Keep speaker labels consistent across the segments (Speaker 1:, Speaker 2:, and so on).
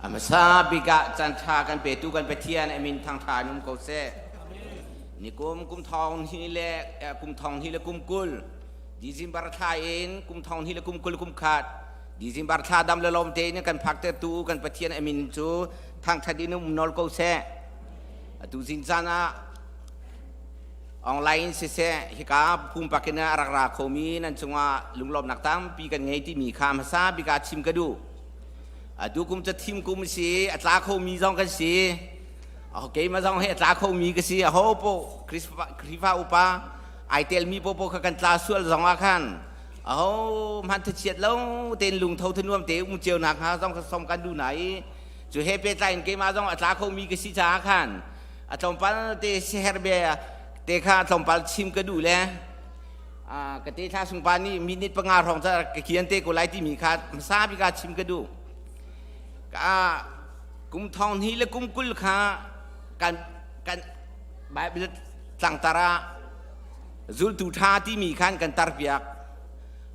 Speaker 1: A hmasa bik ah caanṭha kan petu kan Pathian a min thangṭha in um ko seh. Nikum kum thong hnih le kum thong hnih le kum 20 December thla in kum thong hnih le kum 20 kum khat December thla dam le lawm tein kan phaktertu kan Pathian a min cu thangṭhat in um nawl ko seh. Atu zing caan ah online siseh hika pumpak in a rak ra khomi nan cungah lunglawmnak tampi kan ngei timi kha hmasa bik ah chim ka duh. Atu kum cu thim kum si, a tla khomi zong kan si. Keimah zong hi a tla khomi ka si. Aho po Khrihfa upa ai telmi popo kha kan tla sual zong ah khan aho hman thachiat lo tein lungtho thanuam te um cio nak hnga zong kha som kan duh na i cu he pehtlai in keimah zong a tla khomi ka si caah khan a tlawmpal te siher bia te kha tlawmpal chim ka duh le ka te thla sungpa nih minute 5 hrawng ca ka kian te ko lai timi kha hmasa bik ah chim ka duh. Ka kum thong hnih le kum 20 kha kan kan Bible tlangtar ah zultu ṭha timi khan kan tarpiak.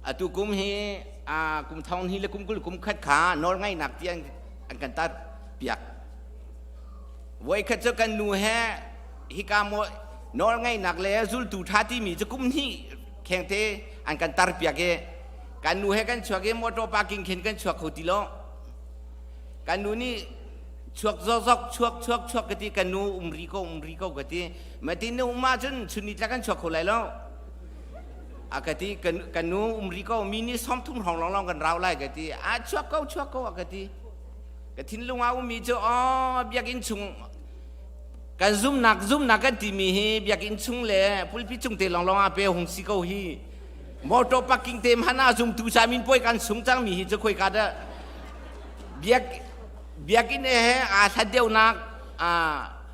Speaker 1: Atu kum hi kum thong hnih le kum 20 kum khat kha nawlngaihnak ti an kan tarpiak. Voikhat cu kan nu he hika maw nawlngaihnak le zultu ṭha timi cu kum hnih khengte an kan tarpiak i kan nu he kan chuak i motor parking khin kan chuak kho ti lo. Kan nu nih chuak zokzok chuak chuak chuak ka ti, kan nu um ri ko um ri ko ka ti. Mati nu um ahcun chun ni tla kan chuak kho lai lo. A ka ti, kan nu um ri ko mi nih 30 hrawng lawnglawng kan rau lai ka ti. A chuak ko chuak ko a ka ti. Ka thinlung ah ummi cu aw biakinn chung kan zumnak zumnak kan timi hi biakinn chung le pulpit chung te lawnglawng ah pe hung si ko hi. Motor parking te hmanh ah zumtu sa min puai kan sung cangmi hi cu khoi ka dah biak biakinn he aa hlat deuhnak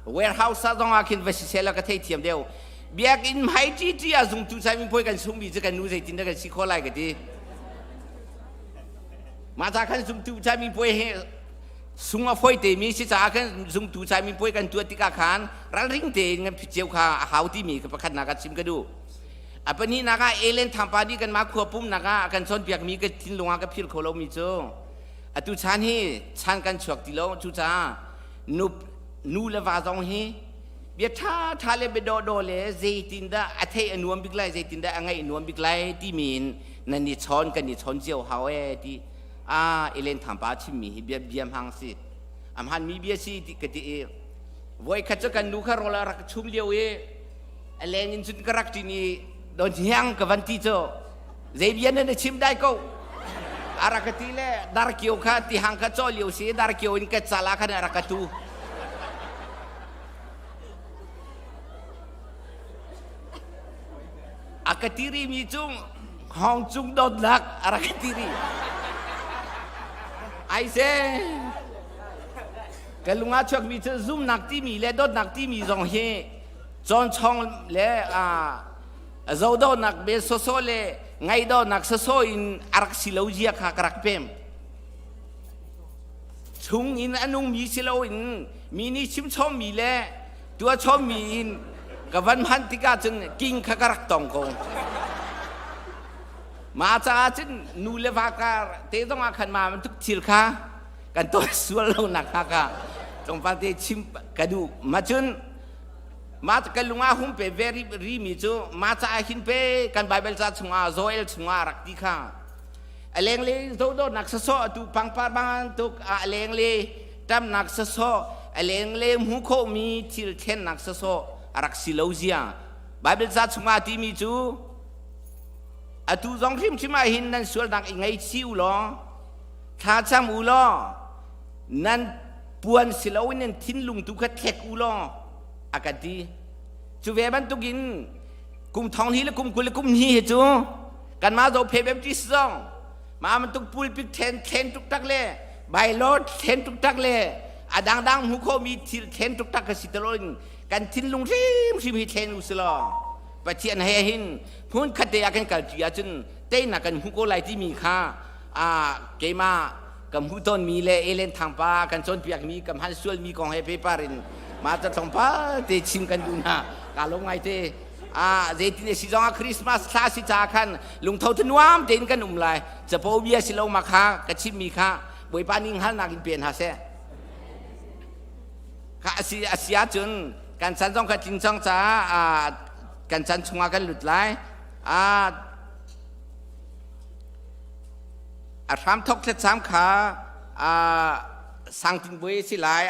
Speaker 1: warehouse ah zong ah khin va si seh ka thei thiam deuh. Biakinn hmai ṭi ah zumtu sa min puai kan sungmi cu kan nu zeitin dah kan si khawh lai ka ti. Mah ca khan zumtu cami puai hi sung a foi te mi si caah khan zumtu cami puai kan tuah tikah khan ralring tein kan phit cio kha a hau timi ka pakhatnak ah chim ka duh. A pahnihnak ah Elen Thangpa nih kanmah khua pumnak ah a kan cawnpiakmi ka thinlung ah ka philh kho lomi cu atu chan hi chan kan chuak ti lo. Cucaah nu nu le va zong hi bia ṭha ṭha le bia dawhdawh le zeitindah a theih a nuam bik lai, zeitindah a ngaih a nuam bik lai timi in nan i chawn kan i chawn cio hau e ti a Elen Thangpa chimmi hi bia bia hmang si a hmanmi bia si ti ka ti i voi khat cu kan nu kha rawl a rak chum lio i a leng in cun ka rak ṭin i don hiang ka van ti cu zei bia na na chim dai ko a rak ka ti le darkio kha tihang kha caw lio si darkio in ka cala khan a rak ka tu. A ka ti rimi cu hngawng cung dawtnak a rak ka ti rih. Ai se ka lung ah chuakmi cu zumnak timi le dawtnak timi zong hi cawnchawng le zohdawhnak be sawsawh le ngaidawhnak sawsawh in a rak si lo zia kha ka rak pem. Chung in a nungmi si loin mi nih chimchawmmi le tuahchawmmi in ka van hman tikah cun king kha ka rak tong ko. Mah caah cun nu le va kar te zong ah khan ma bantuk thil kha kan tuah sual lo nak kha ka tlawmpal te chim ka duh. Ma cun ma ka lung ah hum pe ve ri mi cu ma caah hin pe kan Bible ca chungah Joel chungah rak ti kha a lenglei zohdawhnak sawsawh atu pangpar bantuk ah a lenglei ṭamnak sawsawh a lenglei hmu khawhmi thil thlennak sawsawh a rak si lo zia. Bible ca chungah timi cu atu zong hrimhrim ah hin nan sualnak i ngaichih u law thlacam u law nan puan si loin nan thinlung tu kha thlek u law a kan ti. Cu ve bantukin kum thong hnih le kum 20 le kum hnih hi cu kanmah Zophei Baptist zong mah bantuk pulpit thlen thlen tuktak le bylaw thlen tuktak le a dangdang hmu khomi thil thlen tuktak ka si taloin kan thinlung hrimhrim hi thlen u si law Pathian he hin hmun khat te ah kan kalṭi ahcun teinak kan hmu ko lai timi kha a keimah ka hmuh tawnmi le Elen Thangpa kan cawnpiakmi ka hman sualmi kong he paper in mah ca tlawmpal te chim kan duh hna. Ka lawm ngai te. Ah, zeitin si zong ah Christmas thla si ca khan lungtho thanuam tein kan um lai. Capo bia si lo ma kha ka chimmi kha Bawipa ning halnak in pe hna seh. Kha a si a si ahcun kan chan zong kha tling cang caah kan chan chungah kan lut lai. A hramthok thlacam kha sangtin buai si lai.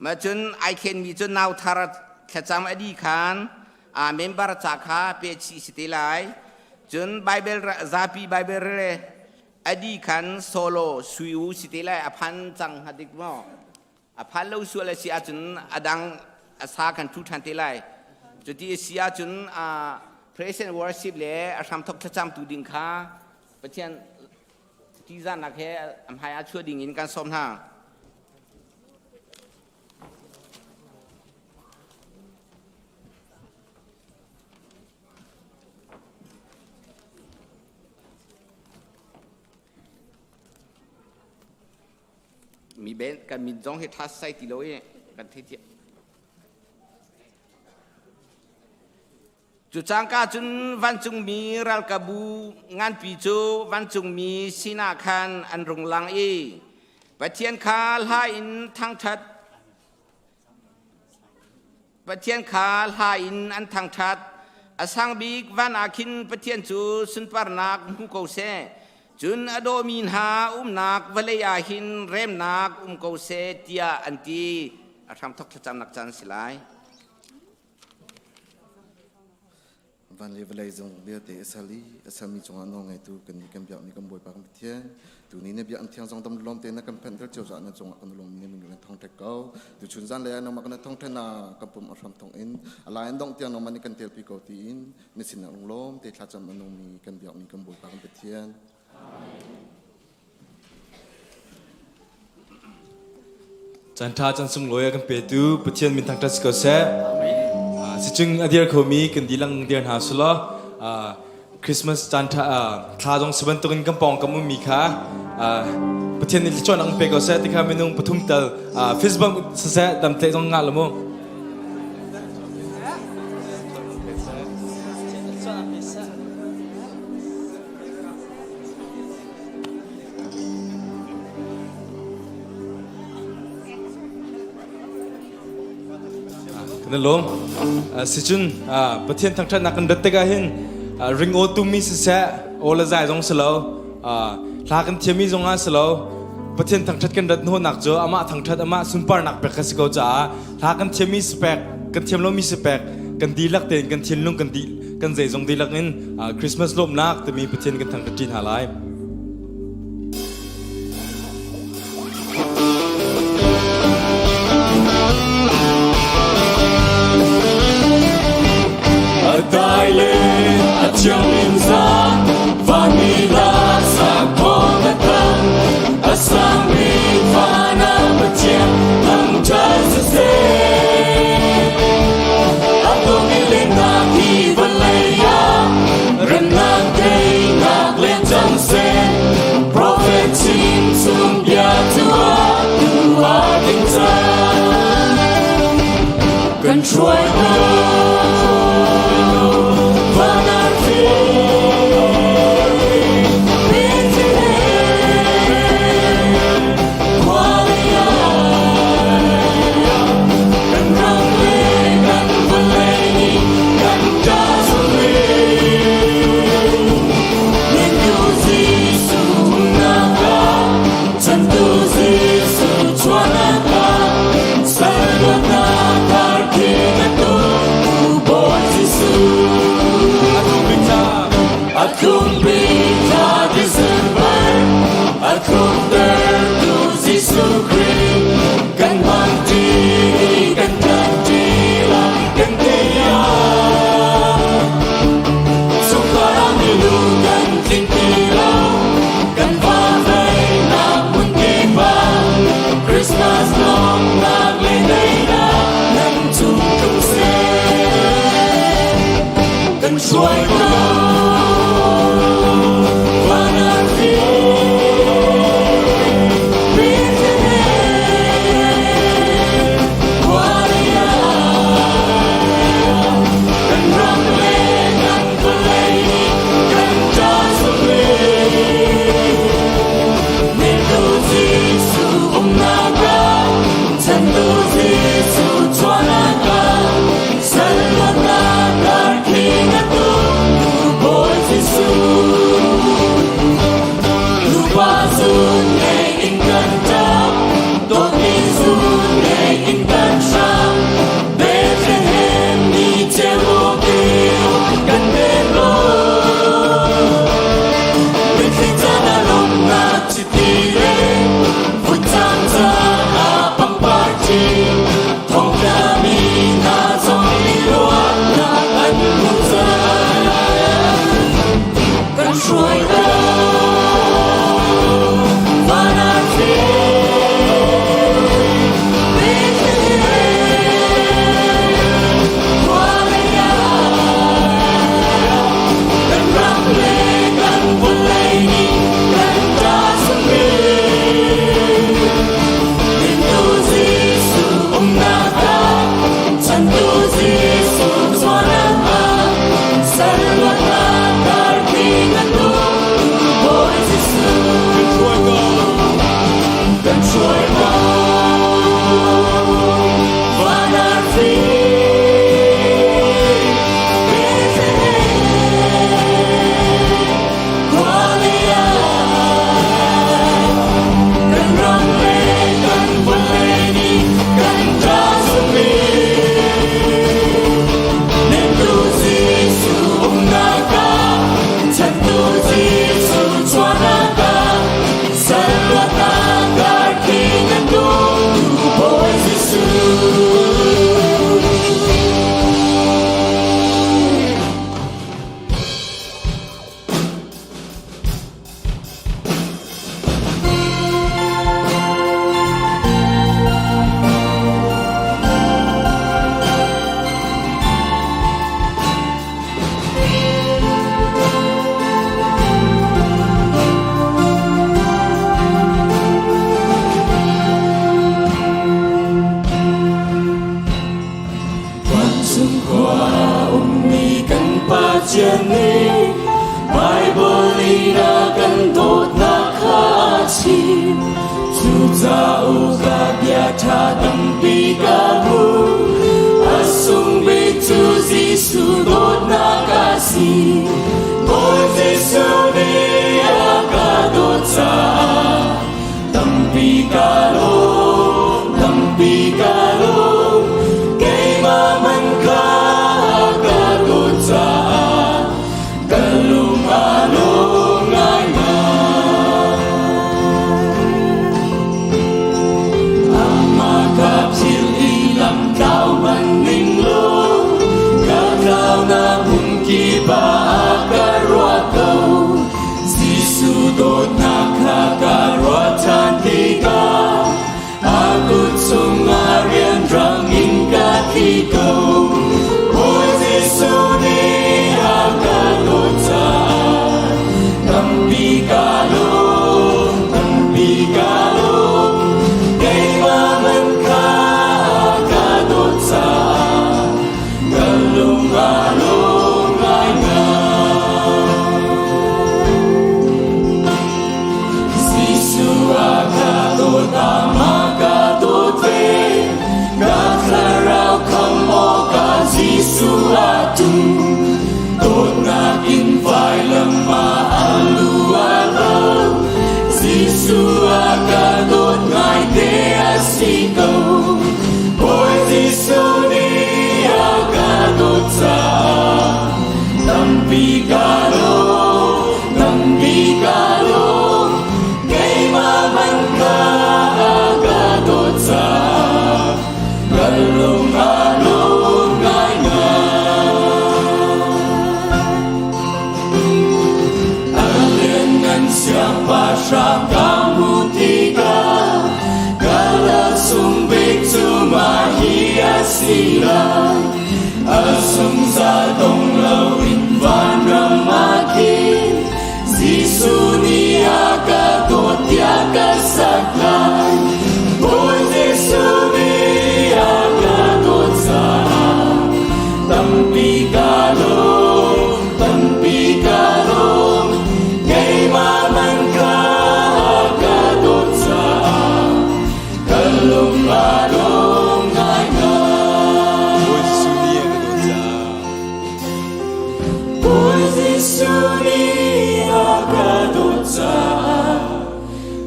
Speaker 1: Ma cun ai khenmi cu nau thar thlacam a di khan a member ca kha pe chih si te lai. Cun Bible zapi Bible rel a di khan solo sui u si te lai. A phan cang hnga dik maw? A phan lo sual a si ahcun a dang a sa kan thu ṭhan te lai. Cuti a si ahcun praise and worship le a hramthok thlacam tu ding kha Pathian ṭihzahnak he a hmai ah chuah ding in kan sawm hna. Mi ben kan min zong hi ṭha sai ti lo i kan thei thiam. Cu cangka cun vancungmi ralkabu nganpi cu vancungmi sinah khan an rung lang i Pathian kha hla in thangṭhat Pathian kha hla in an thangṭhat. A sang bik van ah khin Pathian cu sunparnak hmu ko seh. Cun a dawmi hna umnak vawlei ah hin remnak um ko seh tiah an ti. A hramthok thlacamnak caan a si lai.
Speaker 2: Van le vawlei zong vialte a sal i a salmi cungah nawlngeitu kannih kan biakmi kan Bawipa kan Pathian tuni na biakinn thiang zong dam lawm tein na kan phanhter cio caah na cungah kan lawm ne min kan thangṭhat ko. Tuchun zan lei ah nangmah kan thangṭhat na kan pum a hram thawng in a lai an dongh tiang nangmah nih kan telpi ko tiin na sinah lunglawm te thlacam a nungmi kan biakmi kan Bawipa kan Pathian.
Speaker 3: Caan ṭha caan sunglawi a kan petu Pathian min thangṭhat si ko seh. Sicung a dir khomi kan dilang dir hna sulaw Christmas caan ṭha thla zong si bantukin kan pawng kam ummi kha Pathian nih thluachuah an pe ko seh ti kha minung pathum tal fist bump siseh damtlaih zong ngah lo mu. Kan lawm. Sicun Pathian thangṭhatnak kan rat tikah hin ringaw tummi siseh, aw le zai zong si lo, hla kan thiammi zong ah si lo, Pathian thangṭhat kan rat hnawhnak cu amah thangṭhat, amah sunparnak pek kha si ko caah hla kan thiammi si pek, kan thiam lomi si pek, kan dihlak tein kan thinlung kan dih kan zeizong dihlak in Christmas lawmhnak timi Pathian kan thangṭhat ṭi hna lai.
Speaker 4: A dai le a thiang in zan vanmi laksak thawng a thang a sangmi van ah Pathian thangṭhat siseh. A dawmi lennak hi vawlei ah remnak teinak len cang seh. Prophet chim chung bia cu atu a ding cang. Kan hruai ko van ah Kan ram le kan vawlei nih kan ṭa Kan hmang ṭi, kan ṭan ṭi lai, kan tei Chungkhar ah milu kan tling ti lo, kan va tleinak hmun kip ah Christmas lawmhnak le daihnak nan cung tlung seh. Kan hruai ko van ah Kan ram le kan vawlei nih kan ṭa sawle. Nentu Jesuh umnak ah chantu kan i Bible in a kan dawtnak kha a chim. Cu cauk ah bia ṭha tampi ka hmu. A sung bik cu Jesuh dawtnak a si. Bawi Jesuh nih a ka dawt caah tampi ka lawm, tampi ka lawm. Keimah man kha a ka dawt caah ka lung a lawm ngaingai. Amah ka philh i lam tlau hmanh ning law, ka tlaunak hmun kip ah a ka ruah ko. Jesuh dawtnak kha ka ruah ṭhan tikah a kut chungah rianrang in ka thi ko. Bawi Jesuh nih a ka dawt caah tampi ka lawm, tampi ka lawm. Keimah man kha a ka dawt caah ka lung a lawm ngaingai. Jesuh a ka dawt, amah ka dawt ve. Ka thlarau khamh awkah Jesuh a ṭum. Dawtnak in vailam ah a lu a lo. Jesuh a ka dawt ngaite a si ko. Bawi Jesuh nih a ka dawt caah tampi ka lawm, tampi ka lawm. Keimah man kha a ka dawt caah ka lung a lawm ngaingai. A lianngan siangpahrang ka hmuh tikah ka lasung bik cu mah hi a si lai. A zungzal dong loin vanram ah khin Jesuh nih a ka dawt tiah ka sak lai. Bawi Jesuh nih a ka dawt caah tampi ka lawm, tampi ka lawm. Keimah man kha a ka dawt caah ka lung a lawm ngaingai.
Speaker 3: Bawi Jesuh nih a ka dawt caah.
Speaker 4: Bawi Jesuh nih a ka dawt caah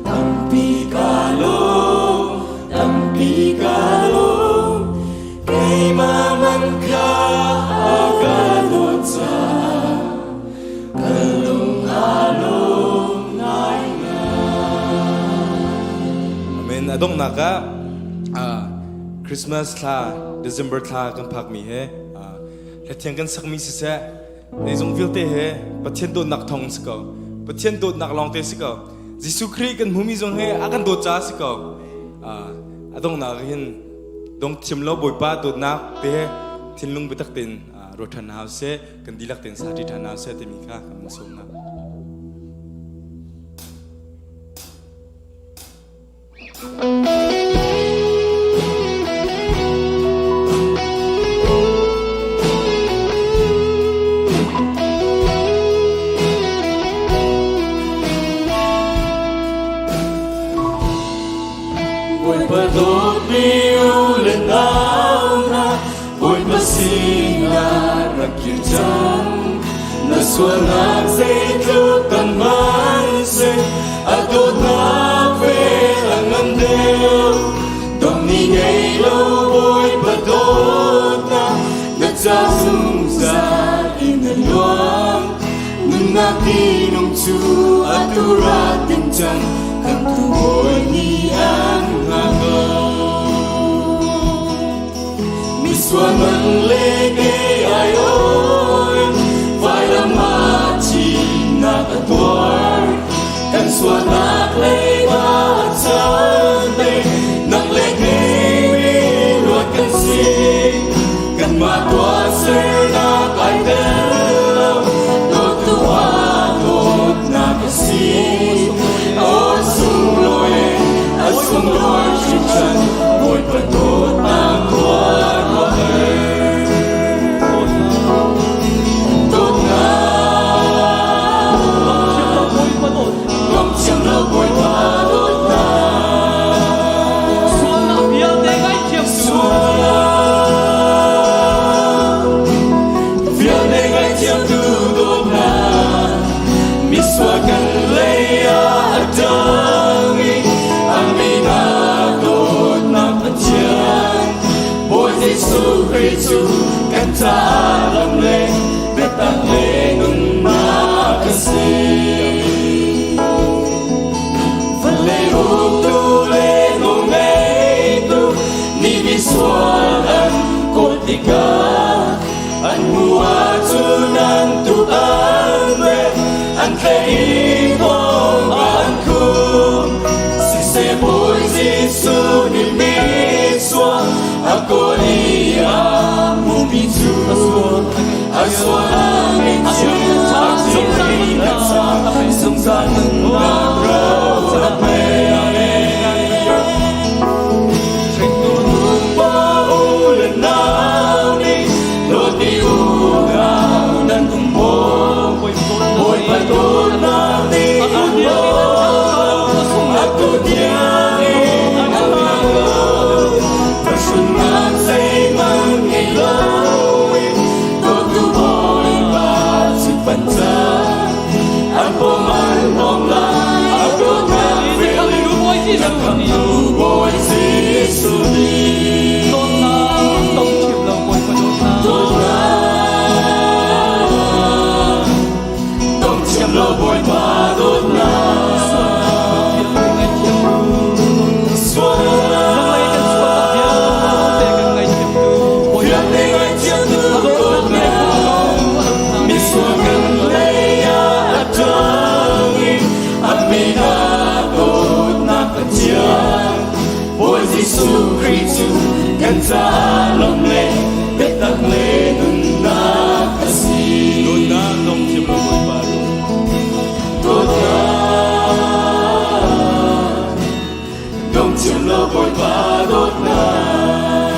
Speaker 4: tampi ka lawm, tampi ka lawm. Keimah man kha a ka dawt caah ka lung a lawm ngaingai.
Speaker 3: Amen. A donghnak ah Christmas thla, December thla kan phakmi he Hlathiang kan sakmi siseh, zeizong vialte he Pathian dawtnak thawng si ko. Pathian dawtnak lawngte si ko. Jesuh Khrih kan hmumi zong he a kan dawt caah si ko. A donghnak hin dong thiam lo Bawipa dawtnak te he thinlung biatak tein ruat ṭhan hau seh, kan dihlak tein sa ṭi ṭhan hau seh timi kha kan van sawm hna.
Speaker 4: Bawipa dawtmi u le nau hna, Bawipa sinah rak kir cang. Na sualnak zeitluk tam hmanhseh, a dawtnak vel a ngan deuh. Dong ni ngei lo Bawipa dawtnak, na ca zungzal in a luang. Nunnak tinung cu atu ra ding cang, khamhtu Bawi nih an hngak ko. Misual man le ke ai oi, vailam ah thihnak a tuar. Kan sualnak leiba a cang te, nang le kei mi luat kan si. Kanmah tuahsernak ai tel lo, dawtu ah dawtnak a si. Aw sunglawi, a sunglawi hringhran, Bawipa dawtnak khua ruah. Angmina dawtnak Pathian Bawi Jesuh Khrih cu kan caah lawmh le biatak le nunnak a si.
Speaker 3: Dawtnak dong thiam lo Bawipa
Speaker 4: Dawtnak dong thiam lo Bawipa dawtnak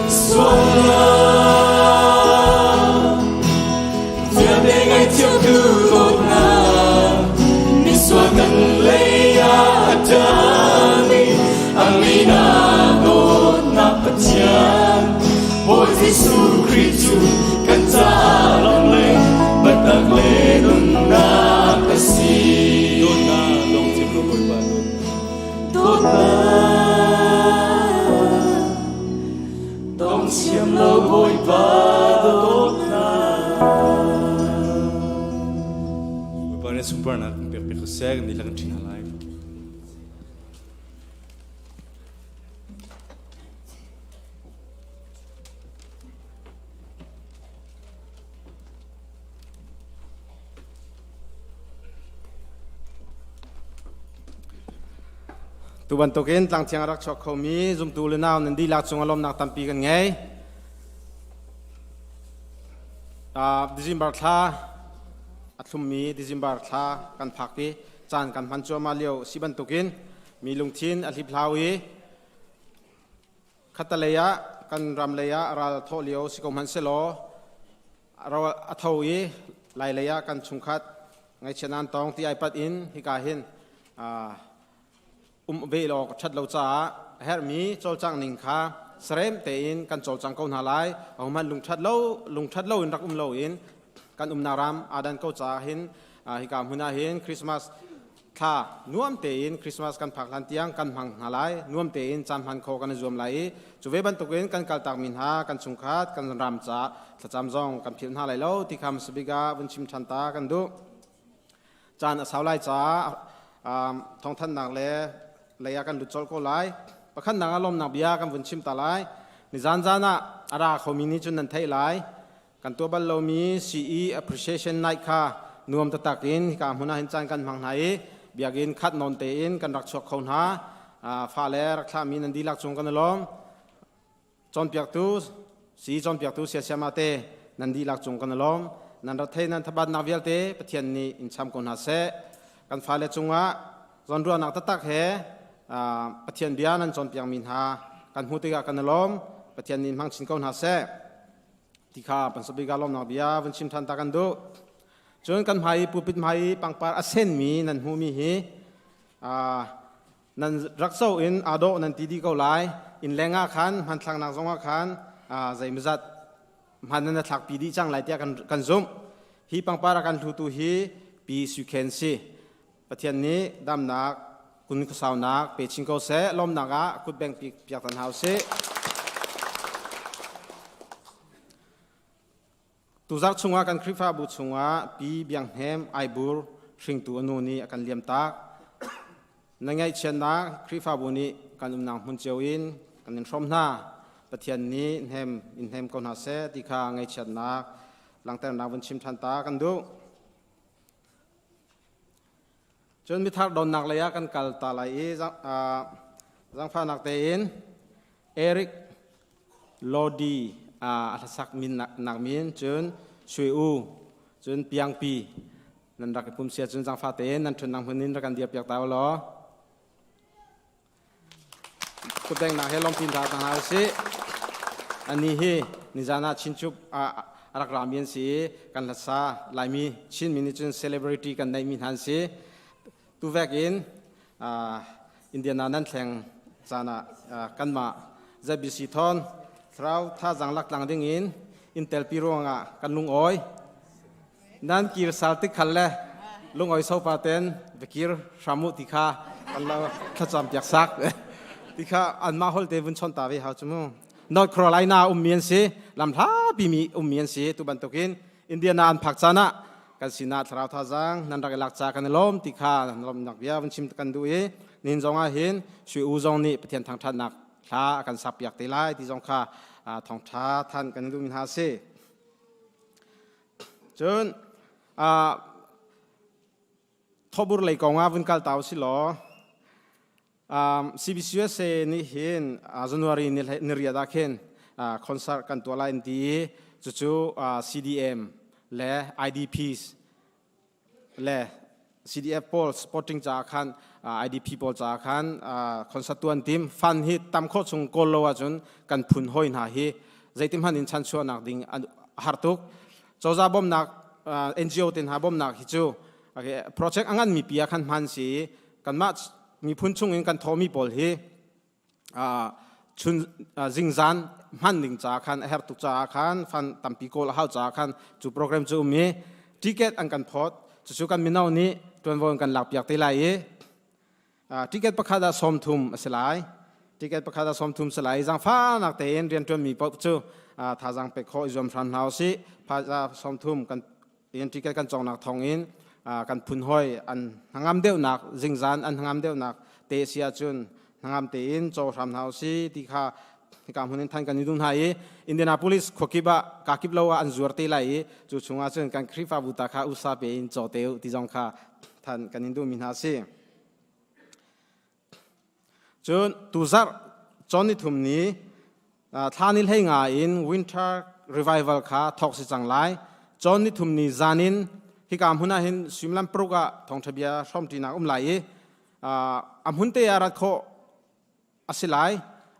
Speaker 4: Sualnak Vialte ngaihthiamtu dawtnak misual kan lei ah a ṭang i a min ah dawtnak Pathian Bawi Jesuh Khrih cu kan caah lawmh le biatak le nunnak a si.
Speaker 3: Dawtnak dong cim lo Bawipa
Speaker 4: Dawtnak dong siam lo Bawipa dawtnak.
Speaker 3: Bawipa nih sunparnak kan pek piak ko seh kan dihlak in ṭhin hna lai.
Speaker 5: Tu bantukin tlangthiang a rak chuak khomi zumtu le nau nan dihlak cung ah lawmnak tampi kan ngei. December thla a thlummi December thla kan phak i caan kan hman cuahmah lio si bantukin mi lungthin a hliphlau i khattalei ah kan ram lei ah ral thawh lio si ko hmanh selaw a tho i lailei ah kan chungkhat ngaihchiat nan tong ti ai pat in hika hin um ve lo ṭhat lo caah a herhmi cawlcangh ning kha sarem tein kan cawlcang ko hna lai. Ahohmanh lungṭhat lo lungṭhat lo in rak um lo in kan umnak ram aa dan ko caah hin hika hmun ah hin Christmas thla nuam tein Christmas kan phak hlan tiang kan hmang hna lai. Nuam tein caan hman kho kan i zuam lai i cu ve bantukin kan kaltak mi hna kan chungkhat kan ram caah thlacam zong kan philh hna lai lo ti kha hmasabik ah vun chim ṭhan ta kan duh. Caan a sau lai caah thawngthanhnak le lei ah kan lut colh ko lai. Pakhatnak ah lawmnak bia kan vun chim ta lai. Nizan zan ah a ra khomi nih cun nan theih lai. Kan tuah bal lomi CE Appreciation Night kha nuam taktak in hika hmun ah hin caan kan hmang hna i biakinn khat nawn tein kan rak chuak kho hna. Fale rak thlahmi nan dihlak cung kan i lawm. Cawnpiaktu si cawnpiaktu siasiama te nan dihlak cung kan i lawm. Nan rat thei nan thabatnak vialte Pathian nih in cham ko hna seh. Kan fale cungah zawnruahnak taktak he Pathian bia nan cawnpiakmi hna kan hmuh tikah kan i lawm. Pathian nih hmang chin ko hna seh. Ti kha pansabik ah lawmnak bia vun chim ṭhan ta kan duh. Cun kan hmai i pulpit hmai i pangpar a senmi nan hmuhmi hi Nan rak zoh in aa dawh nan ti dih ko lai. Innleng ah khan hmanthlaknak zongah khan zeimawzat hman nan thlakpi dih cang lai tiah kan zumh. Hi pangpar a kan hlutu hi Pi Sui Khen si. Pathian nih damnak kun khuasaunak pe chin ko seh. Lawmnak ah kutbeng piak tan hau sih. Tuzarh chungah kan Khrihfabu chungah Pi Biang Hnem Aibur hringtu a nu nih a kan liamtak. Na ngaihchiatnak Khrihfabu nih kan umnak hmun cio in kan in hrawm hna. Pathian nih hnem in hnem ko hna seh ti kha ngaihchiatnak langhternak vun chim ṭhan ta kan duh. Cun mithar donnak lei ah kan kal ta lai i zangfahnak tein Eric Lodi a hlasak min nak min cun Sui U cun Piangpi nan rak i pum sia cun zangfah tein nan ṭhutnak hmun in rak kan dir piak ta u law kutbengnak he lawmpi hna hna usih. Ani hi nizan ah Chinchup ah a rak rami an si i kan hlasa Laimi Chinmi nih cun celebrity kan neihmi hna an si. Tuvek in Indiana nan thleng caan ah kanmah ZBC thawn thlarau thazaang lak tlang ding in in telpi ruangah kan lungawi. Nan kir sal tik khal le lungawi sopa ten va kir hram u ti kha kan lo thlacam piak sak ti kha anmah hol te vun chon ta ve hau chu mu. North Carolina ummi an si, lam hlapi mi ummi an si tu bantukin Indiana an phak caan ah kan sinah thlarau thazaang nan rak i lak ca kan i lawm ti kha lawmnak bia vun chim kan duh i nihin zong ah hin Sui U zong nih Pathian thangṭhatnak hla a kan sak piak te lai ti zong kha thawngṭha than kan duhmi hna a si. Cun. Thawbur lei kong ah vun kal ta usih law CBCUSA nih hin January ni riat ah khin concert kan tuah lai an ti i cucu CDM le IDPs le CDF pawl supporting caah khan IDP pawl caah khan concert tuah an tim. Fund hi tam khawh chung kawl lo ahcun kan phun hawi hna hi zeitin hmanh in chanchuahnak ding a har tuk. Cozah bawmhnak NGO te hna bawmhnak hi cu project a nganmi pi ah khan hman si kanmah miphun chung in kan thawhmi pawl hi chun zingzan hman ding caah khan a herh tuk caah khan fund tampi kawl a hau caah khan cu program cu um i ticket an kan phawt. Cucu kan mino nih tuanvo in kan lakpiak te lai i ticket pakhat ah 30 a si lai. Ticket pakhat ah 30 si lai. Zaangfahnak tein rianṭuanmi paoh cu thazaang pek khawh i zuam hram hna usih. Phaisa 30 kan in ticket kan cawknak thawng in kan phun hoi an hnangam deuhnak, zingzan an hnangam deuhnak te si ahcun hnangam tein caw hram hna usih ti kha hika hmun in than kan i duh hna i Indianapolis khuakip ah kakip lo ah an zuar te lai i cu chungah cun kan Khrihfabu ta kha usa pe in caw te u ti zong kha than kan in duhmi hna si. Cun tuzarh cawn nithum ni thla ni 15 in winter revival kha thawk si cang lai. Cawn nithum ni zan in hika hmun ah hin suimilam 6 ah thawngṭha bia hrawmṭinak um lai i a hmun te ah rat khawh a si lai.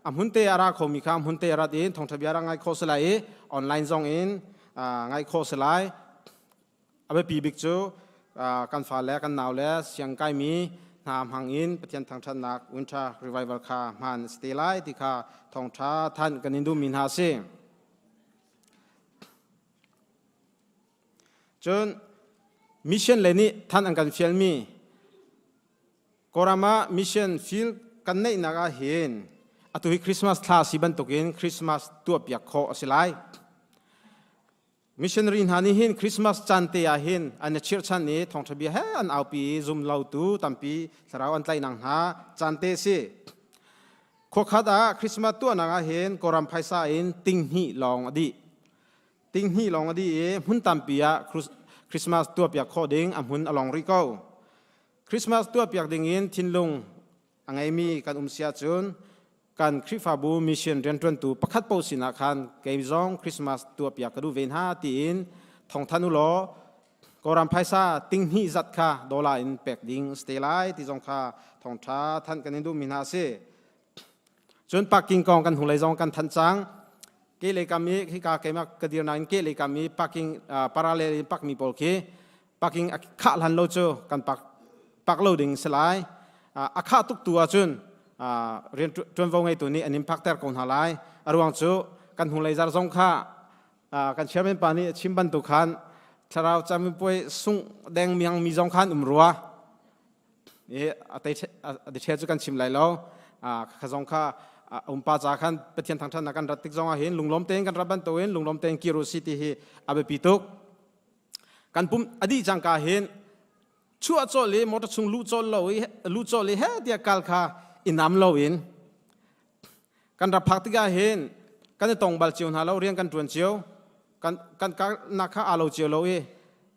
Speaker 5: A hmun te ah ra khomi kha hmun te rat in thawngṭha bia rak ngai khawh si lai i online zong in ngaih khawh si lai. A biapi bik cu kan fale kan naule siang kaimi hna hmang in Pathian thangṭhatnak winter revival kha hman a si te lai ti kha thawngṭha thanh kan in duhmi hna a si. Cun mission lei nih than an kan fialmi Kawlram ah mission field kan neihnak ah hin atu hi Christmas thla si bantukin Christmas tuahpiak khawh a si lai. Missionary hna nih hin Christmas caan te ah hin an i chirhchan i thawngṭha bia he an aupi i zum lotu tampi thlarau an tlaihnak hna caan te a si. Khuakhat ah Christmas tuahnak ah hin Kawlram phaisa in 2000 lawng a dih. 2000 lawng a dih i hmun tampi ah Christmas tuahpiak khawh ding a hmun a long rih ko. Christmas tuahpiak ding in thinlung a ngeimi kan um si ahcun kan Khrihfabu mission rianṭuantu pakhat paoh sinah khan kei zong Christmas tuahpiak ka duh ve hna tiin thawngthan u law Kawlram phaisa 2000 zat kha dollar in pek ding a si te lai ti zong kha thawngṭha thanh kan in duhmi hna a si. Cun parking kong kan hnulei zong kan thanh cang. Ke lei kam i hika keimah ka dir nain ke lei kam i parking parallel in park mi pawl khi parking a khah hlan lo cu kan park park lo ding si lai. A khah tuk tu ahcun rian ṭuanvo ngeitu nih an in park ter ko hna lai. A ruang cu kan hnulei zar zong kha kan chairman pa nih a chim bantuk khan thlarau camipuai sungh deng miang mi zong khan um rua. I a detail cu kan chim lai lo. Kha zong kha umpa ca khan Pathian thangṭhatnak kan rat tik zong ah hin lunglawm tein kan rat bantukin lunglawm tein kir u si ti hi a biapi tuk. Kan pum a dih cangka hin chuah cawlh i motor chung luh cawlh lo i luh cawlh i he tiah kal kha i nam lo in kan rak phak tikah hin kan i tong bal cio hna lo. Rian kan ṭuan cio, kan kan kalnak kha aa lo cio lo i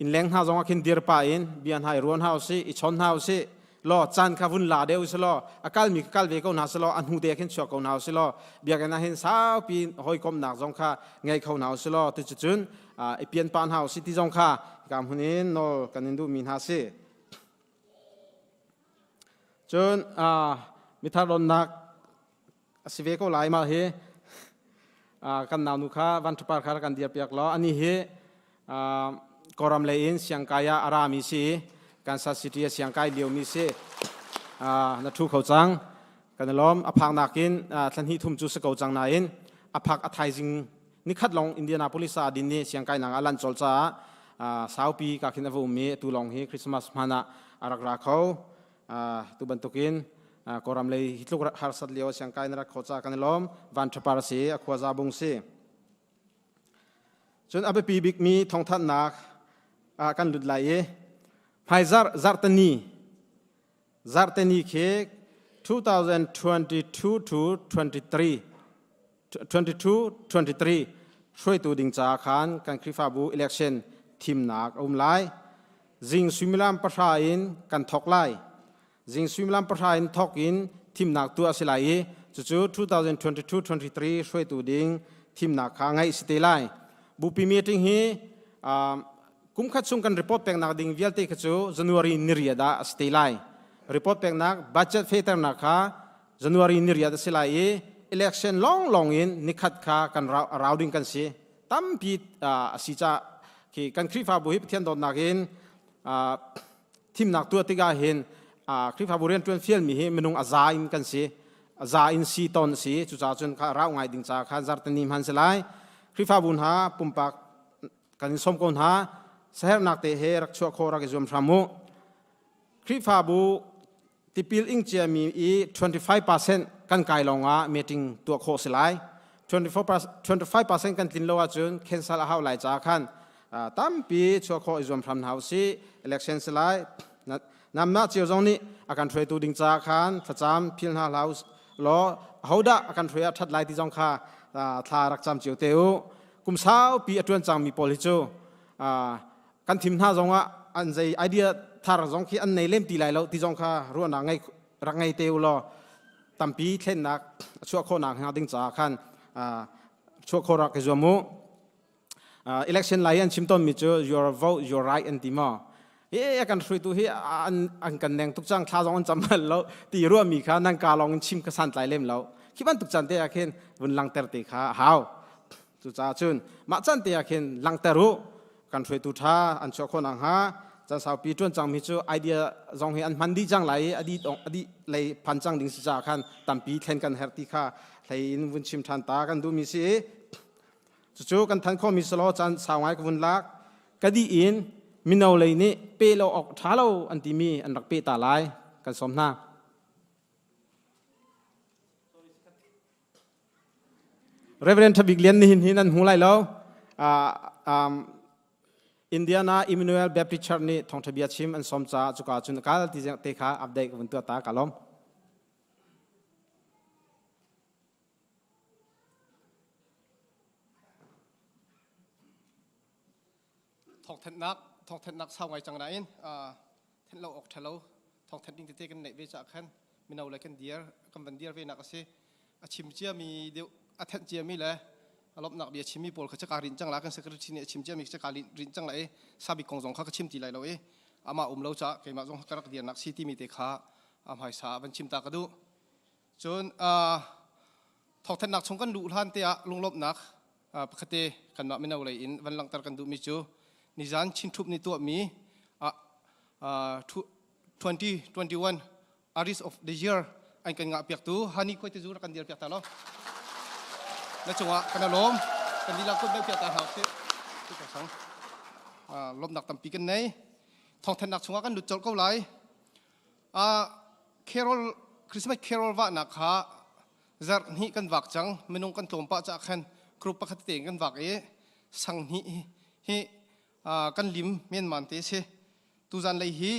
Speaker 5: innleng hna zong ah khin dir pah in bia hna i ruan hna usih, i chawn hna usih law caan kha vun la deuh usih law a kalmi kha kal ve ko hna sih law a hnu te ah khin chuak ko hna usih law biakinn ah hin saupi hawikomhnak zong kha ngei kho hna usih law ti cun i pian pah hna usih ti zong kha hika hmun in nawl kan in duhmi hna si. Cun mithar donnak a si ve ko lai. Mah hi kan naunu kha Van Ṭhapar kha kan dirpiak law ani hi Kawlram lei in siangkai ah a rami si, Kansas City a siangkai liomi si. Na ṭhu kho cang, kan i lawm. A phak nakin thla hnih thum cu si ko cang nain a phak a thaizing nikhat lawng Indianapolis ah a din i siangkai nak ah lan cawlh caah saupi ka khin a va um i atu lawng hi Christmas hman ah a rak ra kho. Tu bantukin Kawlram lei hi tluk harsat lio siangkai na rak kho ca kan i lawm. Van Ṭhapar si, a khua Zabung si. Cun a biapi bikmi thawngthanhnak ah kan lut lai i hmaizarh zarhteni, zarhteni khi 2022 to 23 22 23 hruaitu ding caah khan kan Khrihfabu election thimnak a um lai. Zing suimilam pahra in kan thawk lai. Zing suimilam pahra in thawk in thimnak tuah a si lai i cucu 2022-23 hruaitu ding thimnak kha ngeih si te lai. Bupi meeting hi kum khat chung kan report peknak ding vialte kha cu January ni riat ah a si te lai. Report peknak budget fehternak kha January ni riat a si lai i election lawnglawng in nikhat kha kan rau ding kan si. Tampi a si ca khi kan Khrihfabu hi Pathian dawtnak in thimnak tuah tikah hin Khrihfabu rianṭuan fialmi hi minung a za in kan si. A za in si ton si. Cucaah cun kha rau ngai ding ca khan zarteni hman si lai. Khrihfabu hna pumpak kan in sawm ko hna. Sahernak te he rak chuah khawh rak i zuam hram u. Khrihfabu tipil ing ciami i 25% kan kai lawng ah meeting tuah khawh si lai. 25% kan tlin lo ahcun cancel a hau lai caah khan tampi chuah khawh i zuam hram hna usih. Election si lai. Namnak cio zong nih a kan hruaitu ding caah khan thlacam phil hna hlah law ahodah a kan hruai ah ṭhat lai ti zong kha thla rak cam cio te u. Kum saupi a ṭuan cangmi pawl hi cu kan thim hna zong ah an zei idea thar zong khi an nei lem ti lai lo ti zong kha ruahnak ngei rak ngei te u law tampi thlennak a chuah khawhnak hnga ding caah khan chuah khawh rak i zuam u. Election lai an chim tawnmi cu your vote your right an ti maw he kan hruaitu hi an an kan neng tuk cang thla zong an cam bal lo ti ruahmi kha nan ka lawng in chim ka san tlai lem lo khi bantuk caan te ah khin vun langter te kha a hau. Cucaah cun mah can te ah khin langhter u. Kan hruaitu ṭha an chuah khawh nakhnga caan saupi ṭuan cangmi cu idea zong hi an hman dih cang lai i a dih a dih lei phan cang ding si caah khan tampi thlen kan herh ti kha hlei in vun chim ṭhan ta kan duhmi si. Cucu kan than khawhmi si law caan sau ngai ka vun lak. Ka dih in mino lei nih pe lo awk ṭha lo an timi an rak peh ta lai. Kan sawm hna. Reverend Thabik Lian nihin hi nan hmu lai lo. Indiana Emmanuel Baptist Church nih thawngtha bia chim an sawm caah cuka cun kal ti te kha update ka vun tuah ta ka lawm.
Speaker 6: Thawngthanhnak thawngthanhnak sau ngai cang nain thenh lo awk ṭhalo thawngthanh ding tete kan neih ve caah khan mino le kan dir kan van dir ve nak a si. A chim ciami deuh a thanh ciami le a lawmhnak bia chimmi pawl kha caka rin cang la kan secretary nih a chim ciami caka rin cang la i sabik kong zong kha ka chim ti lai lo i amah um lo caah keimah zong ka rak dirnak si timi te kha a hmaisa van chim ta ka duh. Cun thawngthanhnak chung kan luh hlan te ah lunglawmhnak pakhat kanmah mino lei in van langhter kan duhmi cu nizan Chinṭhup nih tuahmi 2021 Artist of the Year an kan ngah piaktu Hani Khuai Tezu rak kan dir piak ta lo. Na cungah kan lawm kan dihlak kut bel piak ta hna usih. Sang lawmnak tampi kan nei. Thawngthanhnak chungah kan lut colh ko lai. Carol Christmas carol vahnak kha zarh hnih kan vak cang minung kan tlawm pah caah khan group pakhat te kan vak i sang hnih hi kan lim menman te si tuzan lei hi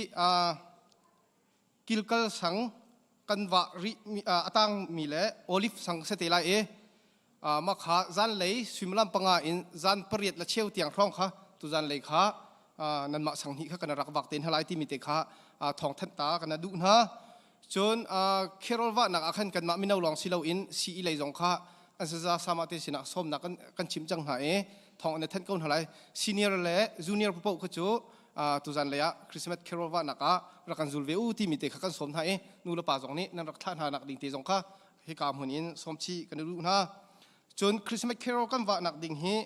Speaker 6: kilkal sang kan vah rih atang mi le olive sang se te lai i mah kha zanlei suimilam panga in zan pariat le cheu tiang hrawng kha tuzan lei kha nanmah sang hnih kha kan rak vak te hna lai timi te kha thawng thanh ta kan duh hna. Cun carol vahnak ah khan kanmah mino lawng si loin CE lei zong kha an saza sama te sinah sawmnak kan kan chim cang hna i thawng an thanh ko hna lai. Senior le junior paoh kha cu tuzan lei ah Christmas carol vahnak ah rak kan zul ve u timi te kha kan sawm hna i nu le pa zong nih nan rak thlah hna nak ding te zong kha hika hmun in sawm chih kan i duh hna. Cun Christmas carol kan vahnak ding hi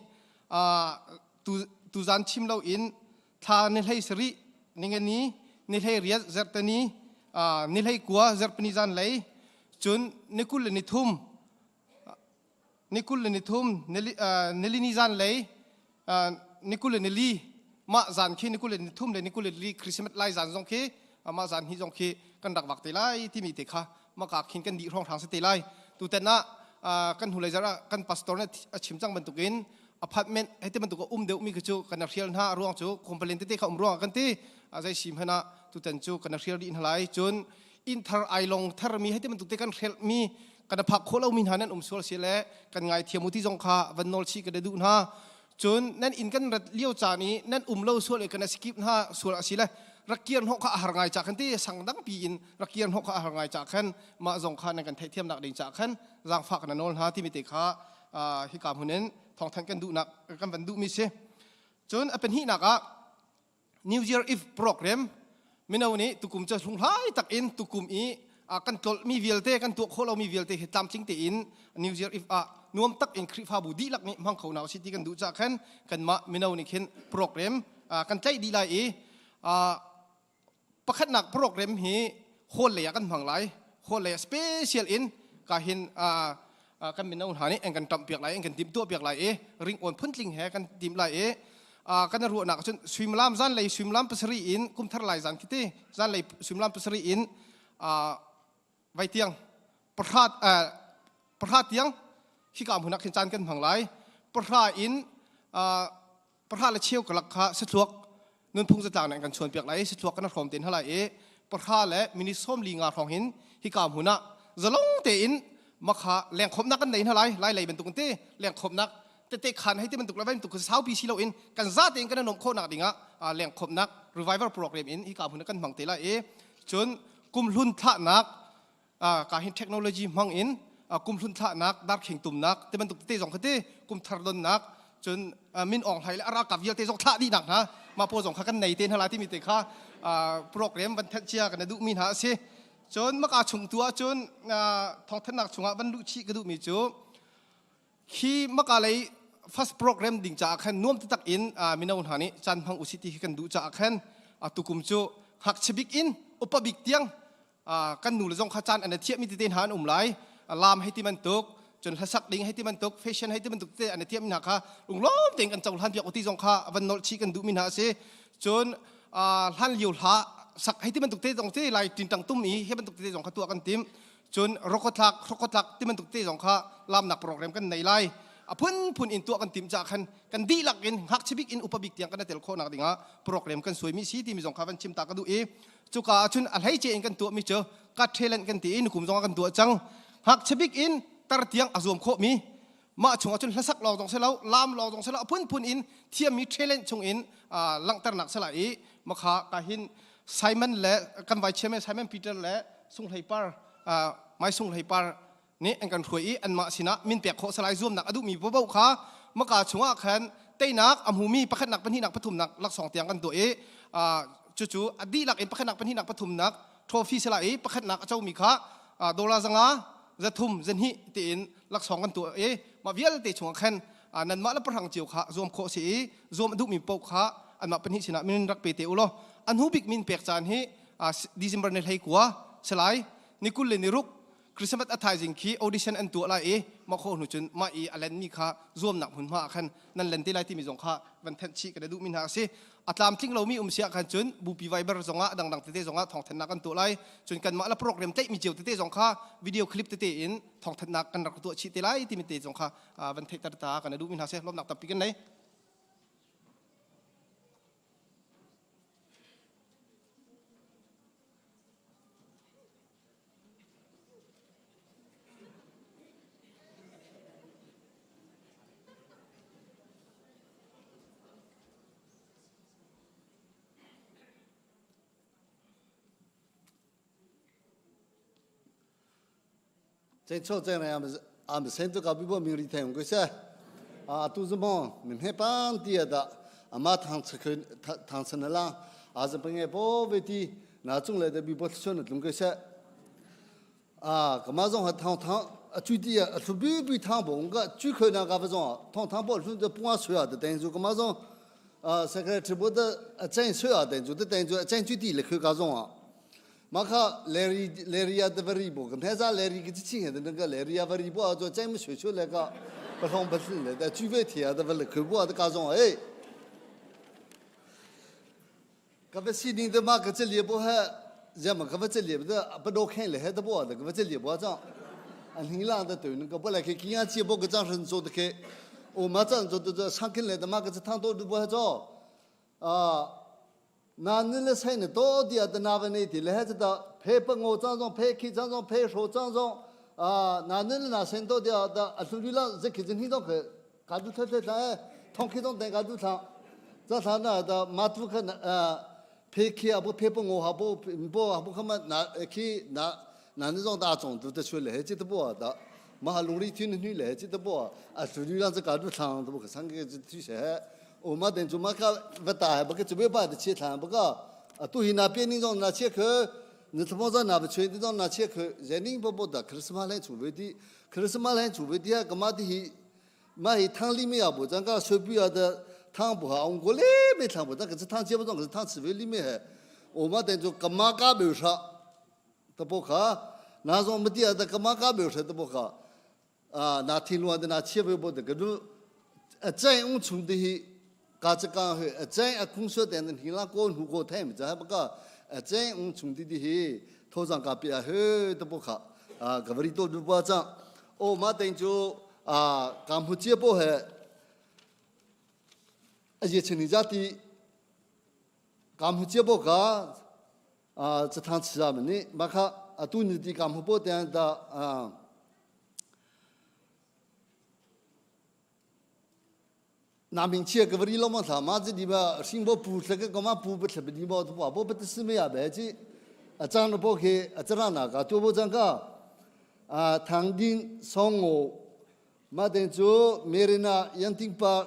Speaker 6: tuzan chim loin thla ni hlei sarih ningani ni hlei riat zarhteni ni hlei kua zarhpini zan lei cun ni kul le ni thum ni kul le ni thum nilini zan lei ni kul le ni li mah zan khi ni kul le ni thum le ni kul le li Christmas lai zan zong khi mah zan hi zong khi kan rak vak te lai timi te kha maka khin kan dih hrawng hrang si te lai. Tutan ah kan hnulei zarh ah kan pastor nih a chim cang bantukin apartment hei ti bantuk a um deuhmi khi cu kan hrial hna ruang cu complain tete kha um ruang kan ti zei sim hmanh ah tutan cu kan hrial dih hna lai. Cun inn thar ai long tharmi hei ti bantuk te kan hrialmi kan phak khawh lomi hna nan um sual si le kan ngai thiam u ti zong kha van nawl chih ka duh hna. Cun nan inn kan rat lio caan i nan um lo sual i kan skip hna sual a si le rak kir hnawh kha a har ngai ca khan ti sang dang pi in rak kir hnawh kha a har ngai ca khan mah zong kha nan kan theihthiamnak ding ca khan zaangfah kan nawl hna timi te kha hika hmun in thawngthanh kan duhnak kan van duhmi si. Cun a pahnihnak ah New Year Eve program mino nih tukum cu hlunghlai tak in tukum i kan tlolhmi vialte kan tuah khawh lomi vialte hi tlamtling tein New Year Eve ah nuam tak in Khrihfabu dihlak nih hmang kho hna usih ti kan duh caah khan kanmah mino nih khin program kan tlaih dih lai i pakhatnak program hi hall lei ah kan hmang lai. Hall lei ah special in ka hin kan mino hna nih an kan ṭamh piak lai, an kan timhtuah piak lai i ringawn phuntling he kan tim lai i kan ruahnak cun suimilam zanlei suimilam pasarih in kumthar lai zan khi ti zanlei suimilam pasarih in vai tiang pahra pahra tiang hika hmun ah khin caan kan hmang lai. Pahra in pahra le cheu kalak kha sathluak nunphung zatlang nih an kan chuan piak lai i sathluak kan hrawm te hna lai i pahra le minute 45 hrawng hin hika hmun ah zalong tein makha lengkhawmnak kan nei hna lai. Lai lei bantuk te lengkhawmnak tete khan hei ti bantuk le vai bantuk saupi si loin kan za tein kan nom khawhnak dingah lengkhawmnak revival program in hika hmun ah kan hmang te lai i cun kumhlun thlahnak ka hin technology hmang in kumhlun thlahnak, darkhing tumnak te bantuk te zong kha ti kumthar donnak, cun min awng hlai le a ralkap vialte zong thlah dihnak hna mah pawl zong kha kan nei te hna la timi te kha program van thanh cia kan duhmi hna a si. Cun maka chung tu ah cun thawngthanhnak chungah van luh chih ka duhmi cu khi maka lei first program ding caah khan nuam taktak in mino hna nih caan hmang usih ti khi kan duh caah khan tukum cu ngakchia bik in upa bik tiang kan nu le zong kha caan an thiahmi tete hna an um lai. Lam hei ti bantuk, cun hlasak ding hei ti bantuk, fashion hei ti bantuk tete an thiahmi hna kha lunglawm tein kan cohlan piak ti zong kha van nolh chih kan duhmi hna a si. Cun hlan lio hla sak hei ti bantuk te zong te lai tingtang tum i hi bantuk tete zong kha tuah kan tim. Cun rokotlak rokotlak ti bantuk te zong kha lamnak program kan nei lai. A phunphun in tuah kan tim caah khan kan dihlak in ngakchia bik in upa bik tiang kan tel khawhnak dingah program kan suaimi si timi zong kha van chim ta ka duh i cuka ah cun a hleice in kan tuahmi cu kat talent kan ti i nukum zong ah kan tuah cang. Ngakchia bik in tar tiang a zuam khawhmi mah chungah cun hlasak lawng zong si lo, lam lawng zong si lo, a phunphun in thiammi talent chung in langhternak si lai i makha ka hin Simon le kan vai chairman Simon Peter le Sunghlei Par Mai Sunghlei Par nih an kan hruai i anmah sinah min pek khawh salai. Zuamnak a duhmi paoh kha maka chungah khan teinak a hmumi pakhatnak, pahnihnak, pathumnak laksawng tiang kan tuah i cucu a dihlak in pakhatnak, pahnihnak, pathumnak trophy sila i pakhatnak a comi kha dollar 500, 300, 200 tiin laksawng kan tuah i mah vialte chungah khan nanmah le pahrang cio kha zuam khawh si i zuam a duhmi paoh kha anmah pahnih sinah min rak pe te u law a hnu bik min pek caan hi December ni 19 salai ni 26 Christmas a thaizing khi audition an tuah lai i mah khawh hnu cun mah i a lenmi kha zuamnak hmunhma ah khan nan len te lai timi zong kha van thenh chih kan duhmi hna a si. A tlamtling lomi um si ah khan cun bupi Viber zong ah dangdang tete zong ah thawngthanhnak kan tuah lai. Cun kanmah le program tlaihmi cio tete zong kha video clip tete in thawngthanhnak kan rak tuah chih te lai timi te zong kha van theihter ta kan duhmi hna si. Lawmnak tampi kan nei.
Speaker 7: Cei cho cei rai am sen tu ka bi bo mi ri theng ko se a tu zu mo mi he pang ti da ama thang chkhun thang chan la a za penge bo ve ti na chung le de bi bo chun tlung ko se a kama zong ha thang thang a chu ti a thu bi bi thang bong ga chu khoi na ga ba zong thong thang bo lu de pung su ya de den zu kama zong a secretary bo de a chen su ya den zu de den zu a chen chu ti le khoi ga zong a 马卡雷里雷里亚的瓦里波，跟他家雷里个亲的那个雷里亚瓦里波啊，做咱们学校那个不同不是来的，举杯铁的不来，可不啊的家中哎。搿个西宁的嘛，搿这里不还，人们搿个这里不是不多看了，还得不的，搿个这里不涨，啊，你浪的对那个不来看，今年接不个涨是做的开，我们涨做的这上看来的嘛，搿这汤多都不还早，啊。那你来猜呢？到底啊，那问题了，还是到赔不我张张赔去张张赔说张张啊？那你那先到底啊？的啊，兄弟了，这肯定听到可，感觉太太太。通开种等个都唱，这他那的马杜克那配去啊不配不我还不不还不他们拿去拿拿那种大种都得出来，这都不的，嘛努力听的女来，这都不啊，手里让这个都唱都不可唱个就就些，我们等做嘛个不打不个准备把的切谈不个啊，都是那边那种那切口。你他妈在那不吹，你到那切口，人民不不的，可是嘛来准备的，可是嘛来准备的，干嘛的？嘛是汤里面也不，咱个手表的汤不好，我嘞没汤不，咱可是汤接不中，可是汤吃不里面，我们等做干嘛干没有啥，都不好，那种没地的干嘛干没有啥都不好，啊，那听路的那切不不的，可是在我们村的，嘎子刚去，在空说的那听那过路过太没在不个。在我们村的的头上嘎边去都不好，啊，搿里多路保障，我们等就啊，干部接驳还，而且村里家的干部接驳个啊，这趟吃啊么的，马卡啊，多年的干部包点的啊。那边切个不里老么他妈这里边新包补这个干嘛补不特别里包都不不得是没啊白子，啊长了包去啊这让哪个多不长个啊唐丁送我，马等做梅瑞那杨丁巴，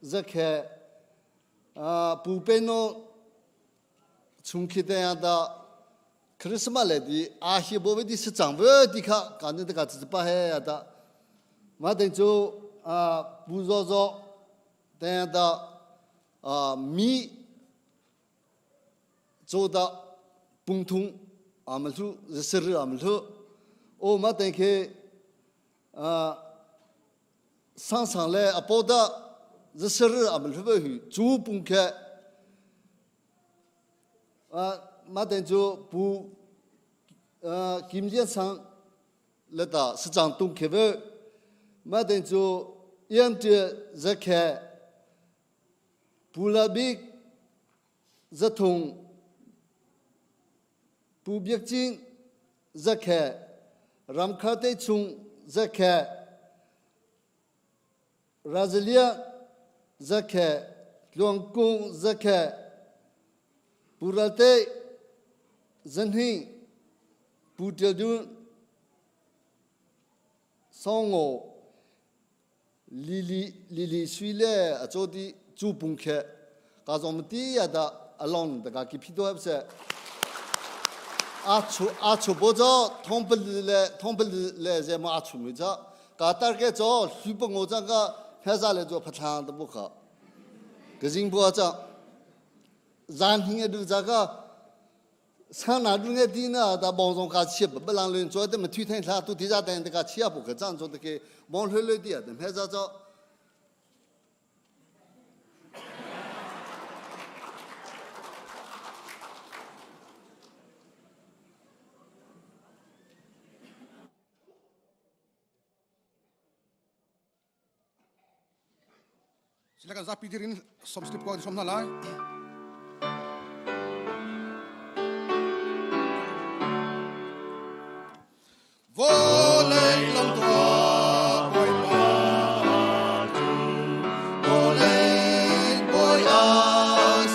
Speaker 7: 这个啊补边诺从去的样的，克里斯马来的阿西波维的是长不的卡，感觉这个只是巴黑的，马等做啊补做做。等到啊米做到崩通，俺们说是日俺们说，我们等去啊上上来啊报的是日俺们说不去煮崩开，啊马等就不金建昌来到市长东开不，马等就养殖热开。布拉比热通，布别金热开，ram卡对冲热开，拉兹利亚热开，龙宫热开，布拉对人行，布条顿，桑我，里里里里水嘞，啊做的。主崩开，加上我们第一的阿龙大家给批多不是？阿出阿出不着，通不来，通不来，咱们阿出没着，搞大概着，随不我这个拍下来做拍场都不好，个人不着，然后的都这个，上哪路那地呢？他帮助他切不不让人做，他们推推他都底下等这个切不可这样做的给往后来的，等拍照照。
Speaker 6: Silakan zapi dirin som slip ko som nalai. Volei long tua boy pa tu, volei boy a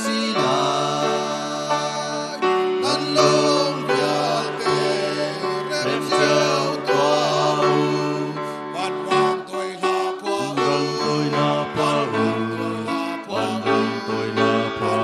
Speaker 6: si lai, nan long vial te rem chiao tua u, van wang toi la pua u,
Speaker 4: tôi là
Speaker 6: van
Speaker 4: pa
Speaker 6: wang toi la pua
Speaker 4: van
Speaker 6: u,
Speaker 4: tôi là pa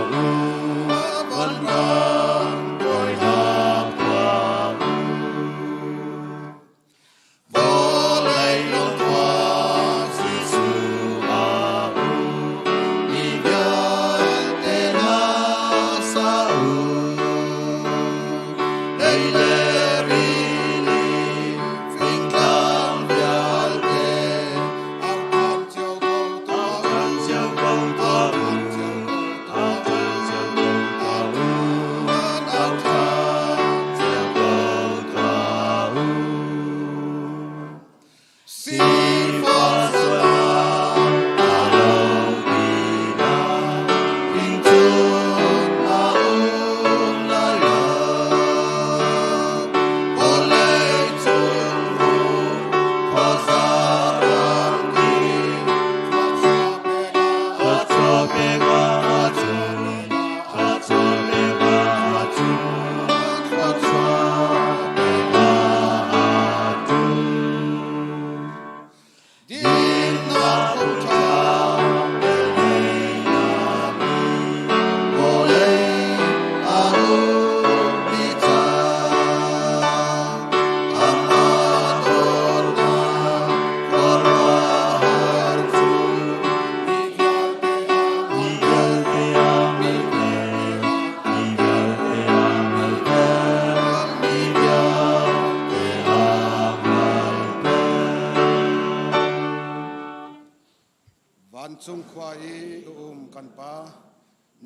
Speaker 8: khua i um kan Pa,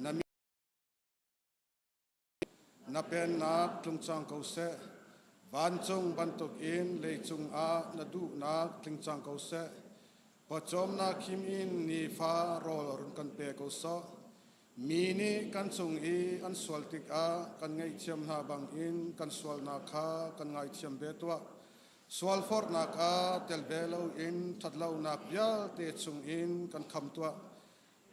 Speaker 8: na Na pennak tlung cang ko seh. Vancung bantukin leicung ah na duhnak tling cang ko seh. Pawcawmnak khim in nifa rawl run kan pe ko sawh. Mi nih kan cung i an sual tikah kan ngaihthiam hna bangin kan sualnak kha kan ngaithiam ve tuah. Sualforhnak ah tel ve loin ṭhatlonak vialte chungin kan kham tuah.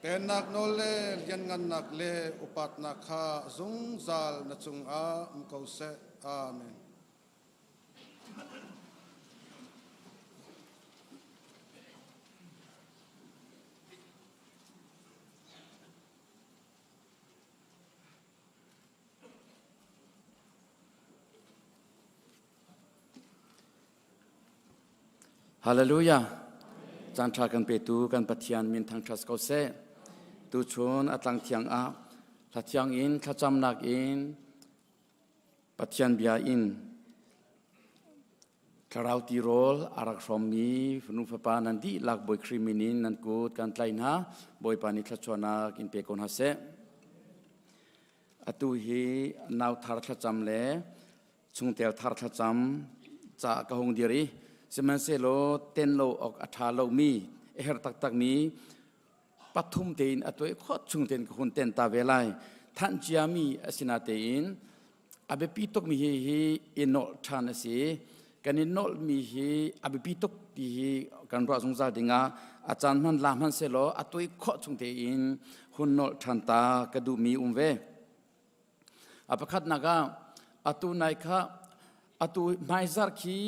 Speaker 8: Pennak nawl le lianngannak le upatnak kha zungzal na cungah um ko seh. Amen.
Speaker 9: Hallelujah. Caan ṭha kan petu kan Pathian min thangṭhat ko seh. Tuchun a tlang thiang ah hla thiang in thlacamnak in Pathian bia in thlarau tirawl a rak hrawmmi fanu fapa nan dihlak Bawi Khrih min in nan kut kan tlai hna. Bawipa nih thluachuahnak in pe ko hna seh. Atu hi nau thar thlacam le chungtel thar thlacam ca ka hung dir i sihmanhsehlaw ten lo awk a ṭha lomi a herh taktakmi pathum tein a tuai khawt chung tein ka hun ten ta ve lai. Thanh ciami a si natein a biapi tukmi hi hi i nolh ṭhan a si. Kan i nolhmi hi a biapi tuk ti hi kan ruah zungzal dingah a caan hman la hmanh sehlaw a tuai khawh chung tein hun nolh ṭhan ta ka duhmi um ve. A pakhatnak ah atu nai kha atu hmaizarh khi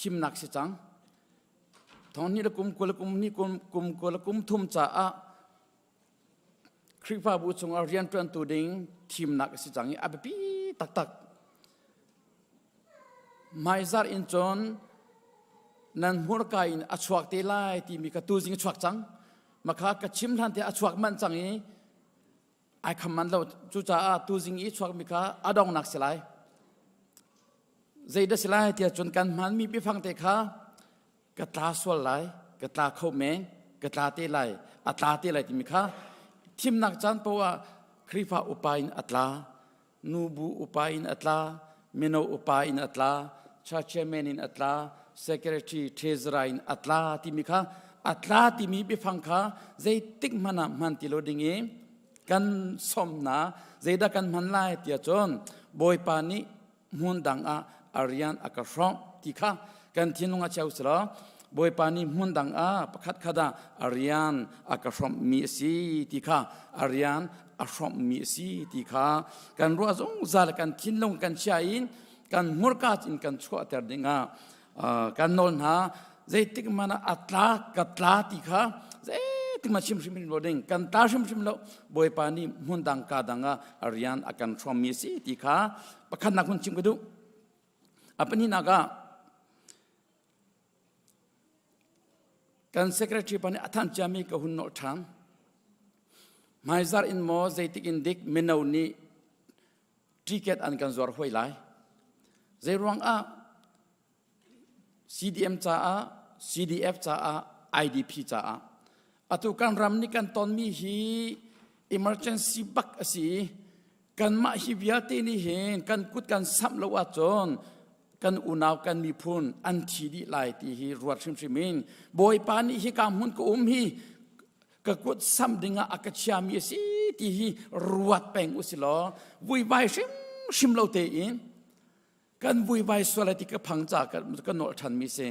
Speaker 9: thimnak si cang. Thong ni le kum 20 kum ni kum kum 20 kum thum caah Khrihfabu chungah rianṭuantu ding thimnak a si cang i a biapi taktak. Hmaizarh in cun nan hmurka in a chuak te lai timi kha tuzing a chuak cang. Makha ka chim hlan te a chuak manh cang i ai kham man lo. Cucaah tuzing i chuakmi kha a dongnak si lai. Zeidah si lai tiah cun kan hmanmi biafang te kha ka tla sual lai, ka tla kho men, ka tla te lai, a tla te lai timi kha thimnak caan paoh ah Khrihfa upa in a tla, nubu upa in a tla, mino upa in a tla, church chairman in a tla, secretary, treasurer in a tla timi kha a tla timi biafang kha zeitik hmanh ah hman ti lo ding i kan sawmna zeidah kan hman lai tiah cun Bawipa nih hmun dang ah a rian a ka hrawmh ti kha kan thinlung ah chia usila Bawipa nih hmun dang ah pakhat khat ah a rian a ka hrawmhmi a si ti kha a rian a hrawmhmi a si ti kha kan ruah zungzal kan thinlung kan chia in kan hmurka in kan chuahter dingah kan nawl hna. Zeitik hmanh ah a tla ka tla ti kha zeitik hmanh chim hrimhrim lo ding kan tla hrimhrim lo. Bawipa nih hmun dang ka dang ah a rian a kan hrawmmi a si ti kha pakhatnak hun chim ka duh. A pahnihnak ah kan secretary pa nih a thanh ciami ka hun nolh ṭhan. Hmaizar in maw zeitik in dik mino nih ticket an kan zuar hoi lai. Zeiruang ah CDM caah, CDF caah, IDP caah. Atu kan ram nih kan tonmi hi emergency bak a si. Kanmah hi vialte nih hin kan kut kan samh lo ahcun kan unau kan miphun an thi dih lai ti hi ruat hrimhrim in Bawipa nih hika hmun ka um hi ka kut samh dingah a ka chiami a si ti hi ruat peng u si law vuivai hrimhrim lo tein kan vuivai sual ti ka phang ca ka nolh ṭhanmi si.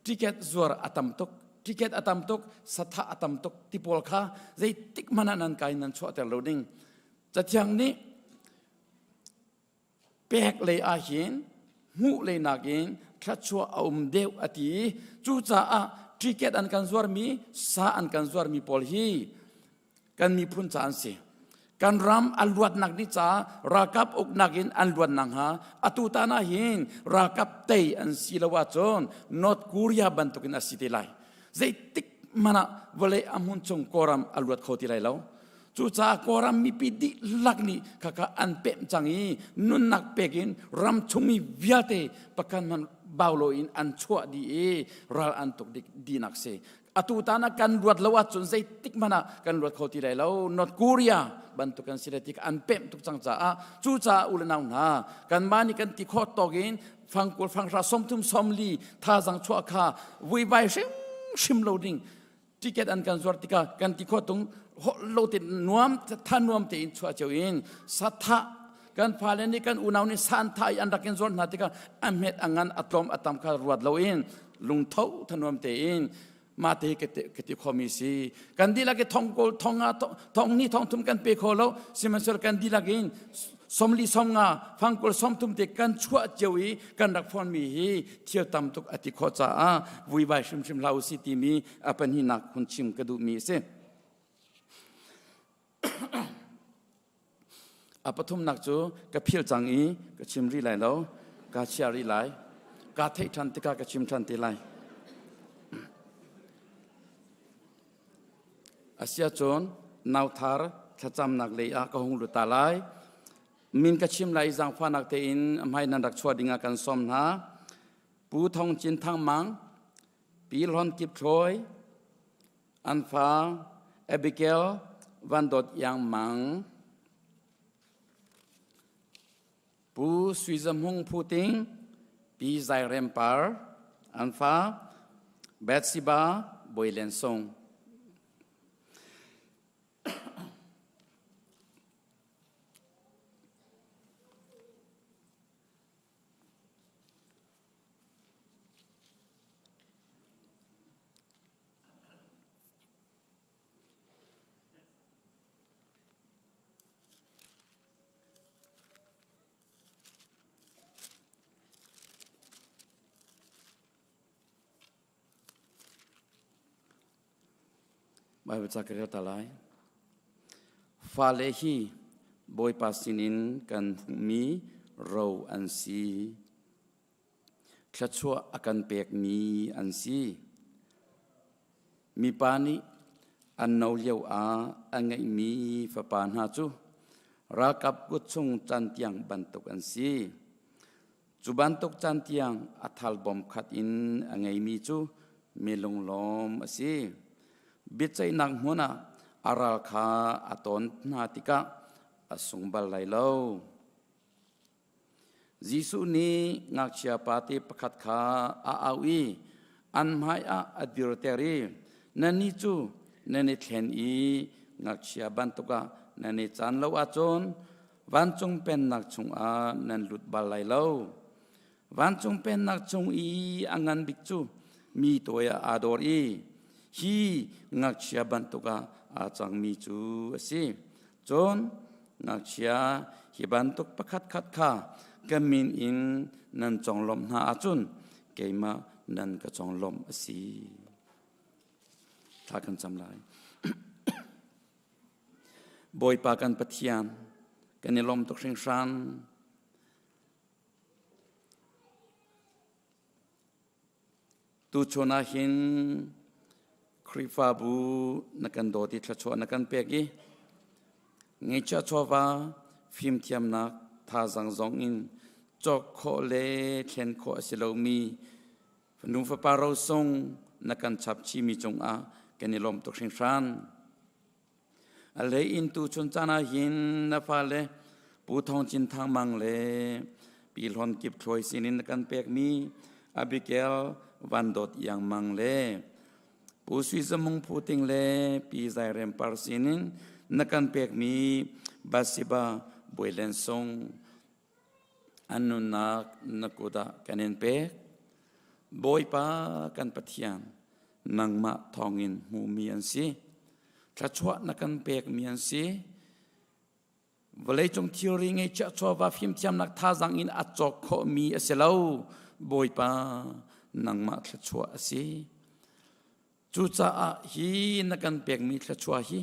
Speaker 9: Ticket zuar a tam tuk, ticket a tam tuk, satha a tam tuk ti pawl kha zeitik hmanh ah nan kai nan chuahter lo ding. Cathiang nih pek lei ah hin hmuh lei nakin thluachuah a um deuh a ti. Cucaah ticket an kan zuarmi, sa an kan zuarmi pawl hi kan miphun ca an si. Kan ram a luatnak ni ca ralkap uknak in an luatnak hnga atu tan ah hin ralkap tei an si lo ahcun North Korea bantukin a si te lai. Zeitik hmanh ah vawlei a hmun chung Kawlram a luat kho ti lai lo. Cucaah Kawlram mipi dihlak nih khakha an pemh cang i nunnak pek in ram chungmi vialte pakhat hmanh bau loin an chuah dih i ral an tuk dihnak si. Atu tan ah kan ruat lo ahcun zeitik hmanh ah kan ruat kho ti lai lo. North Korea bantuk kan si lai ti an pemh tuk cang caah cucaah u le nau hna kanmah nih kan ti khawh tawk in fangkul fanghra 30 40 thazang chuah kha vuivai hrimhrim lo ding ticket an kan zuar tikah kan ti khawh tung lo te nuam tha nuam tein chuah cio in sathah kan fale nih kan unau nih san tha i an rak in zuar hna tikah a hmet a ngan a tlawm a tam kha ruat lo in lungtho thanuam tein mah te ka ti khomi si kan dihlak i thong kawl thong nga thong ni thong thum kan pe kho lo sihmanhsehlaw kan dihlak in somli somnga fangkul somthum te kan chuah cio i kan rak phone mi hi thil tam tuk a ti khawh caah vuivai hrimhrim hlah usih timi a pahnihnak hun chim ka duhmi a si. A pathumnak cu ka phil cang i ka chim rih lai lo, kaa chia rih lai. Kaa theih ṭhan tikah ka chim ṭhan te lai. Asiahcun nauthar thlacamnak lei ah ka hung lut ta lai. Min ka chim lai i zaangfahnak tein a hmai nan rak chuah dingah kan sawm hna. Pu Thong Cin Thang Mang, Pi Hlawn Kip Thlawi, an fa Abigail Van Dawt Iang Mang, Pu Sui Za Hmung Phu Ting, Pi Zai Rem Par, an fa Bathsheba Bawi Len Sung. Baibal ca ka rel ta lai. Fale hi Bawipa sinin kan hmuhmi ro an si. Thluachuah a kan pekmi an si. Mipa nih an no lio ah a ngeihmi fapa hna cu ralkap kut chung cantiang bantuk an si. Cu bantuk cantiang a thal bawm khat in a ngeimi cu mi lunglawm a si. Biaceihnak hmun ah a ral kha a tawn hna tikah a sung bal lai lo. Jesuh nih ngakchia pate pakhat kha a auh i an hmaiah a dirter i, Nannih cu nan i thlen i ngakchia bantuk ah nan i caan lo ahcun vancung pennak chungah nan lut bal lai lo. Vancung pennak chung i a ngan bik cu mi tawi ah aa dor i hi ngakchia bantuk ah aa cangmi cu a si. Cun ngakchia hi bantuk pakhatkhat kha ka min in nan conglawmh hna ahcun keimah nan ka conglawmh a si. Thla kan cam lai. Bawipa kan Pathian, kan i lawm tuk hringhran. Tuchun ah hin Khrihfabu na kan dawt i thluachuah na kan pek i ngeihchiah chawva fimthiamnak thazaang zong in cawk khawh le thlen khawh a si lomi fanu fapa rosung na kan chap chihmi cungah kan i lawm tuk hringhran. A lei in tuchun caan ah hin na fale Pu Thawng Cin Thang Mang le Pi Hlawn Kip Thluai sinin na kan pekmi Abigail Van Dawt Iang Mang le Pu Sui Za Mung Phu Ting le Pi Zai Rem Par sinin na kan pekmi Bathsheba Bawi Len Sung an nunnak na kut ah kan in pek. Bawipa kan Pathian, nangmah thawngin hmuhmi an si. Thluachuah na kan pekmi an si. Vawleicung thilri ngeihchiah chawva fimthiamnak thazaang in a cawk khawhmi a si lo. Bawipa, nangmah thluachuah a si. Cucaah hi na kan pekmi thluachuah hi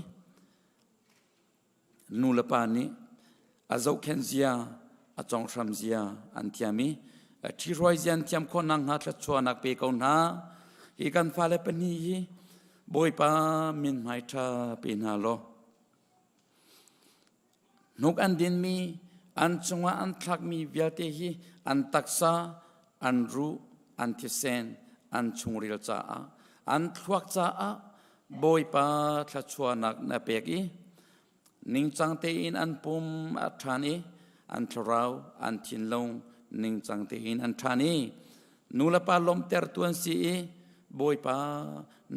Speaker 9: Nu le pa nih a zohkhenh zia, a conghram zia an thiam i a ṭhihruai zia an thiam khawh nakhnga thluachuahnak pe ko hna. Hi kan fale pahnih hi Bawipa mithmai ṭha pe hna law hnuk an dinmi an cungah an thlakmi vialte hi an taksa, an ruh, an thisen, an chungril caah. An thluak caah Bawipa thluachuahnak na pek i ningcang tein an pum a ṭhan i an thlarau an thinlung ningcang tein an ṭhan i nu le pa lawmhtertu an si i Bawipa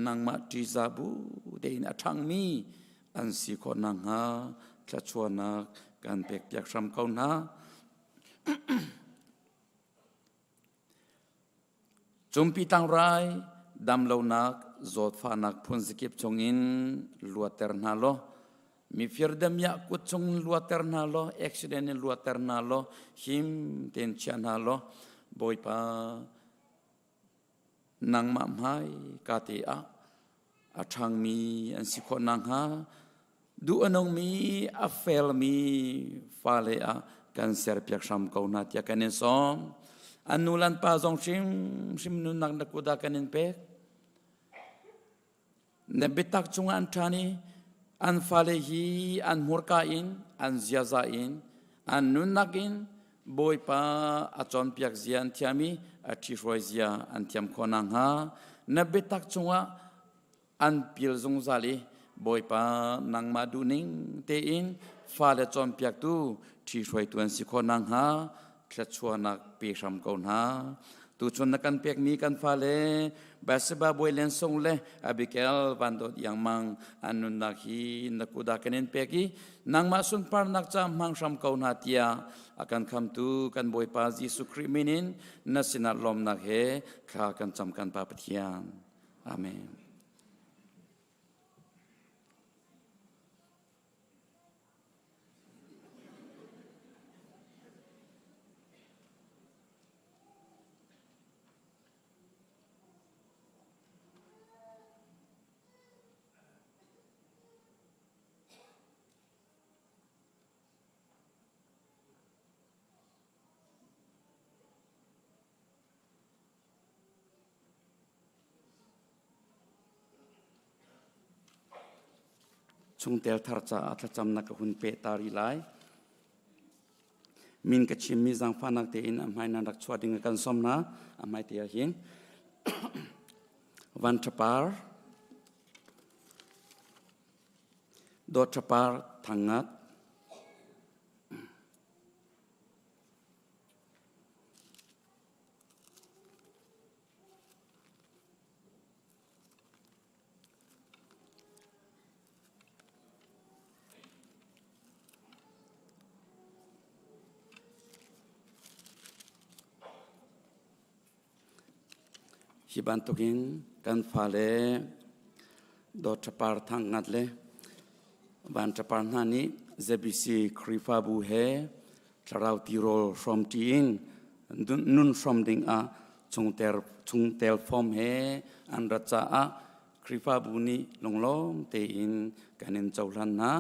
Speaker 9: nangmah ṭihzah bu tein a ṭhangmi an si khawh nakhnga thluachuahnak kan pekpiak hram ko hna. Cumpi tlangrai damlonak zawtfahnak phunzakip chungin luatter hna law mifir damiah kut chung luatter hna law accident in luatter hna law him tein chia hna law Bawipa nangmah hmai ka te ah a ṭhangmi an si khawh nakhnga duh a nungmi a felmi fale ah kan serpiak hram ko hna tiah kan in sawm. An nu le an pa zong hrimhrim nunnak na kut ah kan in pek. Na biatak cungah an ṭhan i an fale hi an hmurka in an ziaza in an nunnak in Bawipa a cawnpiak zia an thiam i a ṭhihruai zia an thiam khawh nakhnga na biatak cungah an pil zungzal i Bawipa nangmah duhning tein fale cawnpiaktu ṭhihruaitu an si khawh nakhnga thluachuahnak pe hram ko hna. Tuchun na kan pekmi kan fale Bathsheba Bawi Len Sung le Abigail Van Dawt Iang Mang an nunnak hi na kut ah kan in pek i nangmah sunparnak ca hmang hram ko hna tiah a kan khamtu kan Bawipa Jesuh Khrih min in na sinah lawmnak he thla kan cam kan Pa Pathian. Amen. Chungtel thar caah thlacamnak ka hun peh ta rih lai. Min ka chimmi zaangfahnak tein a hmai nan rak chuah ding kan sawm hna. A hmai te ah hin Van Ṭhapar, Dawt Ṭhapar Thangngat, Hi bantukin kan fale Dawt Ṭhapar Thang Ngat le Van Ṭhapar hna nih ZBC Khrihfabu he thlarau tirawl hrawmṭi in nun hrawm ding ah chungtel form he an rat caah Khrihfabu nih lunglawm tein kan in cohlan hna.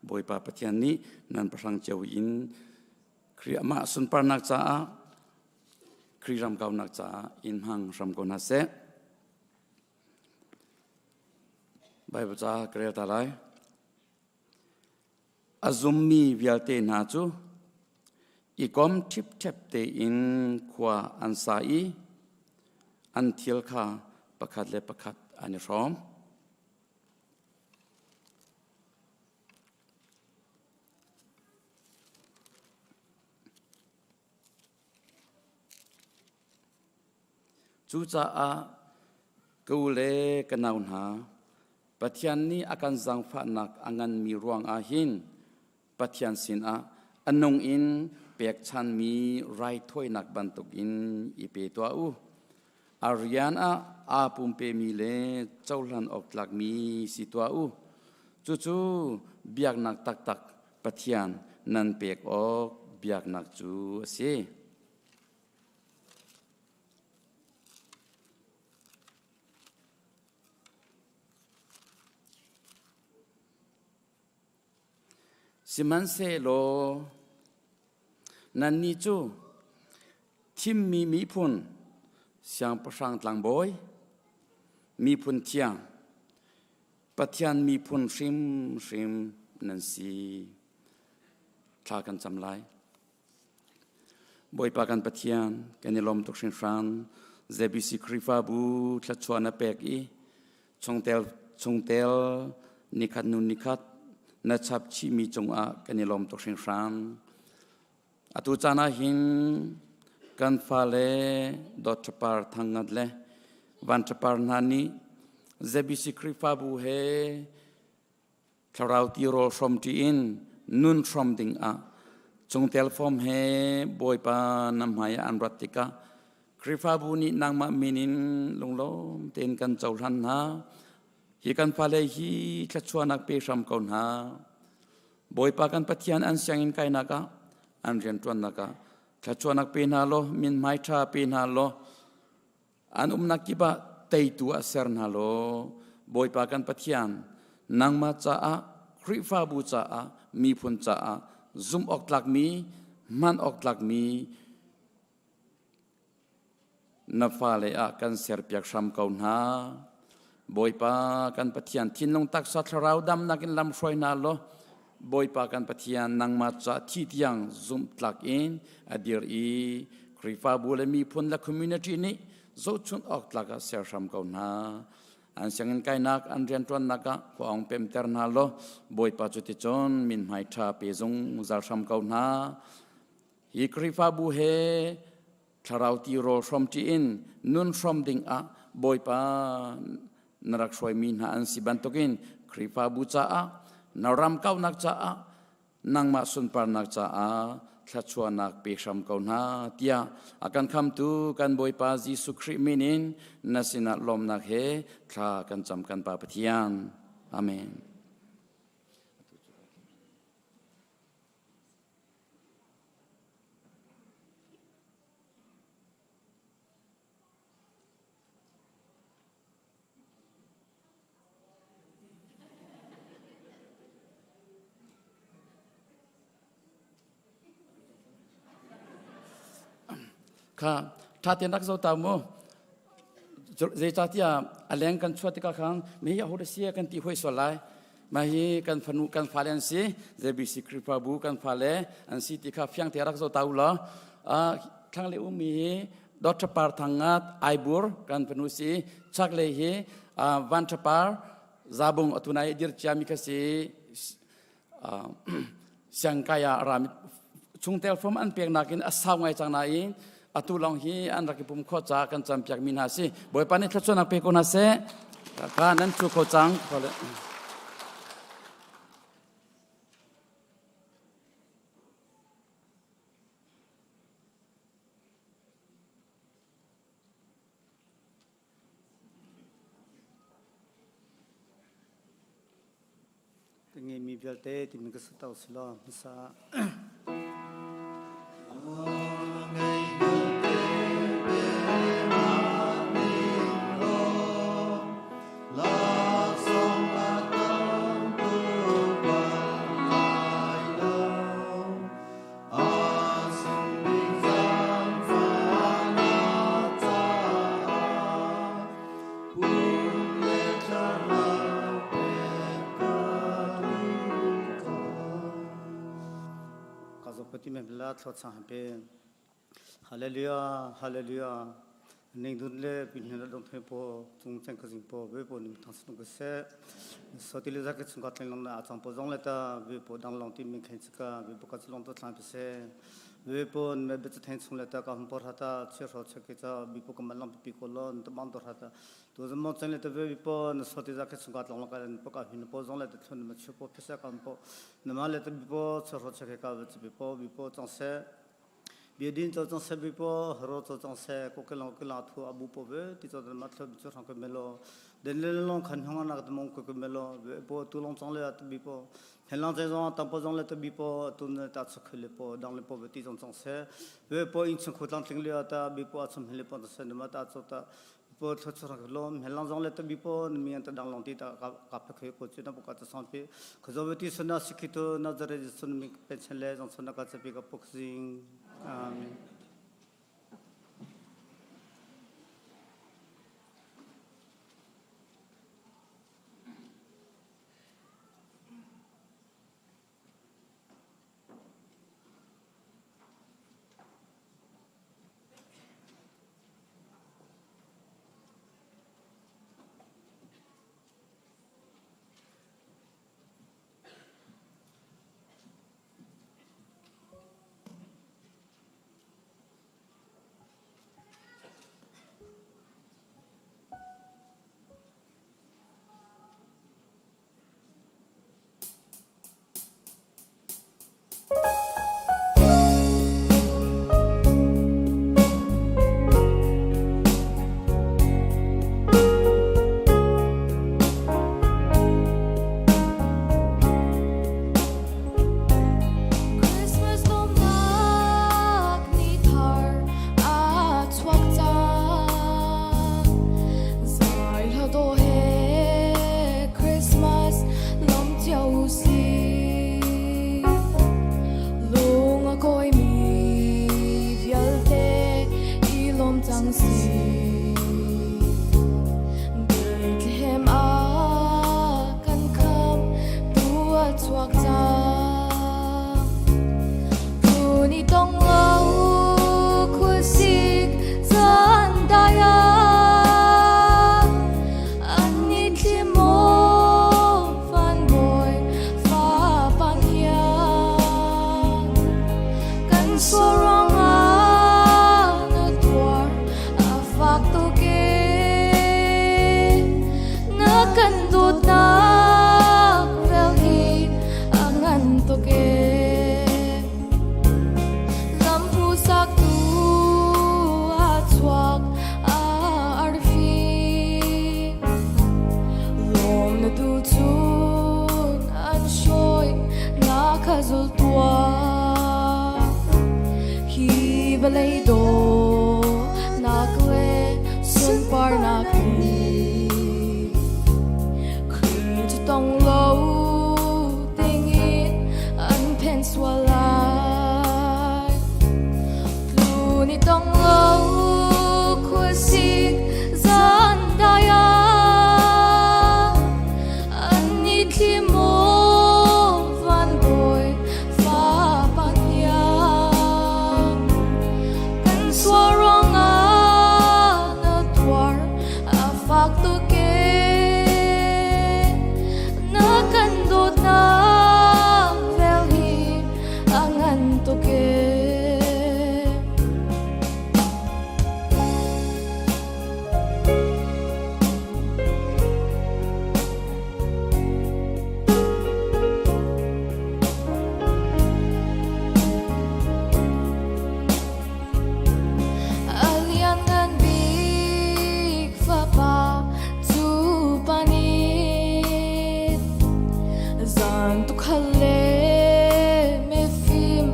Speaker 9: Bawipa Pathian nih nan pahrang cio in Khrih amah sunparnak caah Khrih ram kaunak caah in hmang hram ko hna seh. Bible ca ka rel ta lai. A zummi vialte hna cu i kom ṭhipṭhep tein khua an sa i an thil kha pakhat le pakhat an i hrawm. Cucaah ka u le ka nau hna, Pathian nih a kan zaangfahnak a nganmi ruangah hin Pathian sinah a nung in pekchanmi raithawinak bantukin i pe tuah u. A rian ah aa pumpemi le cohlan awk tlakmi si tuah u. Cucu biaknak taktak Pathian nan pek awk biaknak cu a si. Sihmanhsehlaw nannih cu thimmi miphun, siangpahrang tlangbawi, miphun thiang, Pathian miphun hrimhrim nan si. Thla kan cam lai. Bawipa kan Pathian, kan i lawm tuk hringhran. ZBC Khrihfabu thluachuah na pek i. Chungtel chungtel nikhat nu nikhat na chap chihmi cungah kan i lawm tuk hringhran. Atu caan ah hin kan fale Dawt Par Thangngat le Van Par hna nih ZBC Khrihfabu he thlarau tirawl hrawm ṭi in nun hrawm ding ah chungtel fawm he Bawipa na hmai ah an rat tikah Khrihfabu nih nangmah min in lunglawm tein kan cohlan hna. Hi kan fale hi thluachuahnak pe hram ko hna. Bawipa kan Pathian an sianginn kainak ah an rianṭuannak ah thluachuahnak pe hna law min hmai ṭha pe hna law an umnak kip ah teitu ah ser hna law Bawipa kan Pathian nangmah caah Khrihfabu caah miphun caah zumh awk tlakmi hman awk tlakmi Na fale ah kan serpiak hram ko hna. Bawipa kan Pathian thinlung taksa thlarau damnak in lam hruai hna law Bawipa kan Pathian nangmah ca thi tiang zumhtlak in a dir i Khrihfabu le miphun le community nih zohchunh awk tlak ah ser hram ko hna. An sianginn kainak an rianṭuannak ah khua ong pemter hna law Bawipa cuticun min hmai ṭha pe zungzal hram ko hna. Hi Khrihfabu he thlarau tirawl hrawmṭi in nun hrawm dingah Bawipa na rak hruaimi hna an si bantukin Khrihfabu caah na ram kauhnak caah nangmah sunparnak caah thluachuahnak pe hram ko hna tiah a kan khamtu kan Bawipa Jesuh Khrih min in na sinah lawmnak he thla kan cam kan Pa Pathian. Amen. Kha tha ten rak zo ta mu zeicahtiah a leng kan chuah tikah khan mi hi aho sia kan ti hoi sual lai mah hi kan fanu kan fale an si JBC Khrihfabu kan fale an si ti kha fiang te rak zo ta u law thlangle ummi hi Dr. Par Thangat Aibur kan fanu si chaklei hi Van Par Zabung atunai dir ciami kha si siangkai ah rami chungtel form an pek nakin a sau ngai cang nain atu lawng hi an rak i pum khawh caah kan campiak mi hna si Bawipa nih thluachuahnak pe ko hna seh ka nan cu kho cang.
Speaker 10: Ka ngeimi vialte timi ka sa si law hmasa. Hallelujah, hallelujah. Ning dun le pin la dong the po chung cheng ka jing po ve po nim thang sung ka se so ti le za ke chung ka tleng long na achang po zong le ta ve po dang long ti min khen chika ve po ka long to thlang pe se ve po me be theng chung le ta ka hum por hata che ro che ke cha bi po ka man long pi ko lo to bang to hata to zom mo chen le ta ve bi po na so ti za ke chung ka tlong lo ka po ka hin po zong le ta thun ma chu po phe ka po na ma le ta bi po che ro che ke ka bi po bi po chang se Biadin cho chang se bi po hro cho chang se ko ke long ke la thu abu po ve ti cho ma thlo cho rang ke melo den le long khan hong na ka mong ko ke melo ve po tu long chang le at bi po hen lang che zong tam po zong le ta bi po tu ne ta chuk le po dang le po ve ti chong chang se ve po in chung khutlang tling le ta bi po achum le po se ne ma ta cho ta po thlo cho rang lo hen lang zong le ta bi po mi an ta dang long ti ta ka ka phe khe ko chu na po ka ta sang pi khazo ve ti sun na sikhito na zare sun mi pension le jong sun na ka chapi ka puk jing amen.
Speaker 11: vawlei dawhnak le sunparnak nih Khrih cu tong lo dingin an phen sual lai. Tlu ni tong lo khuasik zan dai ah an i thli maw van bawi fapa thiang kan sual ruangah na tuar a fak tuk ee na kan dawtnak vel hi a ngan tuk ee. A lianngan bik fapa cu pa nih zan tukhal le mifim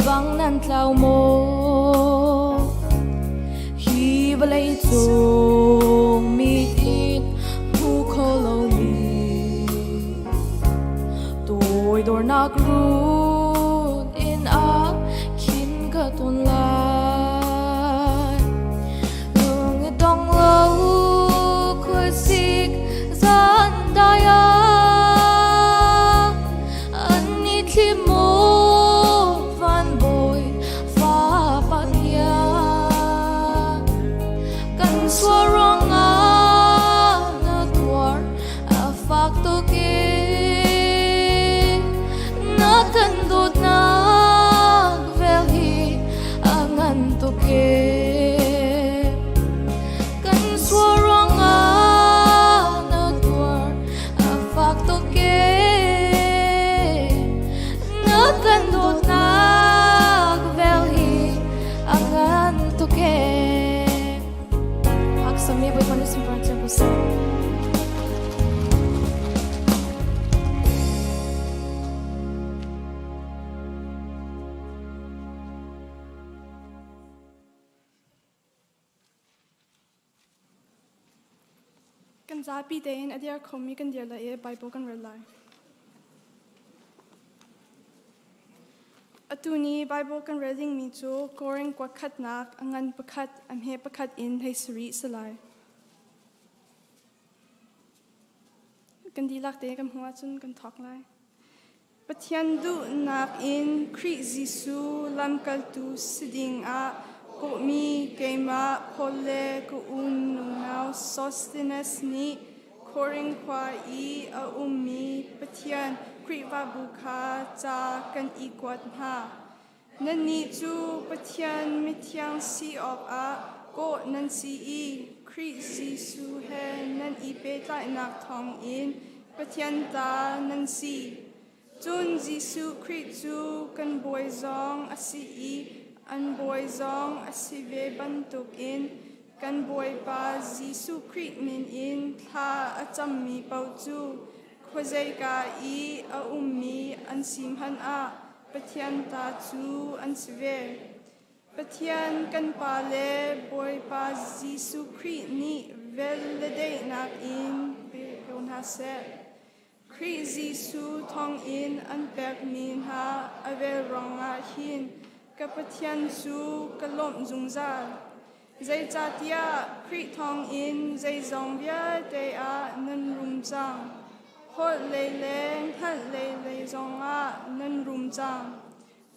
Speaker 11: bang nan tlau maw? Hi vawlei cung mit in hmu kho lomi toidornak run in ah khin ka ton lai. Lung i dong lo khuasik zan dai ah an i thli maw van bawi fapa thiang kan sual ruangah na tuar a fak tuk i na kan dawtnak vel hi a ngan tuk i kan sual ruangah na tuar a fak tuk i na kan dawtnak vel hi a ngan tuk e. Aksami Bawipa nih sunparnak cio ko seh.
Speaker 12: Kan zapi tein a dir khomi kan dir lai i Bible kan rel lai. Atu ni Bible kan rel dingmi cu Korin kua khatnak a ngan pakhat a hme pakhat in hei sarih si lai. Kan dihlak te kan hmuh ahcun kan thawk lai. Pathian duhnak in Khrih Jesuh lamkaltu si dingah kawhmi keimah Paul le ka unau Sosthenes nih Korin khua i a ummi Pathian Khrihfabu kha ca kan i kuat hna. Nannih cu Pathian mithiang si awkah kawh nan si i Khrih Jesuh he nan i pehtlaihnak thawngin Pathian ta nan si. Cun Jesuh Khrih cu kan Bawi zong a si i an Bawi zong a si ve bantukin kan Bawipa Jesuh Khrih min in thla a cammi paoh cu khuazeika i a ummi an si hmanh ah Pathian ta cu an si ve. Pathian kan Pa le Bawipa Jesuh Khrih nih vel le daihnak in pe ko hna seh. Khrih Jesuh thawngin an pekmi hna a vel ruangah hin ka Pathian cu ka lawmh zungzal. Zeicahtiah Khrih thawngin zeizong vialte ah nan rum cang. Holh lei le hngalh lei lei zongah nan rum cang.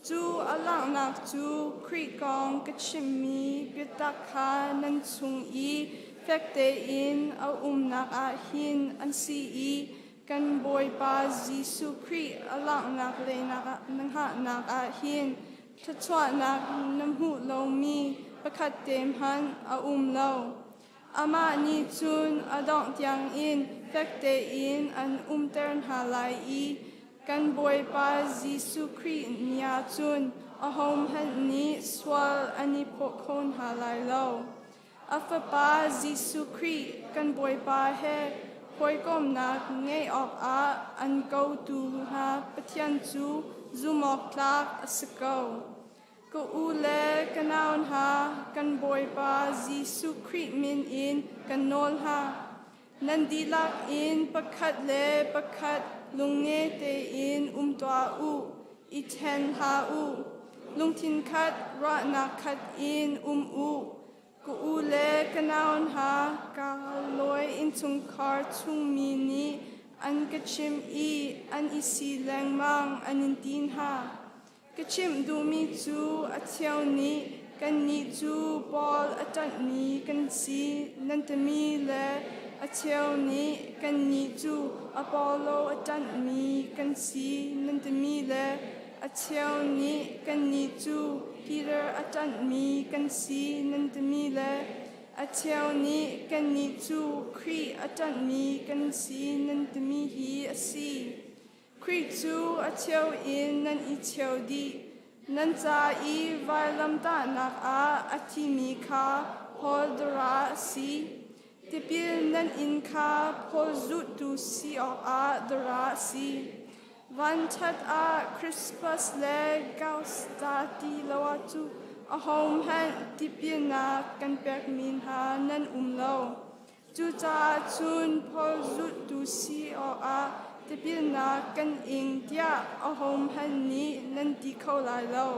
Speaker 12: Cu a langhnak cu Khrih kong ka chimmi biatak kha nan chung i fek tein a umnak ah hin an si i kan Bawipa Jesuh Khrih a langhnak le na hngahnak ah hin thluachuahnak na hmuh lomi pakhat te hmanh a um lo. Amah nih cun a dongh tiangin fek tein an umter hna lai i Kan Bawipa Jesuh Khrih ni ah cun ahohmanh nih sual an i phawh kho hna lai lo. A Fapa Jesuh Khrih kan Bawipa he hawikomhnak ngeih awkah an kotu hna Pathian cu zumhawktlak a si ko. Ka u le ka nau hna, kan Bawipa Jesuh Khrih min in kan nawl hna. Nan dihlak in pakhat le pakhat lungnge tein um tuah u, i ṭhen hlah u. Lungthin khat, ruahnak khat in um u. Ka u le ka nau hna, ka lawi innchungkhar chungmi nih an ka chimh i an i si lengmang an in ti hna. Ka chimh duhmi cu a cheu nih kannih cu Paul a ṭanhmi kan si nan timi le a cheu nih kannih cu Apollo a ṭanhmi kan si nan timi le a cheu nih kannih cu Peter a ṭanhmi kan si nan timi le a cheu nih kannih cu Khrih a ṭanhmi kan si nan timi hi a si. Khrih cu a cheu in nan i cheu dih. Nan ca i vailamtahnak ah a thimi kha Paul dara a si. Tipil nan in kha Paul zulhtu si awkah dara a si. Vanṭhat ah Crispus le Gaius ta ti lo ah cu ahohmanh tipilnak kan pekmi hna nan um lo. Cucaah cun Paul zulhtu si awkah tipilnak kan ing tiah ahohmanh nih nan ti kho lai lo.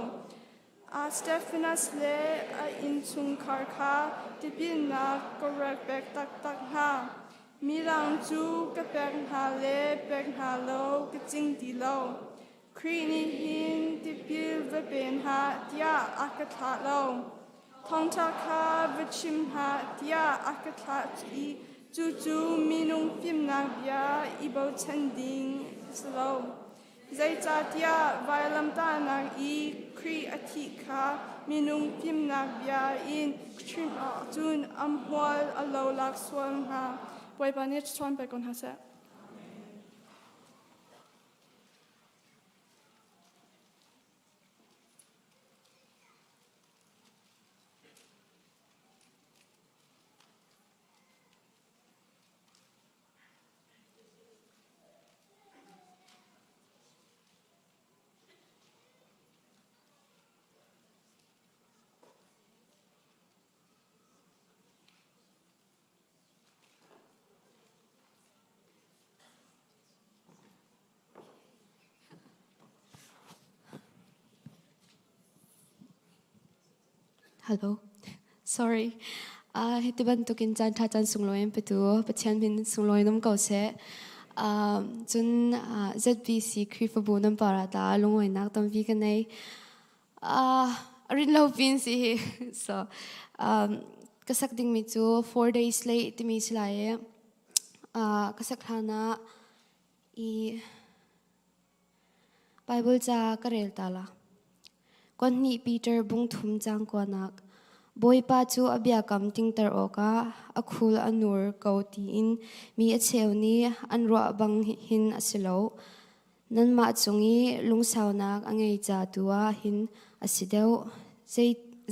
Speaker 12: Stefanas le a innchungkhar kha tipilnak ka rak pek taktak hna. Midang cu ka pek hna le pek hna lo ka cing ti lo. Khrih nih hin tipil va pe hna tiah a ka thlah lo. Thawngṭha kha va chim hna tiah a ka thlah i cucu minung fimnak bia i bochan ding a si lo. Zeicahtiah vailamtahnak i Khrih a thih kha minung fimnak bia in chim ahcun a hmual a lolak sual hnga. Bawipa nih ṭhawn pe ko hna seh.
Speaker 13: Hello. Sorry. Uh, hiti bantukin caan ṭha caan sunglawi in petu Pathian min sunglawi num ko seh. Um, cun uh, ZBC Khrihfabu nan para ta lungawinak tampi ka nei. Uh, rin lo pin si hi. So, um, ka sak dingmi cu 4 days late timi si lai i ka sak hlan ah i Bible ca ka rel ta la. Kuanhnih Peter bungthum cang kuanak Bawipa cu a biakam tingter awkah a khul a nur ko tiin mi a cheu nih an ruah bang hin a si lo. Nanmah cung i lungsaunak a ngei ca tu ah hin a si deuh.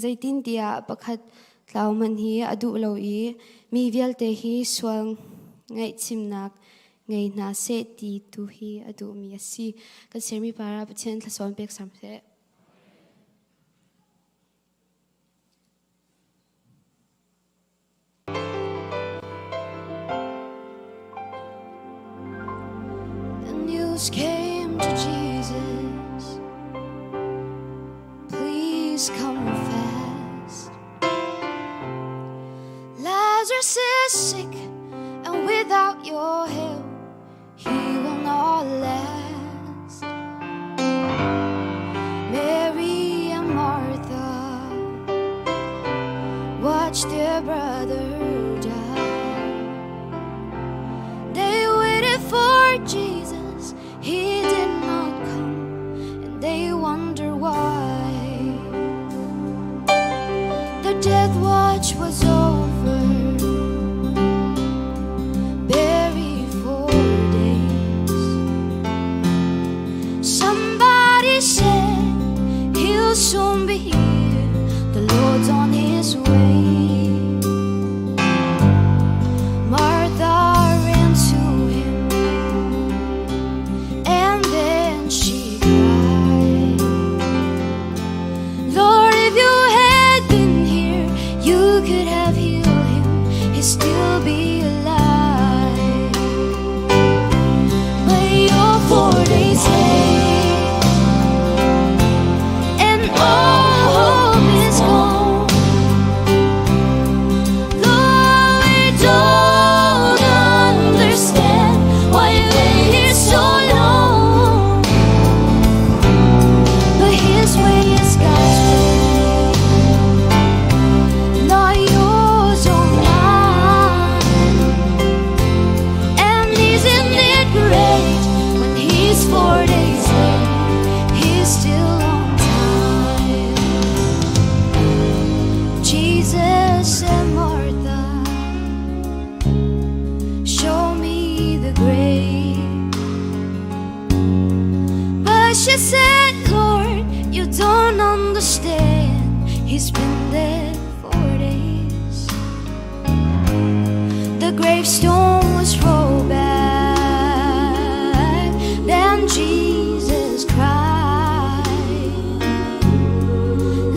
Speaker 13: Zeitintiah pakhat tlau hmanh hi a duh lo i mi vialte hi sual ngaihchimnak ngei hna seh ti tu hi a duhmi a si. Kan sermi para Pathian thlasawn pek sam seh. The news came to Jesus. Please come fast. Lazarus is sick, and without your help, he will not last. Mary and Martha watched their brother die. They waited for Jesus, he did not come, and they wonder why. The death watch was over. Buried for days. Somebody said he'll soon be here. The Lord's on his way. Martha ran to him, and then she cried.
Speaker 11: understand. He's been dead for days. The gravestone was rolled back. Then Jesus cried,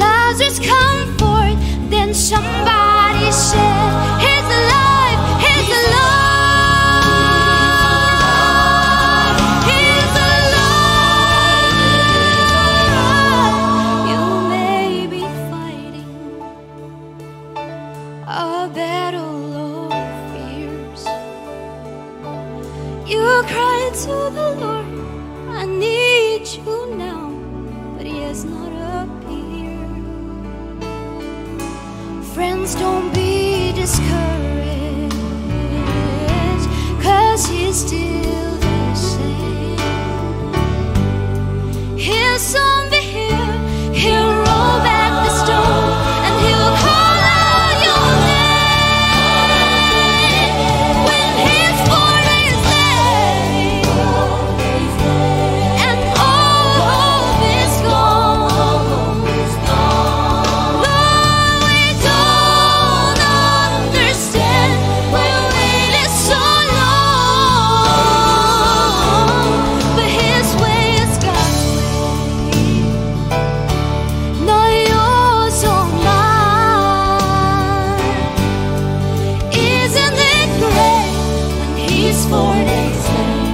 Speaker 11: Lazarus, come forth. Then somebody said, He's alive, he's alive, he's alive. You may be fighting a battle of fears. You cry to the Lord, I need you now, but He has not appeared. Friends, don't be discouraged, cause He's still the same. He'll soon be here, He'll roll back the stone, and He'll call out your name. When His 4 days late, and all hope is gone. Lord, we don't understand why we waited so long, but His way is God's way, not yours or mine. Isn't it great when He's 4 days late?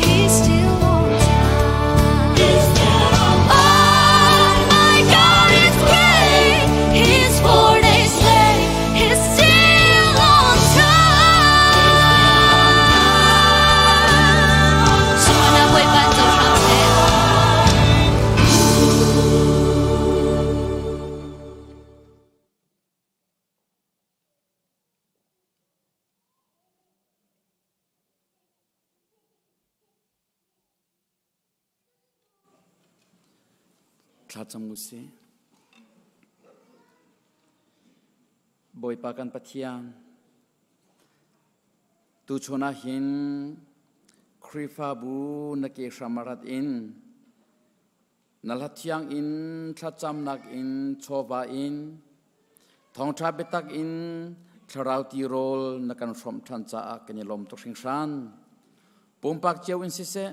Speaker 11: He's still on time. Oh my God is great. He's 4 days late. He's still on time. Sunparnak Bawipa co hram seh.
Speaker 9: Thlacam u sih. Bawipa kan Pathian, tuchun ah hin Khrihfabu na ke hram a rat in na hla thiang in thlacamnak in chawva in thawngṭha biatak in thlarau tirawl na kan hrawmh ṭhan caah kan i lawm tuk hringhran. Pumpak cio in siseh,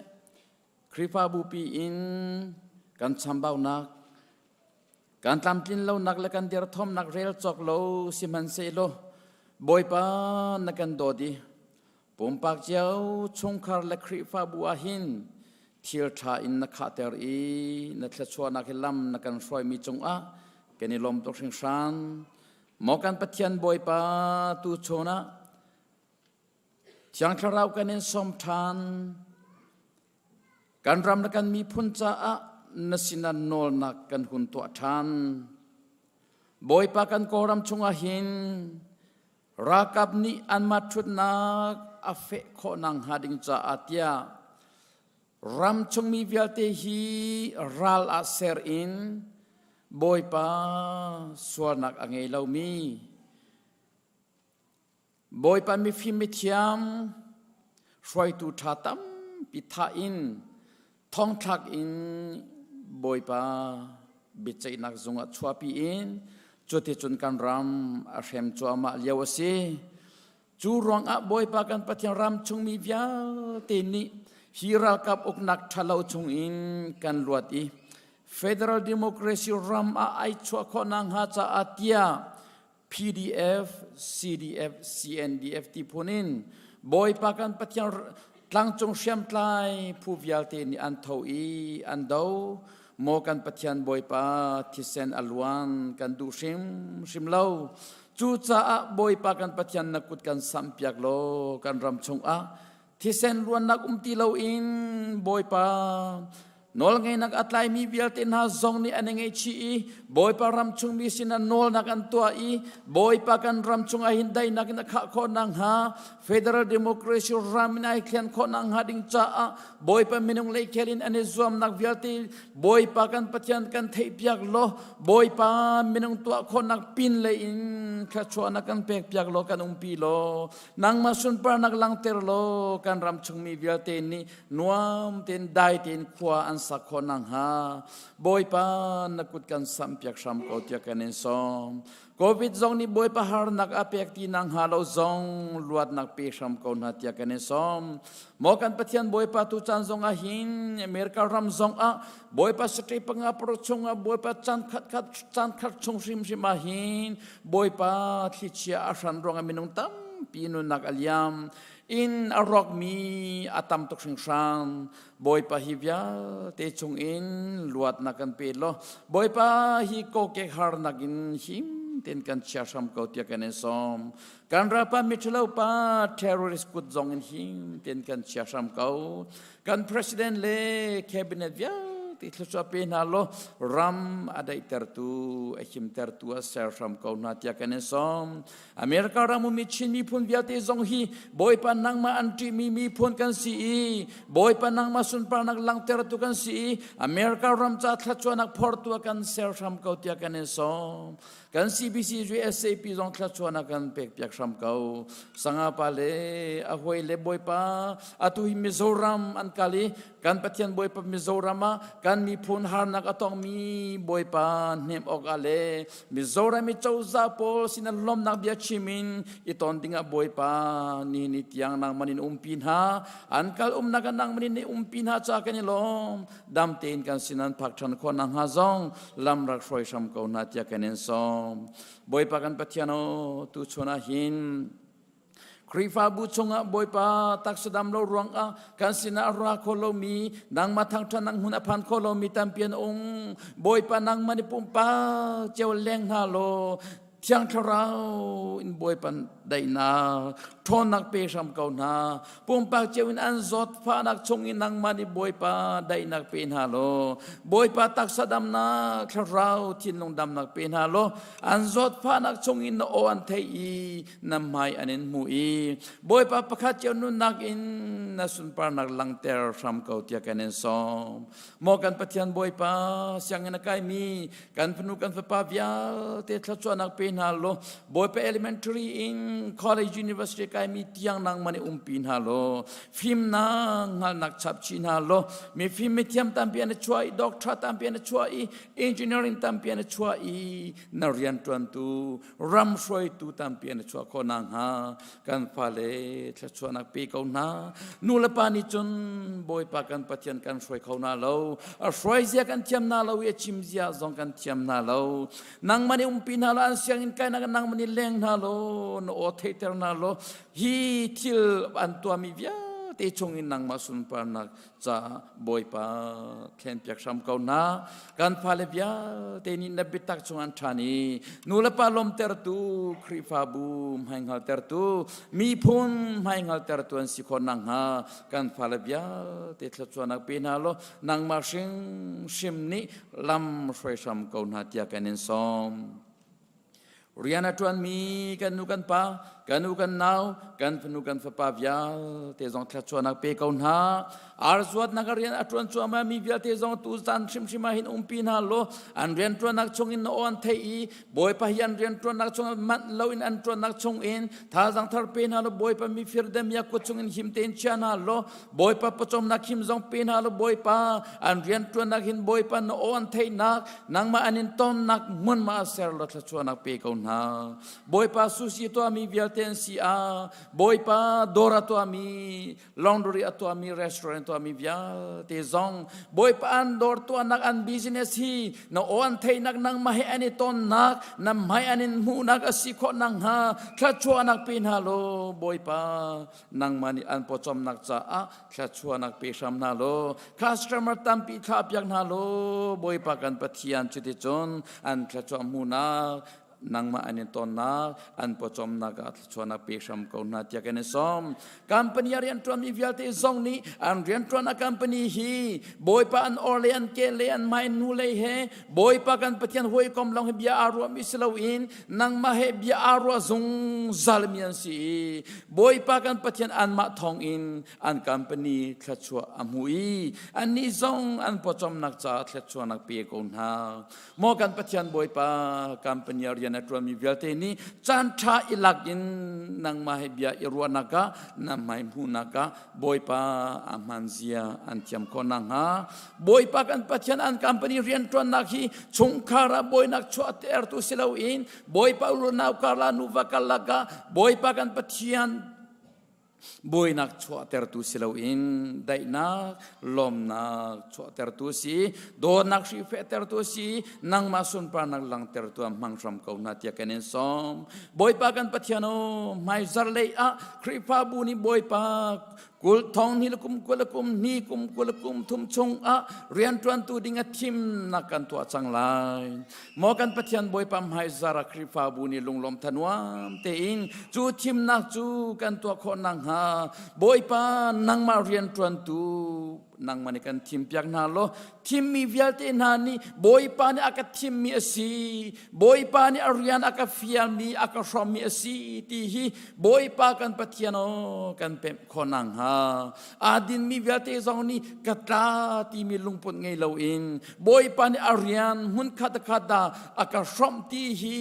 Speaker 9: Khrihfabu pi in kan chambaunak, kan tlamtlin lonak le kan derthawmnak rel cawk lo sihmanhsehlaw Bawipa na kan dawt i pumpak cio chungkhar le Khrihfabu ah hin thil ṭha in na khahter i na thluachuahnak hi lam na kan hruaimi cungah kan i lawm tuk hringhran. Maw kan Pathian Bawipa tu chun ah Thiang Thlarau kan in sawm ṭhan. Kan ram le kan miphun caah na sinah nawlnak kan hun tuah ṭhan. Bawipa kan Kawlram chungah hin ralkap nih anmah ṭhutnak a feh khawh nakhnga ding caah tiah ram chungmi vialte hi ral ah ser in Bawipa sualnak a ngei lomi Bawipa mifim mithiam hruaitu ṭha tampi thah in thongthlak in Bawipa biaceihnak zung ah chuahpi in cuticun kan ram a hrem cuahmah lio a si. Cu ruangah Bawipa kan Pathian ram chungmi vialte nih hi ralkap uknak ṭhalo chungin kan luat i Federal Democracy ram ah ai chuah khawh nakhnga caah tiah PDF, CDF, CNDF ti phun in Bawipa kan Pathian tlangcung hriamtlai phu vialte nih an tho i an do. Maw kan Pathian Bawipa thisen a luan kan duh hrimhrim lo. Cucaah Bawipa kan Pathian na kut kan samhpiak law kan ram chungah thisen luannak um ti loin Bawipa nawlngeinak a tlaimi vialte hna zong nih an i ngaihchih i Bawipa ram chungmi sinah nawlnak an tuah i Bawipa kan ram chungah hin daihnak in a khah khawh nakhnga Federal Democracy ram in ai thlen khawh nakhnga ding caah Bawipa minung leikhel in an i zuamnak vialte Bawipa kan Pathian kan theihpiak law Bawipa minung tuah khawhnak pin lei in thluachuahnak kan pekpiak law kan umpi law nangmah sunparnak langhter law kan ram chungmi vialte nih nuam tein dai tein khua an sak khawh nakhnga Bawipa na kut kan samhpiak hram ko tiah kan in sawm. Covid zong nih Bawipa harnak a pek ti nakhnga lo zong luatnak pe hram ko hna tiah kan in sawm. Maw kan Pathian Bawipa tu caan zong ah hin America ram zong ah Bawipa state panga paruk chung ah Bawipa caan khat khat caan khat chung hrimhrim ah hin Bawipa thlichia a hran ruangah minung tampi nunnak a liam inn a rawkmi a tam tuk hringhran. Bawipa hi vialte chungin luatnak kan pe law Bawipa hi kokek harnak in him tein kan chia hram ko tiah kan in sawm. Kan ralpa miṭhalo pa terrorist kut zong in him tein kan chia hram ko. Kan president le cabinet vialte thluachuah pe hna law ram a daihtertu a himtertu a ser hram ko hna tiah kan in sawm. America ram ummi Chin miphun vialte zong hi Bawipa nangmah an ṭihmi miphun kan si i Bawipa nangmah sunparnak langhtertu kan si i America ram ca thlachuahnak phortu ah kan ser hram ko tiah kan in sawm. Kan CBC USAP zong thlachuahnak kan pekpiak hram ko. Sanga pa le a hawi le Bawipa atu hi Mizoram an kal i kan Pathian Bawipa Mizoram ah kan miphun harnak a tongmi Bawipa hnem awk ah le Mizoram i cozah pawl sin lawmnak bia chim in i ton dingah Bawipa ni ni tiang nangman in umpi hna an kal umnak ah nangman in umpi hna ca kan i lawm dam tein kan sin an phak ṭhan khawh nakhnga zong lam rak hruai hram ko hna tiah kan in sawm Bawipa kan Pathian aw tu chun ah hin Khrihfabu chungah Bawipa taksa dam lo ruangah kan sinah a ra kho lomi nangmah thangṭhat nang hmun a phan kho lomi tampi an um. Bawipa nangmah nih pumpak cio leng hna law Thiang Thlarau in Bawipa daihnak ṭhawnnak pe hram ko hna. Pumpak cio in an zawtfahnak chung in nangmah nih Bawipa daihnak pe hna law Bawipa taksa damnak thlarau thinlung damnak pe hna law an zawtfahnak chung in na aw an theih i na hmai an in hmu i Bawipa pakhat cio nunnak in na sunparnak langhter hram ko tiah kan in sawm. Maw kan Pathian Bawipa sianginn a kaimi kan fanu kan fapa vialte thluachuahnak pe hna law Bawipa elementary in college university kaimi tiang nangmah nih umpi hna law fimnak hngalhnak chap chih hna law mifim mithiam tampi an i chuah i doctor tampi an i chuah i engineering tampi an i chuah i na rianṭuantu ram hruaitu tampi an i chuah khawh nakhnga kan fale thluachuahnak pe ko hna. Nu le pa nih cun Bawipa kan Pathian kan hruai kho hna lo. A hruai zia kan thiam hna lo i a chim zia zong kan thiam hna lo. Nangmah nih umpi hna lo, an sianginn kainak nangmah nih leng hna law, na aw theihter hna law, hi thil an tuahmi vialte chungin nangmah sunparnak caah Bawipa thlenpiak hram ko hna. Kan fale vialte nih na biatak chung an ṭhan i nu le pa lawmtertu, Khrihfabu hmaihngaltertu, miphun hmaihngaltertu an si khawh nakhnga kan fale vialte thluachuahnak pe hna law nangmah hrimhrim nih lam hruai hram ko hna tiah kan in sawm. Rian a ṭuanmi kan nu kan pa, kan u kan nau, kan fanu kan fapa vialte zong thluachuahnak pe ko hna. Ar zuatnak a rian a ṭuan cuahmah mi vialte zong tu zan hrimhrim ah hin umpi hna law an rian ṭuannak chungin na aw an theih i Bawipa hi an rian ṭuannak chungin manh loin an ṭuannak chungin thazaang thar pe hna law Bawipa mifir demia kut chungin him tein chia hna law Bawipa pawcawmnak him zong pe hna law Bawipa an rian ṭuannak hin Bawipa na aw an theihnak nangmah an in tonnak hmunhma ser law thluachuahnak pe ko hna. Bawipa sushi tuahmi vialte an si ah Bawipa dawr a tuahmi laundry a tuahmi restaurant tuahmi vialte zong Bawipa an dawr tuahnak an business hi na aw an theihnak nangmah he an i tonnak na hmai an in hmuhnak a si khawh nakhnga thluachuahnak pe hna law Bawipa nangmah nih an pawcawmnak caah thluachuahnak pe hram hna law customer tampi thlah piak hna law Bawipa kan Pathian cuticun an thluachuah hmuhnak nangmah an in tonnak an pawcawmnak ah thluachuahnak pe hram ko hna tiah kan i sawm company a rianṭuanmi vialte zong nih an rianṭuan a company hi Bawipa an or le an ke le an hmai nu lei he Bawipa kan Pathian hawikom lawng hi bia aa ruahmi si loin nangmah he bia aa ruah zungzalmi an si i Bawipa kan Pathian anmah thawngin an company thluachuah a hmu i annih zong an pawcawmnak caah thluachuahnak pe ko hna. Maw kan Pathian Bawipa company rian. rian a ṭuanmi vialte nih caan ṭha i lak in nangmah he bia i ruahnak ah na hmai hmuhnak ah Bawipa a hmaan zia an thiam khawh nakhnga Bawipa kan Pathian an company rianṭuannak hi chungkhar ah bawinak chuahtertu si loin Bawipa unau karlah nuva karlak ah Bawipa kan Pathian buainak chuahtertu si loin daihnak lawmnak chuahtertu si dawtnak hri fehtertu si nangmah sunparnak langtertu ah hmang hram ko hna tiah kan in sawm. Bawipa kan Pathian o hmaizar lei ah Khrihfabu nih Bawipa kul thong ni le kum 20 le kum hnih kum 20 le kum thum chung ah rianṭuantu ding a thimnak kan tuah cang lai. Maw kan Pathian Bawipa hmaizar ah Khrihfabu nih lunglawm thanuam tein cu thimnak cu kan tuah khawh nakhnga Bawipa nangmah rianṭuantu nangmah nih kan thimpiak hna law thimmi vialte hna nih Bawipa nih a ka thimmi a si Bawipa nih a rian a ka fialmi a ka hrawmmi a si ti hi Bawipa kan Pathian aw kan pemh khawh nakhnga aa dinmi vialte zong nih ka tla timi lungput ngei loin Bawipa nih a rian hmun khat khat dah a ka hrawmh ti hi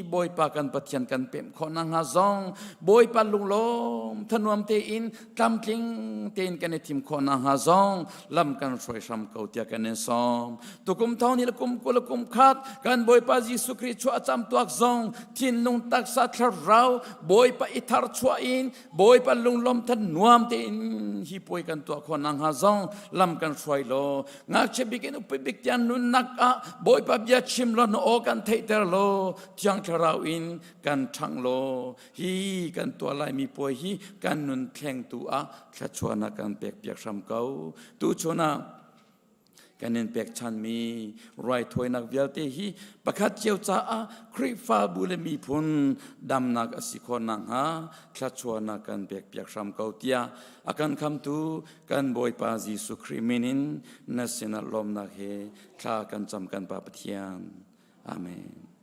Speaker 9: Bawipa kan Pathian kan pemh khawh nakhnga zong Bawipa lunglawm thanuam tein tlamtling tein kan i thim khawh nakhnga zong lam kan hruai hram ko tiah kan in sawm. Tukum thong ni le kum 20 le kum khat kan Bawipa Jesuh Khrih chuah cam tuak zong thinlung taksa thlarau Bawipa i thar chuah in Bawipa lunglawm than nuam tein hi puai kan tuah khawh nakhnga zong lam kan hruai law ngakchia bik in upi bik tiang nunnak ah Bawipa bia chim law na aw kan theihter law Thiang Thlarau in kan ṭhangh law hi kan tuah laimi puai hi kan nun thlengtu ah thluachuahnak kan pek piak hram ko. Tuchun ah kan in pekchanmi raithawinak vialte hi pakhat cio caah Khrihfabu le miphun damnak a si khawh nakhnga thluachuahnak kan pek piak hram ko tiah a kan khamtu kan Bawipa Jesuh Khrih min in na sinah lawmnak he thla kan cam kan Pa Pathian. Amen.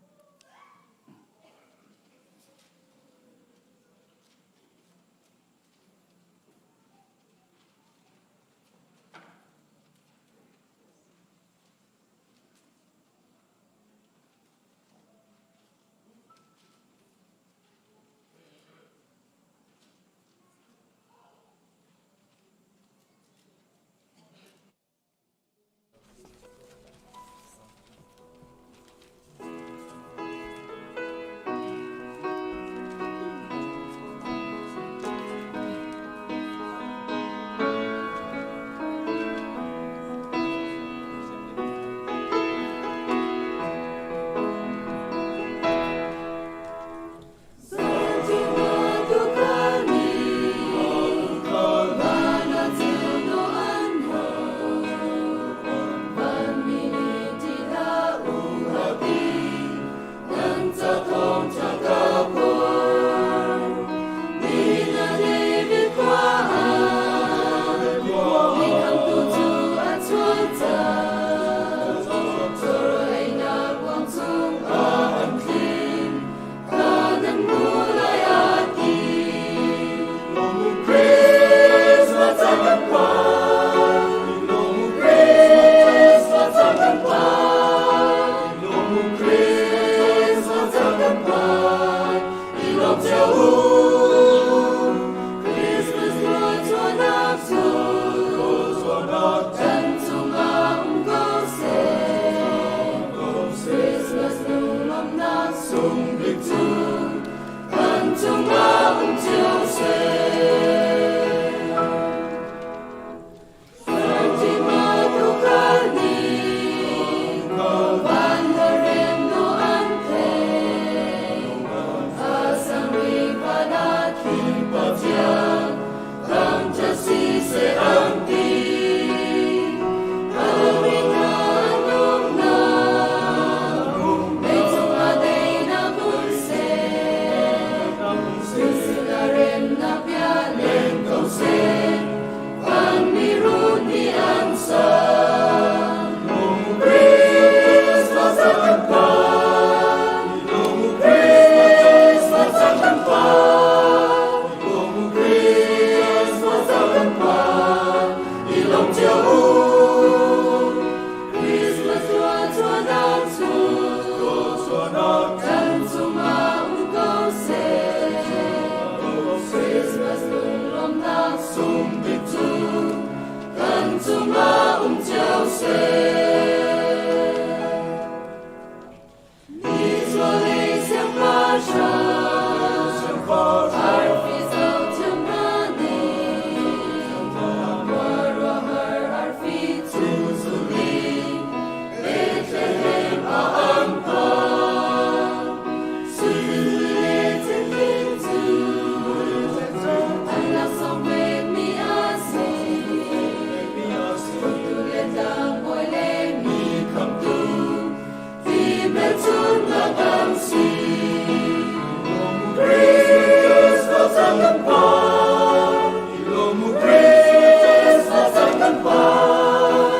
Speaker 4: caan kan phan. I lawm u Christmas caan kan phan.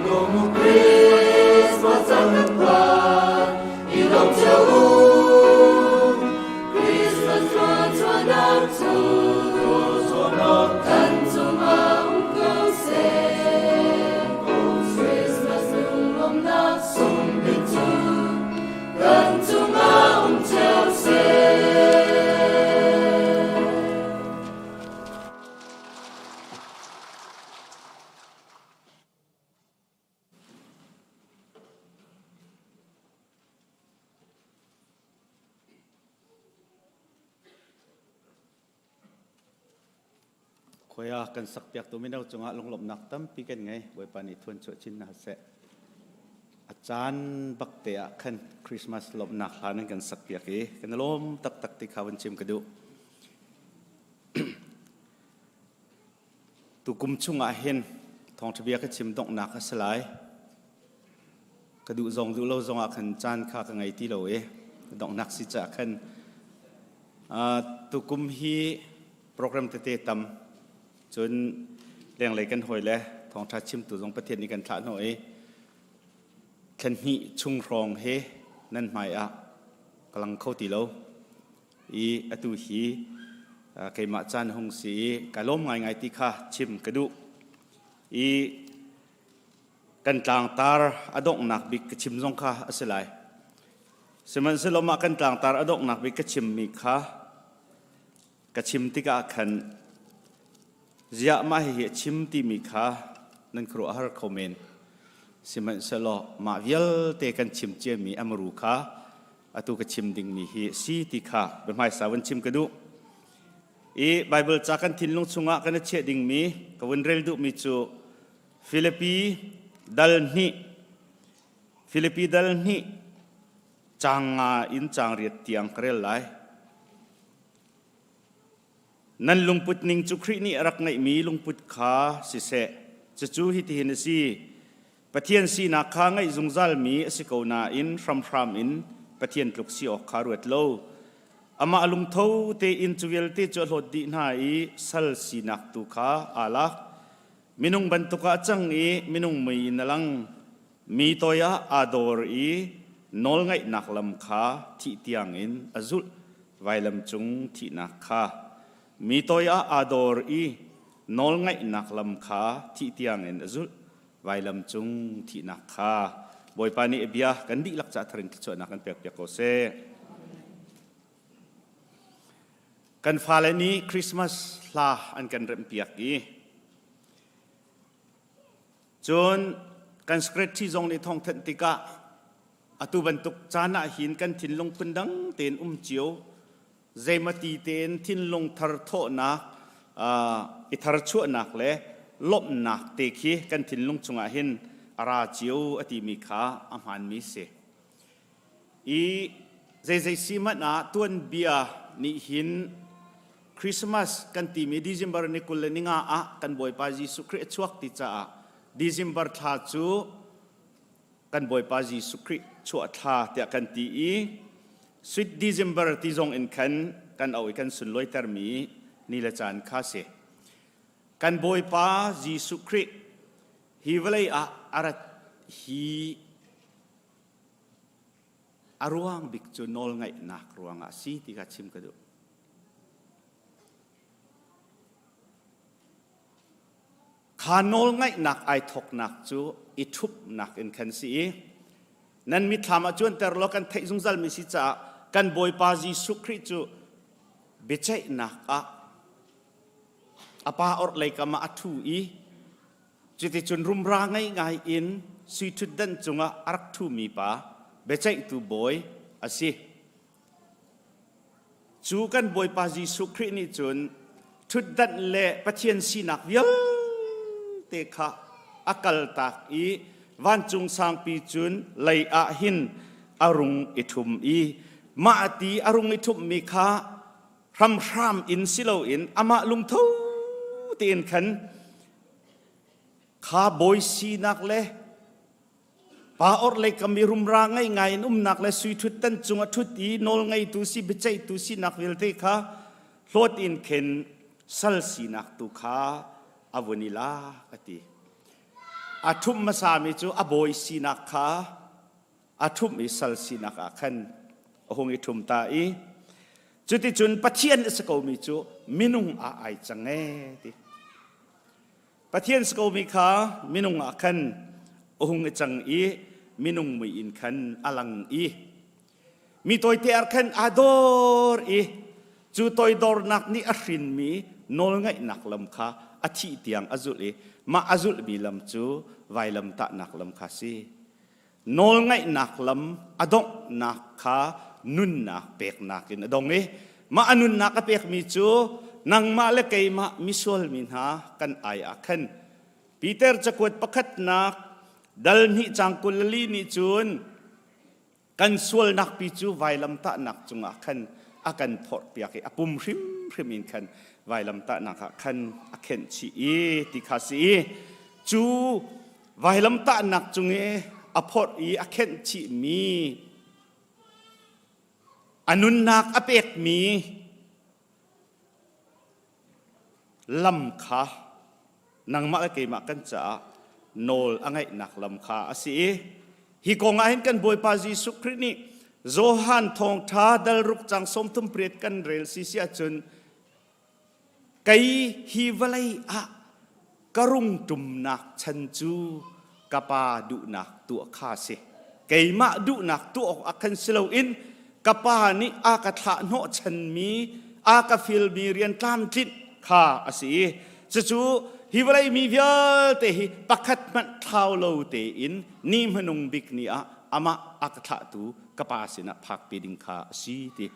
Speaker 4: Lawm u Christmas caan kan phan. I lawm cio u. Christmas thluachuahnak cu kan cungah um ko seh. Christmas lunglawmhnak sungbik cu kan cungah um cio seh.
Speaker 14: Khoi ah kan sakpiaktu mino cungah lunglawmhnak tampi kan ngei. Bawipa nih thuan chuah chin hna seh. A caan bak te ah khan Christmas lawmhnak hla nan kan sakpiak i kan i lawm taktak ti kha vun chim ka duh. Tukum chungah hin thawngṭha bia ka chim donghnak a si lai. Ka duh zong duh lo zong ah khan caan kha ka ngei ti lo i donghnak si caah khan tukum hi program tete tam cun lenglei kan hawi le thawngṭha chimtu zong Pathian nih kan thlah hnawh i thlan hnih chung hrawng he nan hmai ah ka lang kho ti lo. I atu hi keimah caan hung si i ka lawm ngaingai ti kha chim ka duh. I kan tlangtar a donghnak bik ka chim zong kha a si lai. Sihmanhsehlaw mah kan tlangtar a donghnak bik ka chimmi kha ka chim tikah khan ziah mah hihi a chim timi kha nan khuaruah har kho men. Sihmanhsehlaw mah vialte kan chim ciami a muru kha atu ka chim dingmi hi si ti kha biahmaisa vun chim ka duh. I Bible ca kan thinlung chungah kan i chiah dingmi ka vun rel duhmi cu Filipi dal hnih Filipi dal hnih caang nga in caang riat tiang ka rel lai. Nan lungput ning cu Khrih nih a rak ngeihmi lungput kha siseh. Cucu hitihin a si. Pathian sinak kha ngeih zungzalmi a si ko nain hramhram in Pathian tluk si awk kha ruat lo. Amah lungtho tein cu vialte cu a hlawt dih hna i sal sinak tu kha aa lak. Minung bantuk ah a cang i minung mui in a lang. Mi toi ah aa dawr i nawlngaihnak lam kha thih tiangin a zulh, vailam cung thihnak kha. Mi toi ah aa dawr i nawlngaihnak lam kha thih tiangin a zulh, vailam cung thihnak kha. Bawipa nih a bia kan dihlak ca thar in thluachuahnak kan pekpiak ko seh. Kan fale nih Christmas hla an kan remhpiak i Cun kan secretary zong nih thawngthanh tikah atu bantuk caan ah hin kan thinlung phundang tein um cio zeimati tein thinlung thar thawhnak i tharchuahnak le lawmhnak te khi kan thinlung chungah hin a ra cio a timi kha a hmaanmi si. I zeizei si hmanh ah tuanbia nih hin Christmas kan timi December ni 25 ah kan Bawipa Jesuh Khrih a chuak ti caah December thla cu kan Bawipa Jesuh Khrih chuah thla tiah kan ti i Sweet December ti zong in khan kan auh i kan sunlawitermi ni le caan kha si. Kan Bawipa Jesuh Khrih hi vawlei ah a rat hi A ruang bik cu nawlngaihnak ruangah a si ti kha chim ka duh. Kha nawlngaihnak ai thawknak cu i ṭhupnak in khan si i nan mitthlam ah cuanter law kan theih zungzalmi si caah kan Bawipa Jesuh Khrih cu biaceihnak ah a pa orhlei kam ah a ṭhu i Cuticun rumra ngei ngai in sui ṭhutdan cungah a rak ṭhumi pa biaceihtu bawi a si. Cu kan Bawipa Jesuh Khrih nih cun ṭhutdanh le Pathian sinak vialte kha a kaltak i vancung sangpi cun lei ah hin a rung i ṭhum i mah ti a rung i ṭhummi kha hramhram in si loin amah lungtho tein khan Kha bawi sinak le pa orhlei kam i rumra ngei ngai in umnak le sui ṭhutdan cung a ṭhut i nawl ngeitu si biaceihtu sinak vialte kha hlawt in khin sal sinak tu kha a vun i lak a ti. A ṭhumh hmasami cu a bawi sinak kha a ṭhumh i sal sinak ah khan a hung i ṭhum ta i cuticun Pathian a si komi cu minung ah ai cang ee ti. Pathian si komi kha minung ah khan a hung i cang i minung mui in khan a lang i mi tawite ah khan aa dor i cu toidornak nih a hrinmi nawlngaihnak lam kha a thih tiang a zulh i mah a zulhmi lam cu vailamtahnak lam kha si. Nawlngaihnak lam a donghnak kha nunnak peknak in a dong i mah a nunnak a pekmi cu nangmah le keimah misual mi hna kan ai ah khan Peter cakuat pakhatnak dal hnih cang 24 nih cun kan sualnak pi cu vailamtahnak cungah khan a kan phorhpiak i a pum hrimhrim in khan vailamtahnak ah khan a khenh chih i ti kha si i cu vailamtahnak cung i a phorh i a khenh chihmi a nunnak a pekmi lam kha nangmah le keimah kan caah nawl a ngeihnak lam kha a si i hi kong ah hin kan Bawipa Jesuh Khrih nih Johan thawngṭha dal ruk cang 38 kan rel si si ahcun kei hi vawlei ah ka rung ṭumnak chan cu ka pa duhnak tuah kha a si. Keimah duhnak tuah awk ah khan si loin ka pa nih a ka thlah hnawh chanmi, a ka filmi rian tlamtlinh kha a si i cucu hi vawlei mi vialte hi pakhat hmanh thlau lo tein ni hmanung bik ni ah amah a ka thlahtu ka pa sinah phakpi ding kha a si ti.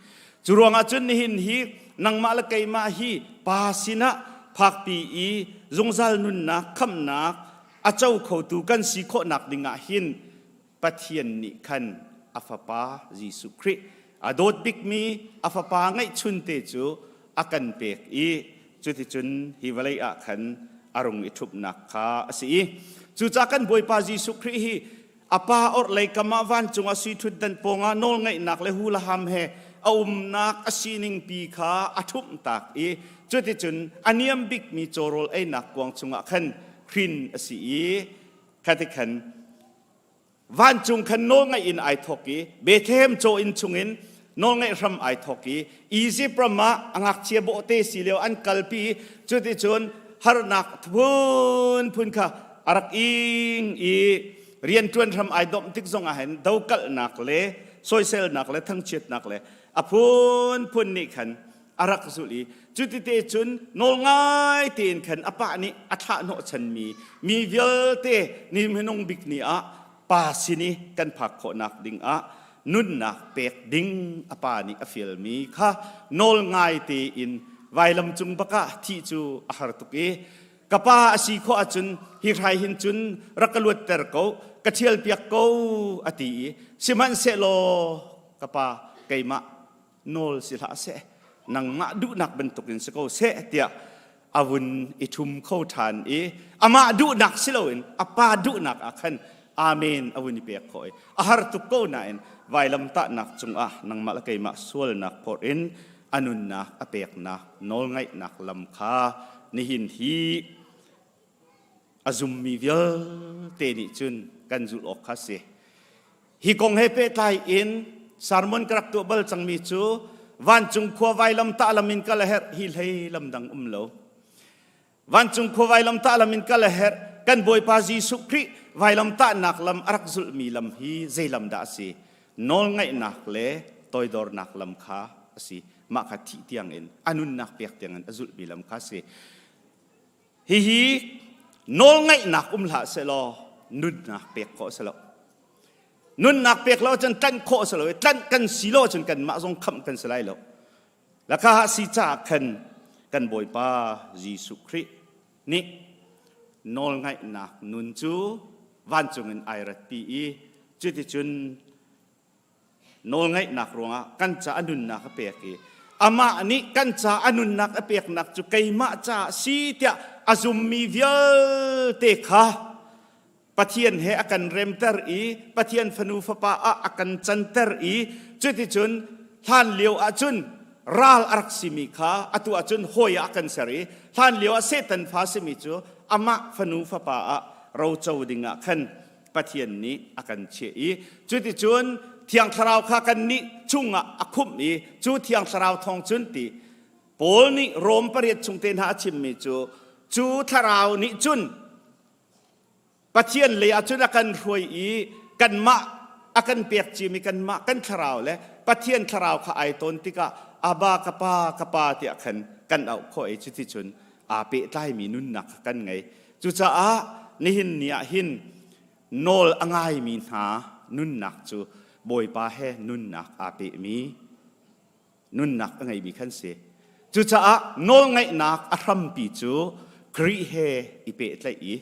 Speaker 14: Cu ruangah cun nihin hi nangmah le keimah hi pa sinah phakpi i zungzal nunnak khamhnak a co khotu kan si khawhnak dingah hin Pathian nih khan a fapa Jesuh Khrih a dawt bikmi a fapa ngeihchunte cu a kan pek i cuticun hi vawlei ah khan a rung i ṭhupnak kha a si i cucaah kan Bawipa Jesuh Khrih hi a pa orhlei kam ah vancung ah sui ṭhutdan pawngah nawlngeihnak le hulaham he a umnak a sining pi kha a ṭhumh tak i cuticun a niam bikmi cawrawl einak kuang chungah khan hrin a si i khati khan vancung khan nawlngaih in ai thawk i Bethlehem caw inn chungin nawlngaih hram ai thawk i Izipt ram ah a ngakchia bawhte si lio an kalpi i cuticun harnak phunphun kha a rak ing i rianṭuan hram ai domh tik zong ah hin dokalhnak le soiselnak le thangchiatnak le a phunphun nih khan a rak zulh i cutite cun nawl ngai tein khan a pa nih a thlah hnawhchanmi mi vialte ni hmanung bik ni ah pa sin i kan phak khawhnak ding ah nunnak pek ding a pa nih a fialmi kha nawl ngai tein vailam cung bakah thih cu a har tuk i ka pa a si khawh ahcun hi hrai hin cun rak ka luatter ko ka ṭhialpiak ko a ti i sihmanhsehlaw ka pa keimah nawl si hlah seh nangmah duhnak bantukin si ko seh tiah a vun i ṭhum kho ṭhan i amah duhnak si loin a pa duhnak ah khan amen a vun i pek khawh i a har tuk ko nain vailamtahnak cungah nangmah le keimah sualnak phorh in a nunnak a peknak nawlngaihnak lam kha nihin hi a zummi vialte nih cun kan zulh awk kha si. Hi kong he pehtlai in sermon ka rak tuah bal cangmi cu vancung khua vailamtah lam in kal a herh hi hlei lam dang um lo. Vancung khua vailamtah lam in kal a herh kan Bawipa Jesuh Khrih vailamtahnak lam a rak zulhmi lam hi zei lam dah a si? Nawlngaihnak le toidornak lam kha a si. Mah kha thih tiangin a nunnak pek tiangin a zulhmi lam kha a si. Hihi nawlngaihnak um hlah sehlaw nunnak pek khawh a si lo. Nunnak pek lo cun tlanh khawh a si lo i tlanh kan si lo cun kanmah zong khamh kan si lai lo. Lakha si caah khan kan Bawipa Jesuh Khrih nih nawlngaihnak nun cu vancung in ai ratpi i cuticun nawlngaihnak ruangah kan ca a nunnak a pek i amah nih kan ca a nunnak a peknak cu keimah caah si tiah a zummi vialte kha Pathian he a kan remter i Pathian fanu fapa ah a kan canter i cuticun hlan lio ahcun. ral a rak simi kha atu ahcun hawi ah a kan ser i hlan lio ah Satan fa simi cu amah fanu fapa ah roco dingah khan Pathian nih a kan chiah i cuticun Thiang Thlarau kha kannih chungah a khumh i cu Thiang Thlarau thawng cun ti Paul nih Rom pariat chung te hna a chimmi cu cu Thlarau nih cun Pathian lei ah cun a kan hruai i kanmah a kan pek cimi kanmah kan thlarau le Pathian thlarau kha ai tawn tikah Abba ka pa ka pa tiah khan kan auh khawh i cuticun aa pehtlaimi nunnak kha kan ngei. Cucaah nihin ni ah hin nawl a ngaimi hna nunnak cu Bawipa he nunnak aa pehmi nunnak a ngeimi khan si. Cucaah nawlngaihnak a hrampi cu Khrih he i pehtlaih i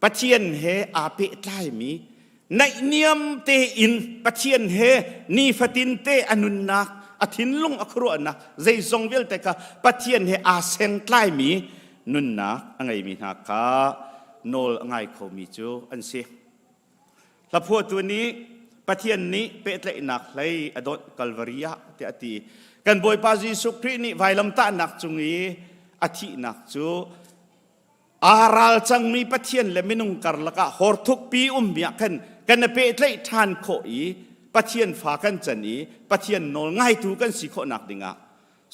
Speaker 14: Pathian he aa pehtlaimi naihniam tein Pathian he nifatin te a nunnak a thinlung a khuaruahnak zeizong vialte kha Pathian he aa sengtlaimi nunnak a ngeimi hna kha nawl a ngai khomi cu an si. Hlaphuahtu nih Pathian nih pehtlaihnak hlei a dawnh Kalvari ah tiah a ti. Kan Bawipa Jesuh Khrih nih vailamtahnak cung i a thihnak cu aa ral cangmi Pathian le minung karlak ah horthukpi ummi ah khan kan i pehtlaih ṭhan khawh i Pathian fa kan can i Pathian nawl ngaitu kan si khawhnak dingah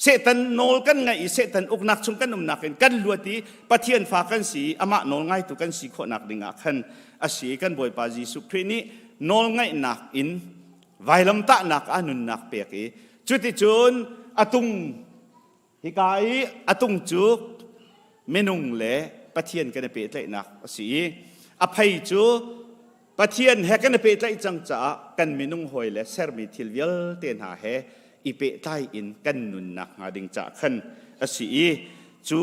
Speaker 14: Satan nawl kan ngaih i Satan uknak chung kan umnak in kan luat i Pathian fa kan si i amah nawl ngaitu kan si khawhnak dingah khan a si kan Bawipa Jesuh Khrih nih nawl ngaihnak in vailamtahnak ah nunnak pek i cuticun a tung hika i a tung cu minung le Pathian kan i pehtlaihnak a si i a phei cu Pathian he kan i pehtlaih cang caah kan minung hawi le sermi thil vialte hna he i pehtlai in kan nunnak hnga ding caah khan a si i cu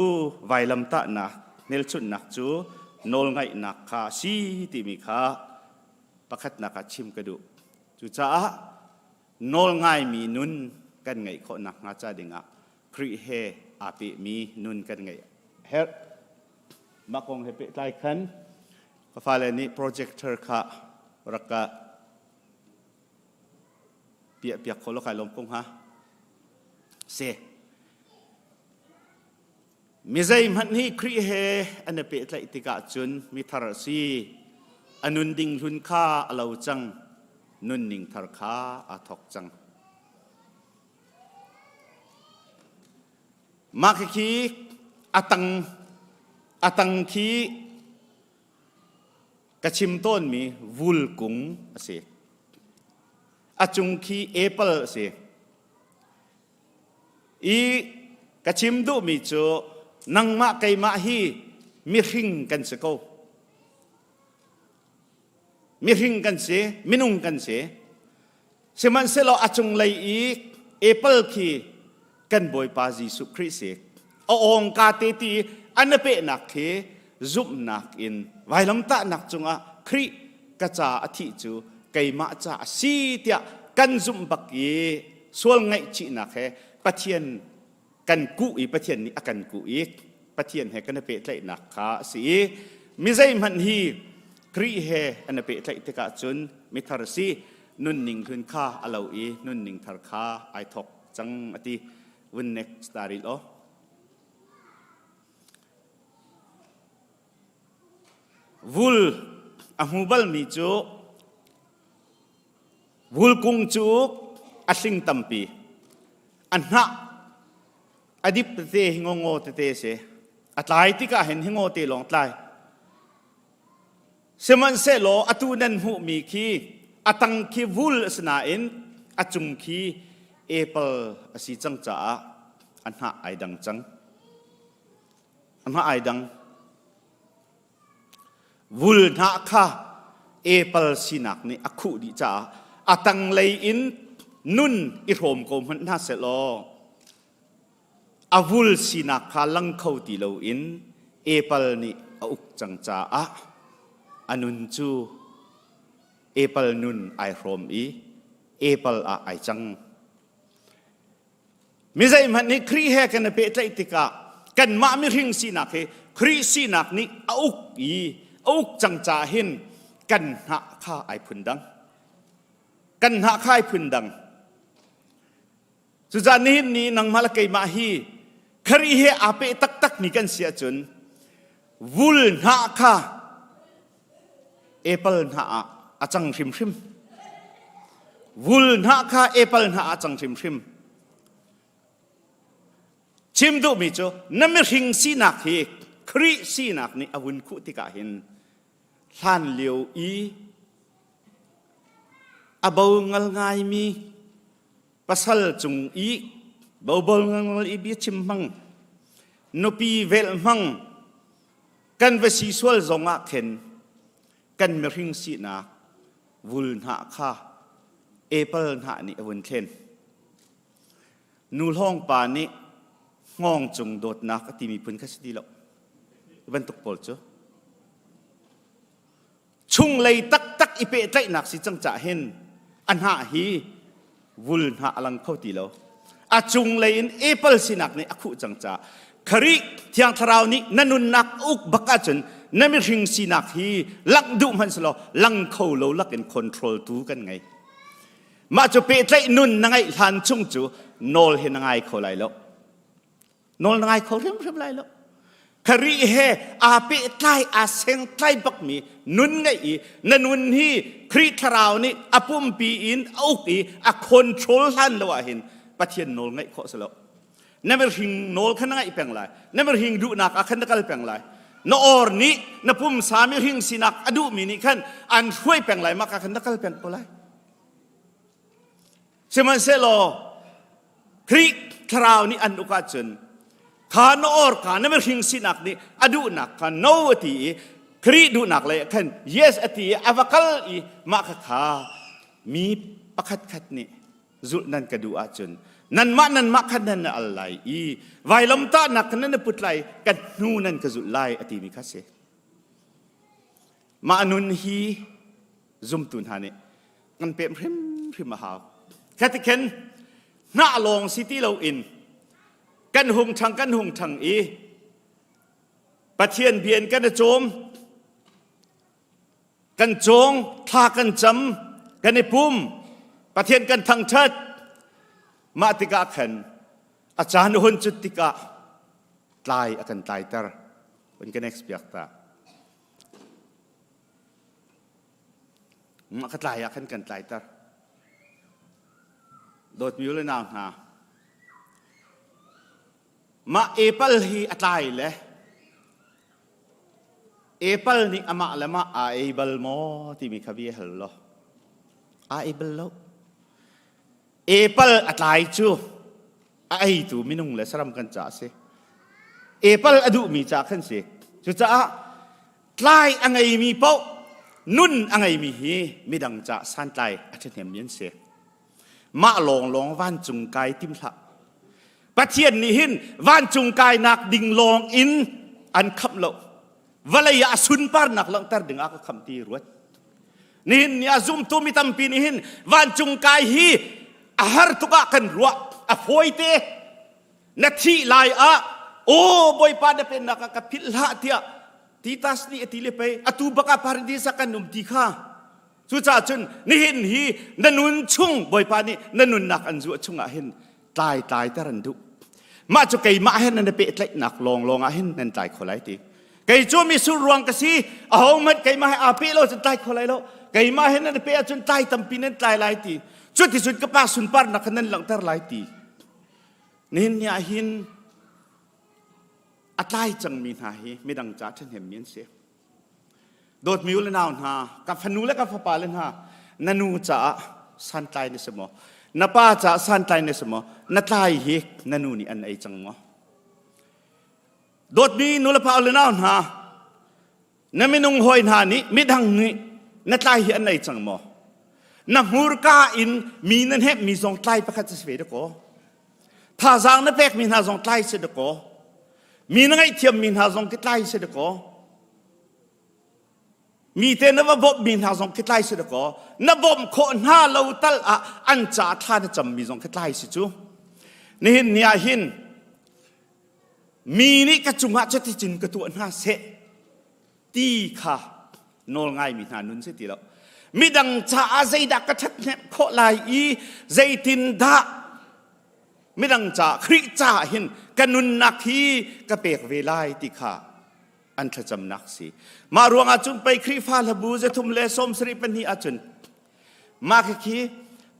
Speaker 14: vailamtahnak hmelchunhnak cu nawlngaihnak kha a si timi kha pakhatnak ah chim ka duh. Cucaah nawlngaimi nun kan ngeih khawh nakhnga ca dingah Khrih he aa pehmi nun kan ngeih a herh. Mah kong he pehtlai khan ka fale nih projector kha rak ka piah piak kho lo kai lawm ko hnga. Si. Mi zeihmanh hi Khrih he an i pehtlaih tikah cun mithar a si. A nun ding hlun kha a lo cang. Nunning thar kha aa thawk cang. Mah khi a tang a tang khi ka chim tawnmi vul kung a si. A cung khi apple a si. I ka chim duhmi cu nangmah keimah hi mihring kan si ko. Mihring kan si, minung kan si. Sihmanhsehlaw a cunglei i apple khi kan Bawipa Jesuh Khrih si. A awngka te ti an a pehnak khi zumhnak in vailamtahnak cungah Khrih ka ca a thih cu keimah ca a si tiah kan zumh bak i sual ngaihchihnak he Pathian kan kuh i Pathian nih a kan kuh i Pathian he kan i pehtlaihnak kha a si i mi zeihmanh hi Khrih he an i pehtlaih tikah cun mithar si nunning hlun kha a lo i nunning thar kha ai thawk cang a ti vun next taril aw vul a hmu balmi cu Vulkung cu a hling tampi. A hnah a dip tete hi ngaw tete a si. A tlai tikah hin hi ngaw te lawng tlai. Sihmanhsehlaw atu nan hmuhmi khi a tang khi vul a si nain a cung khi apple a si cang caah a hnah ai dang cang. A hnah ai dang. Vul hnah kha apple sinak nih a khuh dih caah a tanglei in nun i hrawm ko hmanh hna sehlaw a vul sinak kha lang kho ti loin apple nih a uk cang caah a nun cu apple nun ai hrawm i apple ah ai cang. Mi zeihmanh nih Khrih he kan i pehtlaih tikah kanmah mihring sinak hi Khrih sinak nih a uk i a uk cang caah hin kan hnah kha ai phun dang. Kan hnah kha ai phun dang. Cucaah nihin ni nangmah le keimah hi Khrih he aa peh taktakmi kan si ahcun vul hnah kha apple hnah ah a cang hrimhrim. Vul hnah kha apple hnah ah a cang hrimhrim. Chim duhmi cu na mihring sinak hi Khrih sinak nih a vun khuh tikah hin hlan lio i a bo ngal ngaimi pasal cung i bobol ngal i bia chim hmang nupi velh hmang kan va si sual zong ah khin kan mihring sinak vul hnah kha apple hnah nih a vun thlen. Nu hlawng pa nih hngawng cung dawtnak a timi phun kha si ti lo. Bantuk pawl cu chunglei taktak i pehtlaihnak si cang cah hin a hnah hi vul hnah a lang kho ti lo. A cunglei in apple sinak nih a khuh cang caah Khrih Thiang Thlarau nih na nunnak uk bak ahcun na mihring sinak hi langh duh hmanh selaw lang kho lo lakin control tu kan ngei. Mah cu pehtlaih nun na ngeih hlan chung cu nawl hi na ngai kho lai lo. Nawl na ngai kho hrimhrim lai lo. Khrih he aa pehtlai aa sengtlai bakmi nun ngeih i na nun hi Khrih thlarau nih a pumpi in a uk i a control hlan lo ahhin Pathian nawl ngaih khawh si lo. Na mihring nawl kha na ngaih peng lai. Na mihring duhnak ah khan na kal peng lai. Na or nih na pumsa mihring sinak a duhmi nih khan an hruai peng lai mah ka khan na kal peng ko lai. Sihmanhsehlaw Khrih thlarau nih an uk ahcun kha na or kha na mihring sinak nih a duhnak kha no a ti i Khrih duhnak lei ah khan yes a ti i a va kal i mah kha kha mi pakhat khat nih zulh nan ka duh ahcun nanmah nanmah kha nan al lai i vailamtahnak kha nan put lai ka hnu nan ka zulh lai a timi kha si. Mah nun hi zumtu hna nih kan pem hrimhrim a hau. Khatikhen hnah lawng si ti loin kan hung ṭhang kan hung ṭhang i Pathian bia in kan i cawm kan cawng thla kan cam kan i pum Pathian kan thangṭhat mah tikah khan a caan hun cut tikah tlai a kan tlaiter hun kan next piak ta Mah ka tlai ah khan kan tlaiter. Dawtmi u le nau hna, mah apple hi a tlai le apple nih amah le mah aa ei bal maw timi kha bia hal law. Aa ei bal lo. Apple a tlai cu a eitu minung le saram kan ca a si. Apple a duhmi ca khan si. Cucaah tlai a ngeimi paoh nun a ngeimi hi midang ca santlai a ṭhahnemmi an si. Mah lawnglawng vancung kai tim hlah. Pathian nih hin vancung kainak ding lawng in an khamh lo. Vawlei ah a sunparnak langhter ding ah ka khamh ti ruat. Nihin ni ah zumtu mi tampi nih hin vancung kai hi a har tuk ah kan ruah. A fawite. Na thih lai ah aw Bawipa na pennak ah ka philh hlah tiah Titas nih a ti le pei atu bak ah paradis ah kan um ti kha. Cucaah cun nihin hi na nun chung Bawipa nih na nunnak an zuah chungah hin tlai tlai ter an duh. Mah cu keimah he nan i pehtlaihnak lawnglawng ah hin nan tlai kho lai ti. Kei cu misur ruang ka si, ahohmanh keimah he aa peh lo cun tlai kho lai lo. Keimah he nan i peh ahcun tlai tampi nan tlai lai ti. Cuticun ka pa sunparnak kha nan langhter lai ti. Nihin ni ah hin a tlai cangmi hna hi midang ca ṭhahnemmi an si. Dawtmi u le nau hna, ka fanu le ka fapa le hna, na nu caah santlai na si maw? Na pa caah santlai na si maw? Na tlai hi na nu nih an ei cang maw? Dawtmi nu le pa le nau hna, na minung hawi hna nih midang nih na tlai hi an ei cang maw? Na hmurka in mi na hnemhmi zong tlai pakhat si ve dakaw. Thazaang na pekmi hna zong tlai si dakaw. Mi na ngaihthiammi hna zong ki tlai si dakaw. Mi te na va bawmhmi hna zong khi tlai si dakaw. Na bawmh khawh hna lo tal ah an ca thla na cammi zong khi tlai si cu. Nihin ni ah hin mi nih ka cungah cuticun ka tuah hna seh ti kha nawl ngaimi hna nun si ti lo. Midang caah zeidah ka ṭhathnemh khawh lai i zeitindah. Midang ca Khrih caah hin ka nunnak hi ka pek ve lai ti kha an thlacamnak si. Mah ruangah cun pei Khrihfa hlabu zathum le 72 ahcun mah khi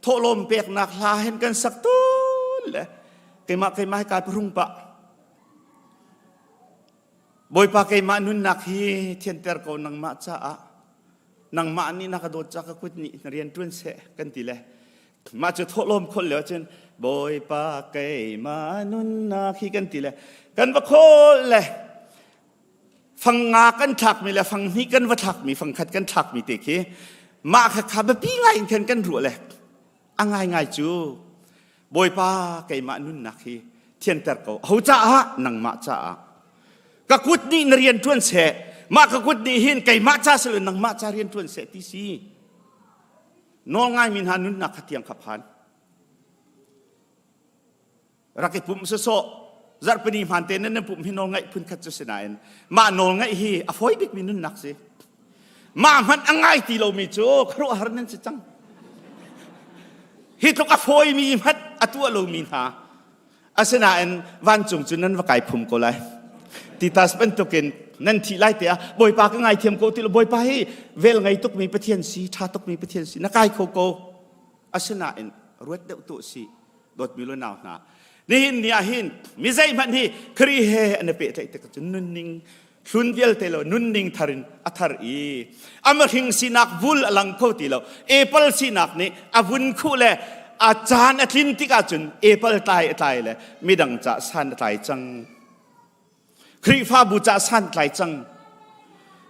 Speaker 14: thawhlawm peknak hla hin kan sak tun le keimah keimah hi kai phrung pah. Bawipa keimah nunnak hi thianter ko nangmah caah nangmah nih na ka dawt ca ka kut nih na rian ṭuan seh kan ti le mah cu thawhlawm khol lio cun Bawipa keimah nunnak hi kan ti le kan va khawl le fang nga kan thlakmi le fang hnih kan va thlakmi fang khat kan thlakmi te khi mah kha kha biapi ngai in khan kan ruah le a ngaingai cu Bawipa keimah nunnak hi thianter ko ho caah nangmah caah ka kut nih na rian ṭuan seh mah ka kut nih hin keimah ca si lo nangmah ca rian ṭuan seh ti si nawl ngaimi hna nunnak kha tiang kha phan rak i pumh sawsawh zarhpini hmaan te nan pumh hi nawl ngaih phun khat cu si nain mah nawl ngaih hi a fawi bikmi nunnak si mah hmanh a ngai ti lomi cu khuaruahhar nan si cang hi tluk a fawimi hmanh a tuah lomi hna asinain vancung cu nan va kai phum ko lai Titas bantukin nan thih lai te ah Bawipa ka ngaithiam ko ti lo Bawipa hi vel ngei tukmi Pathian si ṭha tukmi Pathian si na kai kho ko asinain ruat deuh tu si dawtmi lu nau hna nihin ni ah hin mi zeihmanh hi Khrih he an i pehtlaih tik cun nunning hlun vialte lo nunning thar in a thar i ama hring sinak vul a lang kho ti lo apple sinak nih a vun khuh le a caan a tlin tik ahcun apple tlai a tlai le midang ca san a tlai cang Khrihfabu ca san tlai cang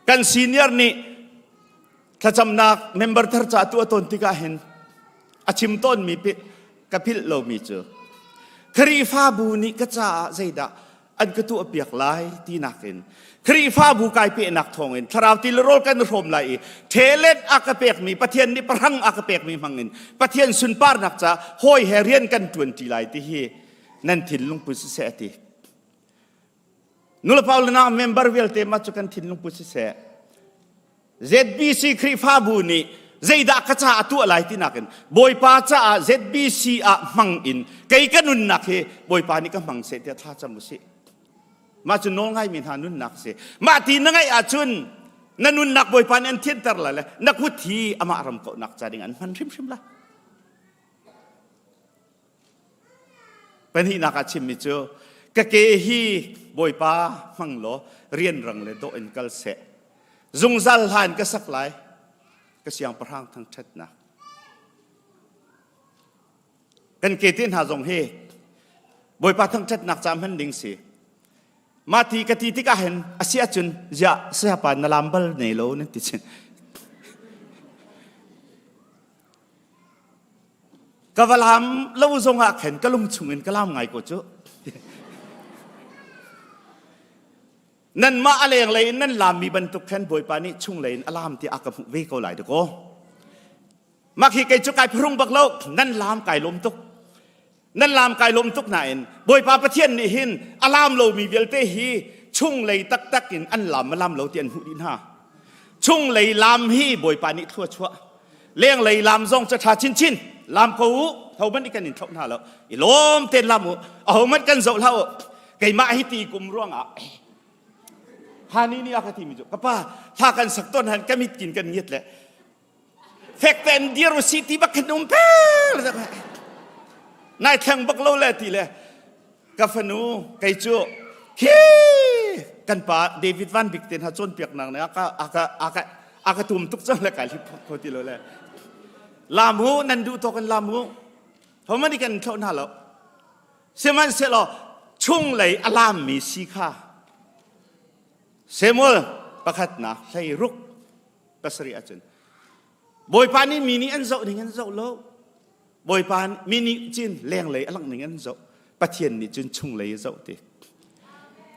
Speaker 14: kan senior nih thlacamnak member thar ca tu a tawn tikah hin a chim tawnmi ka philh lomi cu Khrihfabu nih ka caah zeidah an ka tuah piak lai tinak in Khrihfabu kai pehnak thawngin thlarau ti le rawl kan hrawm lai i talent a ka pekmi Pathian nih pahrang a ka pekmi hmangin Pathian sunparnak ca hawi he rian kan ṭuan ṭi lai ti hi nan thinlung put siseh a ti Nulepa le nau member vialte mah cu kan thinlung put siseh ZBC Khrihfabu nih zeidah ka caah tuah lai ti nakin Bawipa caah ZBC ah hmang in kei ka nunnak hi Bawipa nih ka hmang seh tiah thla cam usih. Mah cu nawl ngaimi hna nunnak si. Mah ti na ngaih ahcun na nunnak Bawipa nih an thianter lai le na kut hi amah ram kauhnak ca ding an hman hrimhrim lai. Pahnihnak ah chimmi cu ka ke hi Bawipa hmang law rianrang le dawh in kal seh. Zungzal hlan ka sak lai ka siangpahrang thangṭhatnak. Kan ke te hna zong hi Bawipa thangṭhatnak ca hman ding si. Mah ti ka ti tikah hin a si ahcun ziah sayapa na lam bal nei lo nan ti chin. Ka va lam lo zongah khan ka lung chungin ka lam ngai ko cu. Nanmah a lenglei in nan lammi bantuk khan Bawipa nih chunglei in a lam ti a ka hmuh ve ko lai dakaw. Mah khi kei cu kai phurung bak lo nan lam kai lawm tuk. Nan lam kai lawm tuk nain Bawipa Pathian nih hin a lam lomi vialte hi chunglei taktak in an lam ma lam lo ti an hmuh dih hna. Chunglei lam hi Bawipa nih thlua chuah. Lenglei lam zong cu ṭha chinchin. Lam ko u, hohmanh nih kan in thloh hna lo. I lawm tein lam u, ahohmanh kan zoh hlah u. Keimah hi ti kum ruangah Hani nih a ka timi cu ka pa hla kan sak tawn han ka mit kin kan ngiat le fek tein dir usih ti bak khin um pel nai thleng bak lo le ti le ka fanu kei cu khi kan pa David Van Bik te hna cawnpiak nak ne aka aka aka aka tum tuk cang le kai hlip kho ti lo le lam hu nan duh tawk in lam hu homani kan thlo hna lo sihmanhsehlaw chunglei a lammi si kha Samuel pakhatnak hlei ruk pasarih ahcun Bawipa nih mi nih an zoh ning an zoh lo Bawipa mi nih cin lenglei a langh ning an zoh Pathian nih cun chunglei a zoh ti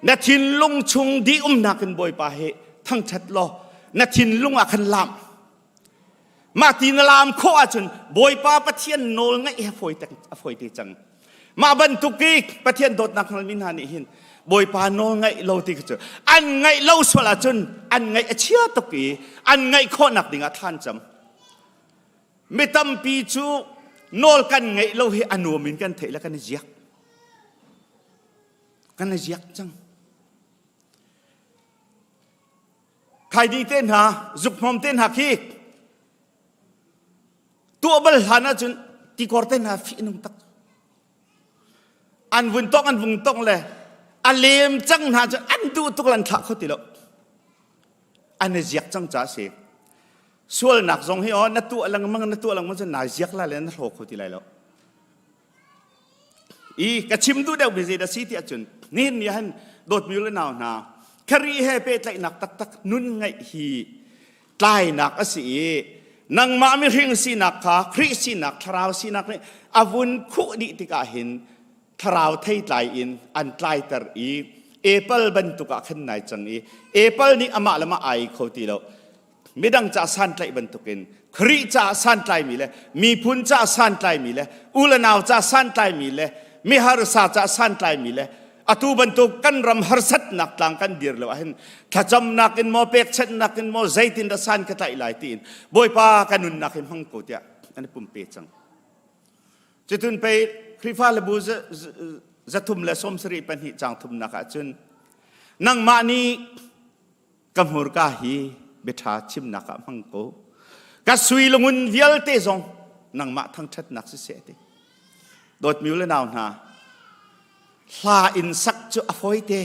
Speaker 14: na thinlung chung dih umnak in Bawipa he thangṭhat law na thinlung ah khan lam Mah ti na laam khawh ahcun Bawipa Pathian nawl ngaih he fawi te, a fawi te cang. Mah bantuk i Pathian dawtnak hngalmi hna nih hin Bawipa nawl ngaih lo ti cu an ngaih lo sual ahcun an ngaih a chia tuk i an ngaih khawhnak dingah thlan cam. Mi tampi cu nawl kan ngaih lo hi a nuam in kan theih le kan i ziak. Kan i ziak cang. Khaini te hna, zukhmawm te hna khi tuah bal hlan ahcun tikor te hna fih nung tak. An vun tong an vung tong le a lem cang hna cu an duh tuk lan thlah kho ti lo. An i ziak cang ca si. Sualnak zong hi aw na tuah lengmang na tuah lengmang cun nai ziak la le na hlaw kho ti lai lo. I ka chim duh deuh mi zei dah si ti ahcun nihin ni han dawtmi le nau hna Khrih he pehtlaihnak taktak nun ngeih hi tlainak a si i nangmah mihring sinak kha Khrih sinak thlarau sinak nih a vun khuh dih tikah hin thlarau theitlai in an tlaiter i apple bantuk ah khan nai cang i apple nih amah le mah ai kho ti lo midang ca santlaih bantukin Khrih ca santlaimi le miphun ca santlaimi le u le nau ca santlaimi le miharsa ca santlaimi le atu bantuk kan ram harsatnak tlang kan dir lo ahhin thlacamnak in maw pekchanhnak in maw zeitin dah san ka tlaih lai tiin Bawipa ka nunnak hi hmang ko tiah an i pumpe cang. Cutun pei Khrihfa le bu zathum le 74 cang thumnak ahcun nangmah nih Ka hmurka hi biaṭha chimnak ah hmang ko. Ka sui lungun vialte zong nangmah thangṭhatnak siseh ti. Dawtmi le nau hna, hla in sak cu a fawite.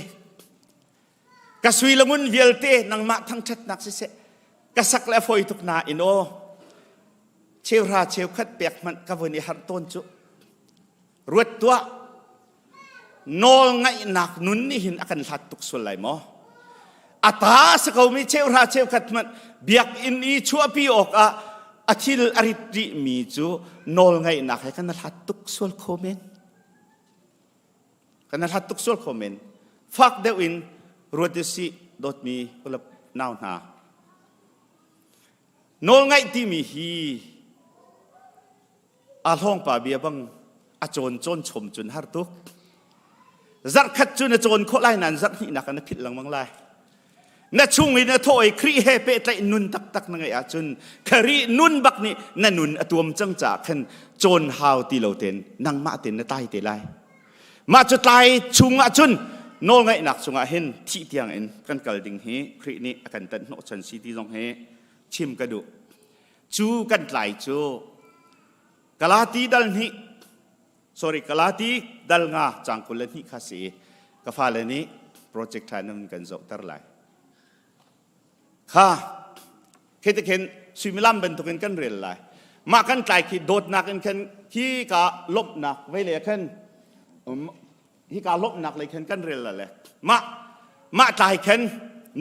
Speaker 14: Ka sui lungun vialte nangmah thangṭhatnak siseh. Ka sak le a fawi tuk nain aw, cheuhra cheukhat pek hmanh ka vun i harh tawn cu. Ruat tuah, nawlngaihnak nun nih hin a kan hlat tuk sual lai maw? A ta a si komi cheuhra cheukhat hmanh biakinn i chuahpi awkah a thil a rit rihmi cu nawlngaihnak he kan hlat tuk sual kho men. Kan hlat tuk sual kho men. Fak deuh in ruat usih dawtmi ulap nau hna. Nawlngaih timi hi A hlawngpa bia bang a cawn cawn chom cun har tuk. Zarhkhat cu na cawn khawh lai nain zarh hnihnak ah na philh lengmang lai. Na chung i na thawh i Khrih he pehtlaih nun taktak na ngeih ahcun Khrih nun bak nih na nun a tuam cang caah khan cawn hau ti lo tein nangmah tein na tlai te lai. Mah cu tlai chung ahcun nawlngaihnak chungah hin thih tiang in kan kal ding hi Khrih nih a kan tanh hnawhchan si ti zong hi chim ka duh. Cu kan tlai cu Galati dal hnih sorry Galati dal nga cang 22 kha si ka fale nih project tha nan kan zohter lai. Kha khi te khin suimilam bantukin kan rel lai. Mah kan tlai khi dawtnak in khan khi ka lawmhnak vei le khan hika lawmhnak lei khan kan rel le mah mah tlai khan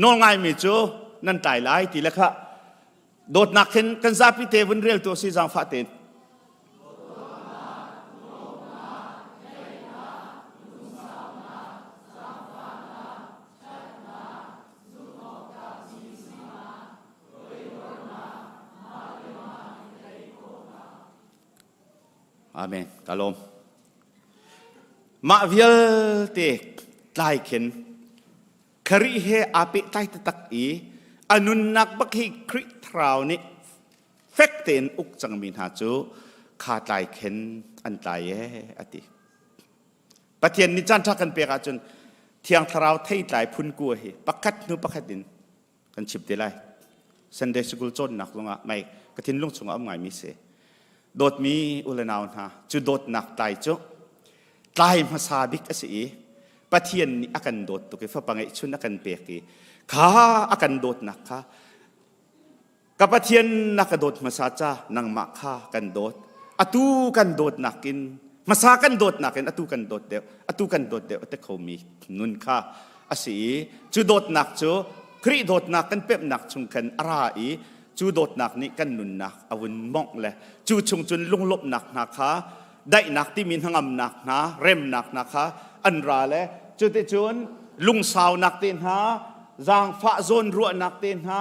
Speaker 14: nawl ngaimi cu nan tlai lai ti le kha Dawtnak khin kan zapi te vun rel tu si zaangfah tein. Amen. Ka lawm. Mah vialte tlai khin Khrih he aa pehtlai taktak i a nunnak bak hi Khrih thlarau nih fek tein uk cangmi hna cu kha tlai khin an tlai ee a ti. Pathian nih caan ṭha kan pek ahcun Thiang Thlarau theitlai phun kua hi pakhat hnu pakhat in kan chim te lai. Sunday School cawnnak zongah mei ka thinlung chungah um ngaimi si. Dawtmi u le nau hna, cu dawtnak tlai cu tlai hmasa bik a si i Pathian nih a kan dawt tuk i fapa ngeihchun a kan pek i kha a kan dawtnak kha Ka Pathian na ka dawt hmasa ca nangmah kha kan dawt. Atu kan dawtnak in hmasa kan dawtnak in atu kan dawt deuh, atu kan dawt deuh a ti khomi nun kha a si i cu dawtnak cu Khrih dawtnak kan pemhnak chung khan a ra i cu dawtnak nih kan nunnak a vun mongh le cu chung cun lunglawmhnak hna kha daihnak timi hnangamnak hna remnak hna kha an ra le cuticun lungsaunak te hna zaangfah zawnruahnak te hna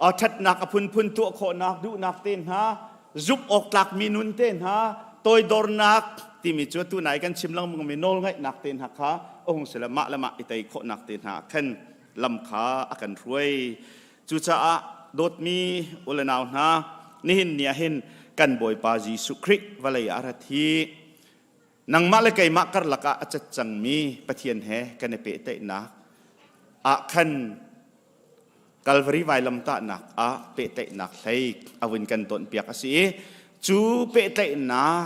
Speaker 14: ṭhatnak a phunphun tuah khawhnak duhnak te hna zumh awk tlakmi nun te hna toidornak timi cu tu nai kan chim lengmangmi nawlngaihnak te hna kha a hung si le mah le mah i tei khawhnak te hna khan lam kha a kan hruai cucaah dawtmi u le nau hna nihin ni ah hin kan Bawipa Jesuh Khrih vawlei ah rat hi. Nangmah le keimah karlak ah a cat cangmi Pathian he kan i pehtlaihnak ah khan Kalvari vailamtahnak ah pehtlaihnak hlei a vun kan tawnpiak a si i cu pehtlaihnak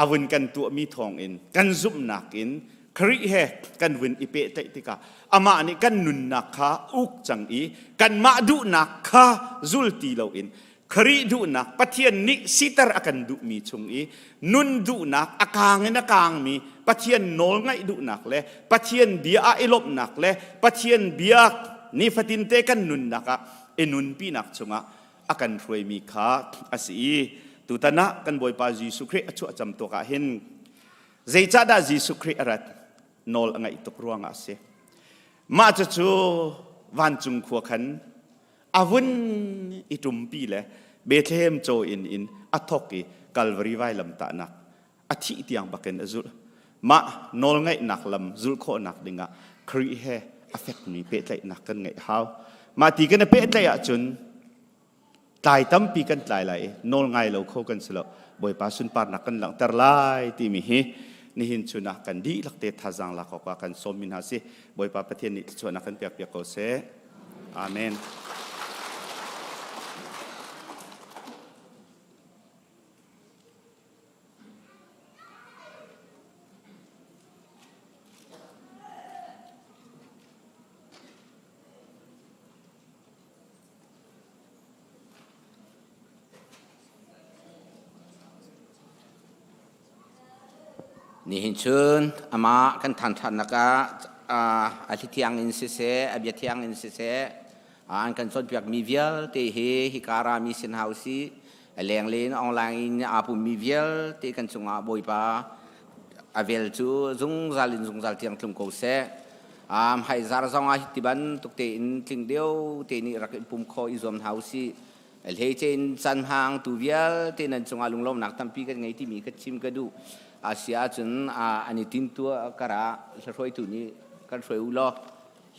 Speaker 14: a vun kan tuahmi thawngin kan zumhnak in Khrih he kan vun i pehtlaih tikah amah nih kan nunnak kha uk cang i kanmah duhnak kha zul ti loin Khrih duhnak Pathian nih siter a kan duhmi chung i nun duhnak a kaang in a kaangmi Pathian nawl ngaih duhnak le Pathian bia ah i lawmhnak le Pathian bia nifatinte kan nunnak ah i nunpinak chungah a kan hruaimi kha a si i tutan ah kan Bawipa Jesuh Khrih a chuah cam tuak ah hin zeicahdah Jesuh Khrih a rat nawl a ngaih tuk ruangah a si. Mah cucu vancung khua khan a vun i ṭumpi le Bethlehem caw inn in a thawk i Kalvari vailamtahnak a thih tiang bakin a zulh. Mah nawlngaihnak lam zulh khawhnak dingah Khrih he a fekmi pehtlaihnak kan ngeih hau. Mah ti kan i pehtlaih ahcun tlai tampi kan tlai lai i nawl ngai lo kho kan si lo. Bawipa sunparnak kan langhter lai timi hi nihin chun ah kan dihlak te thazaang lak awkah kan sawmmi hna si. Bawipa Pathian nih thluachuahnak kan pek piak ko seh. Amen.
Speaker 1: Nihin chun amah kan thangṭhatnak ah a hlithiang in siseh, a bia thiang in siseh, an kan cawnpiakmi vialte hi hika rami sin hau si, a lenglei in online in aa pummi vialte kan cungah Bawipa a vel cu zungzal in zungzal tiang tlung ko seh. Haizar zong ah hi bantuk tein tling deuh te nih rak in pum khawh i zuam hna usih. Hleice in canhang tu vialte nan cungah lunglawmnak tampi kan ngei timi ka chim ka duh. Asia ahcun an i tintuah karah hruaitu nih kan hruai u law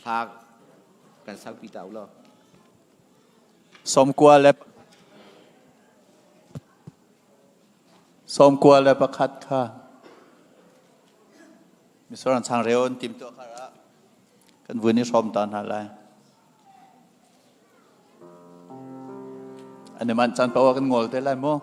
Speaker 1: hla kan sakpi ta u law.
Speaker 15: 91 kha misur an changreu an timtuah kha kan vun i hrawm ta hna lai. An i manh caan paoh ah kan ngol te lai mu.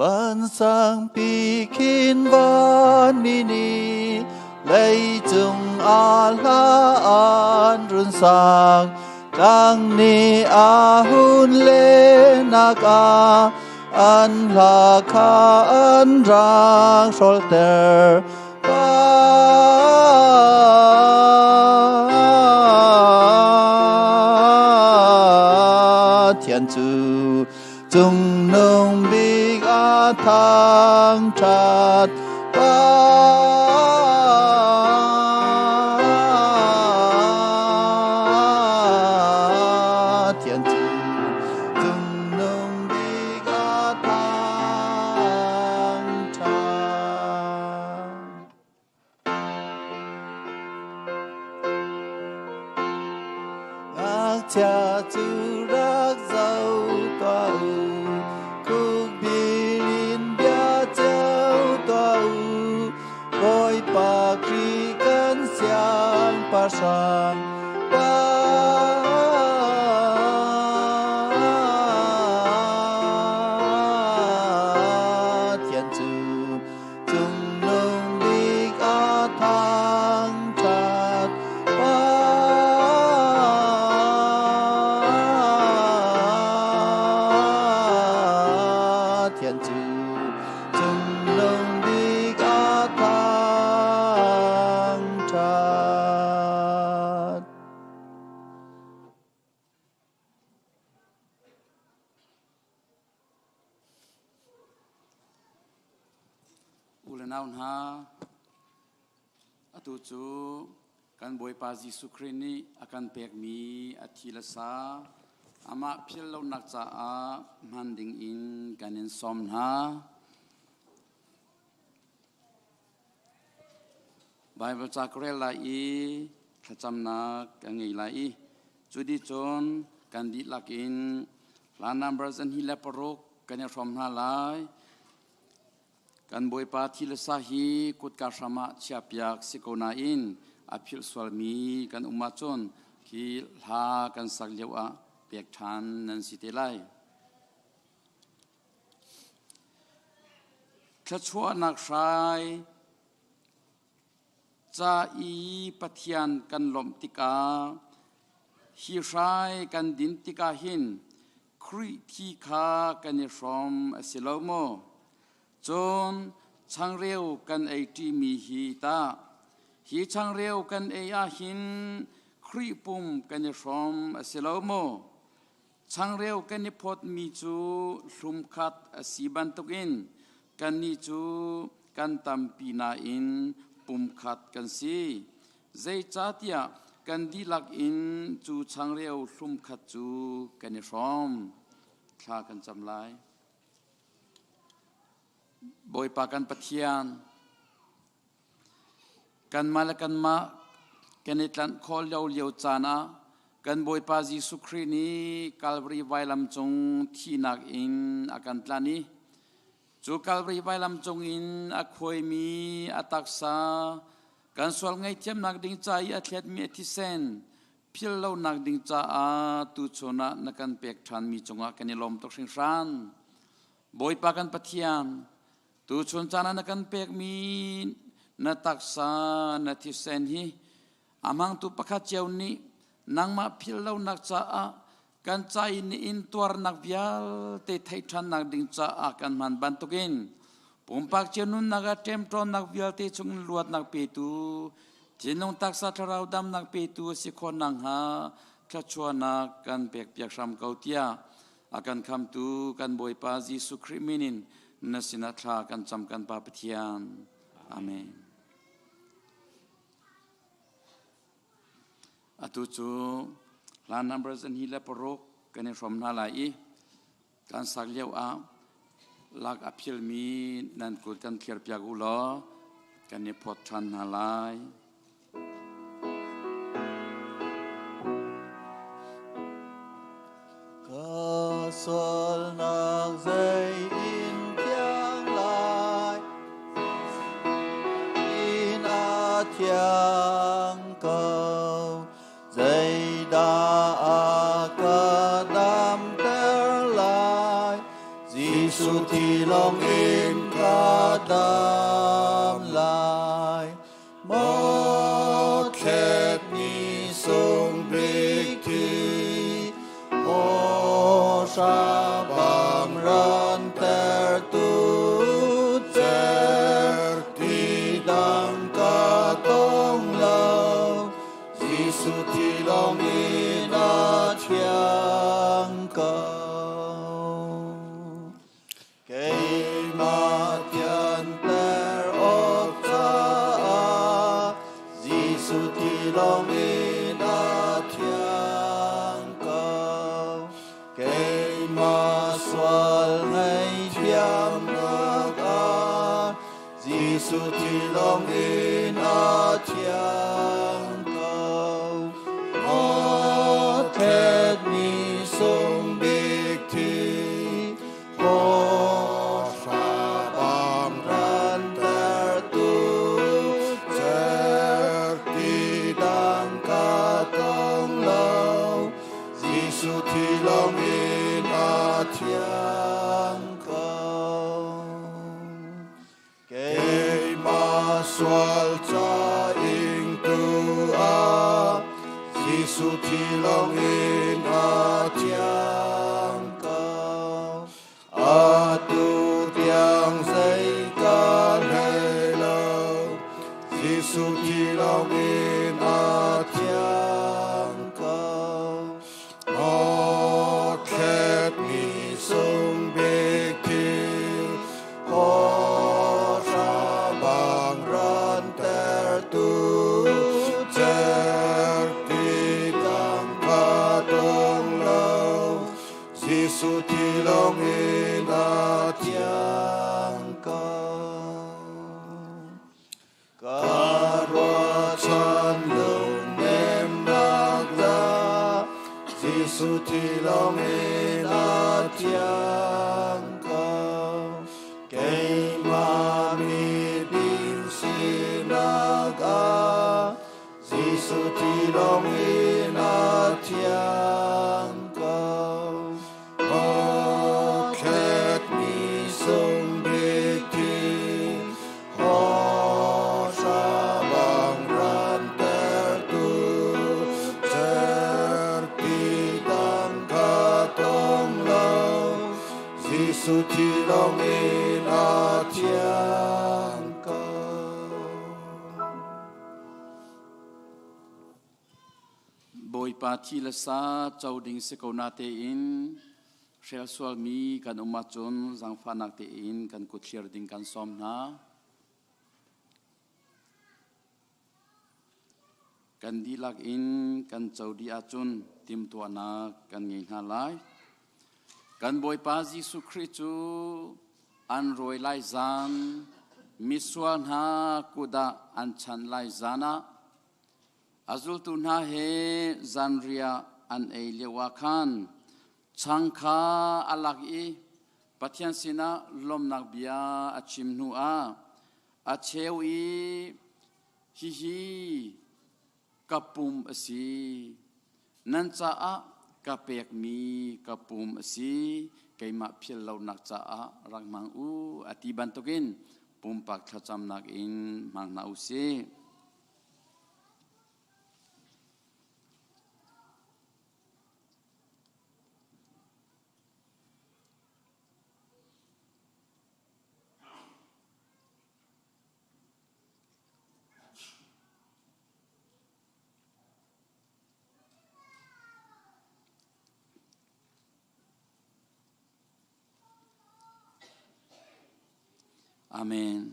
Speaker 4: Van sangpi khin van mi nih leicung ah hla an run sang tlang nih a hun lenak ah an hla kha an rang hrolter pa Thian cu Cungnung bik a thangṭhat pa. Thian cu cungnung bik a thangṭhat. Ngakchia cu rak zoh tuah u, khukbil in bia cio tuah u. Bawipa Khrih kan siangpahrang pa. Thian cu Cungnung bik a thangṭhat pa. Thian cu cungnung bik a thangṭhat.
Speaker 9: U le nau hna, atu cu kan Bawipa Jesuh Khrih nih a kan pekmi a thi le sa amah philh lonak caah hman ding in kan in sawm hna. Baibal ca ka rel lai i thlacamnak ka ngei lai i cu dih cun kan dihlak in hla number 26 kan i hrawm hna lai. Kan Bawipa thi le sa hi kutka hram ah chiahpiak si ko nain a philh sualmi kan um ahcun khi hla kan sak lio ah pek ṭhan nan si te lai. Thluachuahnak hrai ca i Pathian kan lawmh tikah hi hrai kan din tikah hin Khrih thi kha kan i hrawm a si lo maw? Cun changreu kan ei ṭimi hi tah hi changreu kan ei ah hin Khrih pum kan i hrawm a si lo maw? Changreu kan i phawtmi cu hlumkhat a si bantukin kannih cu kan tampi nain pumkhat kan si. Zeicahtiah kan dihlak in cu changreu hlumkhat cu kan i hrawm. Thla kan cam lai. Bawipa kan Pathian, Kanmah le kanmah kan i tlanh khawh lio lio caan ah kan Bawipa Jesuh Khrih nih Kalvari vailam cung thihnak in a kan tlanh i cu Kalvari vailam cung in a khuaimi a taksa kan sual ngaihthiamnak ding ca i a thletmi a thisen philh lonak ding caah tuchun ah na kan pek ṭhanmi cungah kan i lawm tuk hringhran. Bawipa kan Pathian, Tuchun caan ah na kan pekmi na taksa na thisen hi a hmangtu pakhat cio nih nangmah philh lonak caah kan ca i nihin tuarnak vialte theih ṭhannak ding caah kan hman bantukin pumpak cio nunnak ah ṭemṭawnnak vialte chungin luatnak petu thinlung taksa thlarau damnak petu a si khawh nakhnga thluachuahnak kan pekpiak hram ko tiah a kan khamtu kan Bawipa Jesuh Khrih min in na sinah thla kan cam kan Pa Pathian. Amen. Atu cu hla number 26 kan i hrawm hna lai i kan sak lio ah lak a philmi nan kut kan thlir piak u law kan i phawt ṭhan hna lai.
Speaker 15: Ka sualnak zei in thiang lai in a thiang ko zeidah a ka damter lai Jesuh thi lawng in ka dam lai Maw thletmi sung bik thi, maw hrabang rantertu cer ti dang ka tong lo, Jesuh thi lawng in a thiang ko. Keimah thianter awk caah Jesuh thi lawng in a thiang ko. Keimah sual ngaihthiamnak ah Jesuh thi lawng in a thiang ko. Maw thletmi sung bik thi Jesuh thi lawng in a thiang ko. Keimah sual ca ingtu ah Jesuh thi lawng in a thiang ko. Atu tiang zei ka hlei lo, Jesuh thi lawng in a thiang ko. Maw thletmi sung bik thil, Hawhra rantertu certi dang ka tong lo, Jesuh thi lawng in a thiang ko. Ka ruahchan lungnemnak la Jesuh thi lawng in a thiang ko. Keimah
Speaker 4: Jesuh ti lawng in a thiang ko. A thletmi sungbik thi, hawhra bang rantertu, cerhti dang kha tong lo, Jesuh thi lawng in a thiang ko.
Speaker 9: Bawipa thi le sa co ding si ko na tein hrel sualmi kan um ahcun zaangfahnak tein kan kut thlir ding kan sawm hna. Kan dihlak in kan co dih ahcun timhtuahnak kan ngei hna lai. Kan Bawipa Jesuh Khrih cu an rawi lai zan, misual hna kut ah an chanh lai zan ah A zultu hna he zanriah an ei lioah khan chang kha a lak i Pathian sinah lawmhnak bia a chim hnuah a cheu i hihi ka pum a si, nan caah ka pekmi ka pum a si, keimah philh lonak caah rak hmang u a ti bantukin pumpak thlacamnak in hmang hna u sih. Amen.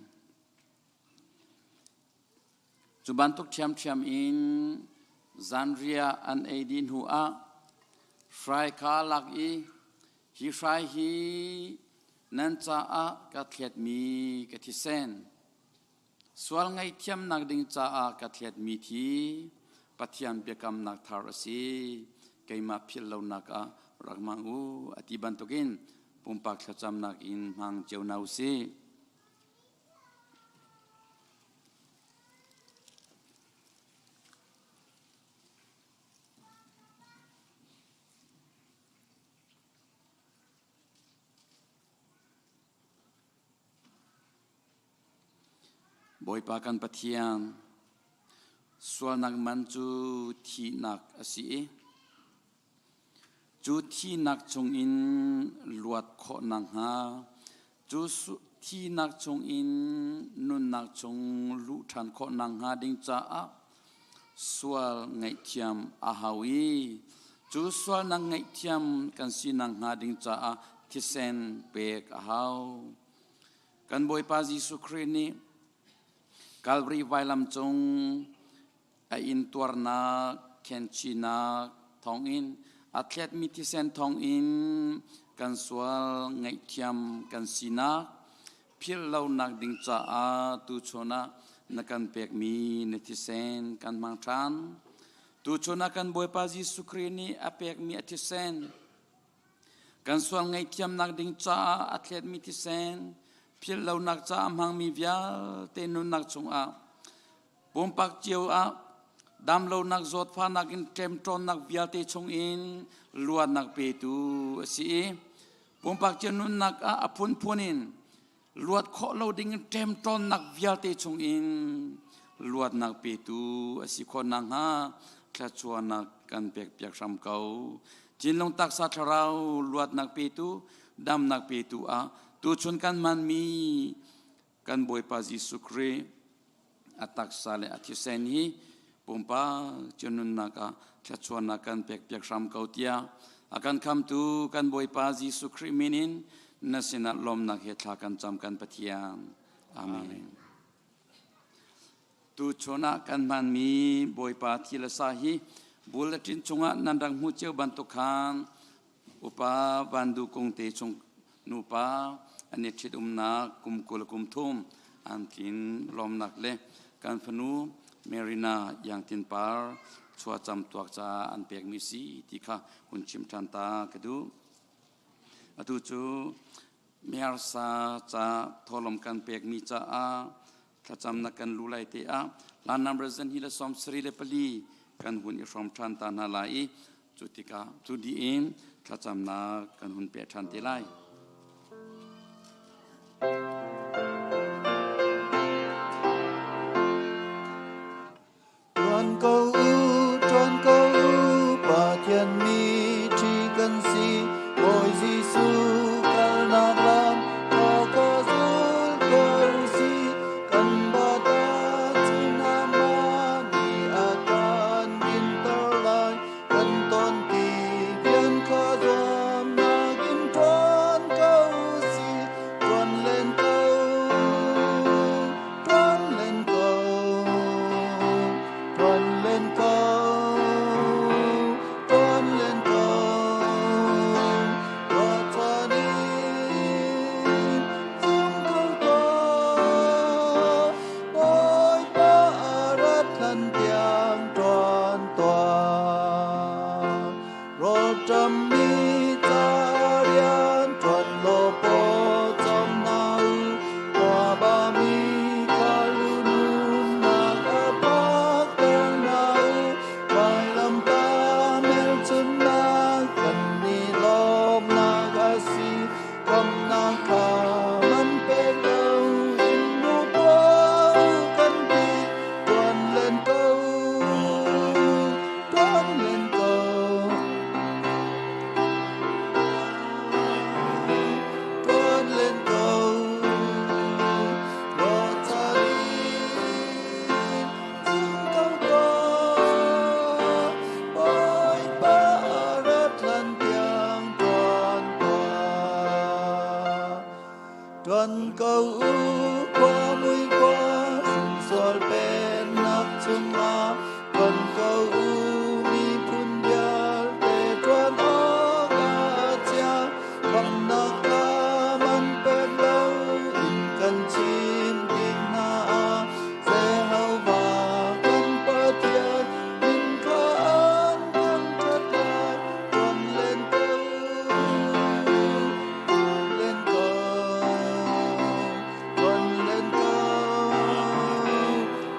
Speaker 9: Cu bantuk ṭhiamṭhiam in zanriah an ei dih hnuah hrai kha lak i hi hrai hi nan caah ka thletmi ka thisen, sual ngaihthiamnak ding caah ka thletmi thi Pathian biakamnak thar a si. Keimah philh lonak ah rak hmang u a ti bantukin pumpak thlacamnak in hmang cio hna u sih. Bawipa kan Pathian, sualnak man cu thihnak a si i cu thihnak chungin luat khawh nakhnga Cu thihnak chungin nunnak chung luh ṭhan khawh nakhnga ding caah sual ngaihthiam a hau i cu sualnak ngaihthiam kan si nakhnga ding caah thisen pek a hau. Kan Bawipa Jesuh Khrih nih Calvary vailam cung a intuarnak khenchinak thawngin a thletmi thisen thawngin kan sual ngaihthiam kan sinak philh lonak ding caah tuchun ah na kan pekmi na thisen kan hmang ṭhan. Tuchun ah kan Bawipa Jesuh Khrih nih a pekmi a thisen kan sual ngaihthiamnak ding caah a thletmi thisen philh lonak caah hmangmi vialte nunnak chungah Pumpak cio ah damlonak zawtfahnak in ṭemṭawnnak vialte chungin luatnak petu a si i pumpak cio nunnak ah a phunphun in luat khawh lo ding in ṭemṭawnnak vialte chungin luatnak petu a si khawh nakhnga thluachuahnak kan pekpiak hram ko. Thinlung taksa thlarau luatnak petu, damnak petu ah tuchun kan hmanmi kan Bawipa Jesuh Khrih a taksa le a thisen hi pumpak cio nunnak ah thluachuahnak kan pekpiak hram ko tiah a kan khamtu kan Bawipa Jesuh Khrih min in na sinah lawmnak he thla kan cam kan Pathian. Amen. Tuchun ah kan hmanmi Bawipa thi le sa hi bulletin chungah nan rak hmuh cio bantuk khan Upa Van Du Kung te chung nupa an i ṭhitumnak kum 20 kum thum an tlin lawmnak le kan fanu Marina Iang Tin Par chuacam tuak caah an pekmi si ti kha hun chim ṭhan ta ka duh. Atu cu Mersa ca thawhlawm kan pekmi caah. Thlacamnak kan lu lai te ah hla number zan hi le 74 kan hun i hrawm ṭhan ta hna lai i cu tikah cu dih in thlacamnak kan hun peh ṭhan te lai.
Speaker 15: Ṭuan ko u, ṭuan ko u, Pathian mi ṭhi kan si. Bawi Jesuh kalnak lam kha ka zul ko si. Kan bata cun amah nih a kan dinter lai. Kan ton ti rian kha zuamnak in ṭuan ko si. Ṭuan len ko, ṭuan len ko, ṭuan len ko, ṭuan len ko. Ruahchan in zum ko tuah, Bawipa a rat hlan tiang ṭuan tuah. Rawlṭammi ca rian ṭuan law paw cawm hna u. Khuabami kha lununnak a phakter hna u. Vailamtah hmelchunhnak kan i lawmhnak a si. Khamhnak kha man pek lo in hmu tuah u kan ti. Ṭuan len ko, ṭuan len ko. Ṭuan len ko, ruahchan in zum ko tuah. Bawipa a rat hlan tiang ṭuan tuah. Ṭuan ko u, khua mui khua, sumsual pennak chungah ṭuan ko u, miphun vialte ṭuan awk a chia. Khamhnak kha man pek lo in kan chim tik hna ah, Jehovah kan Pathian min kha an thangṭhat lai. Ṭuan len ko, ṭuan len ko, ṭuan len ko,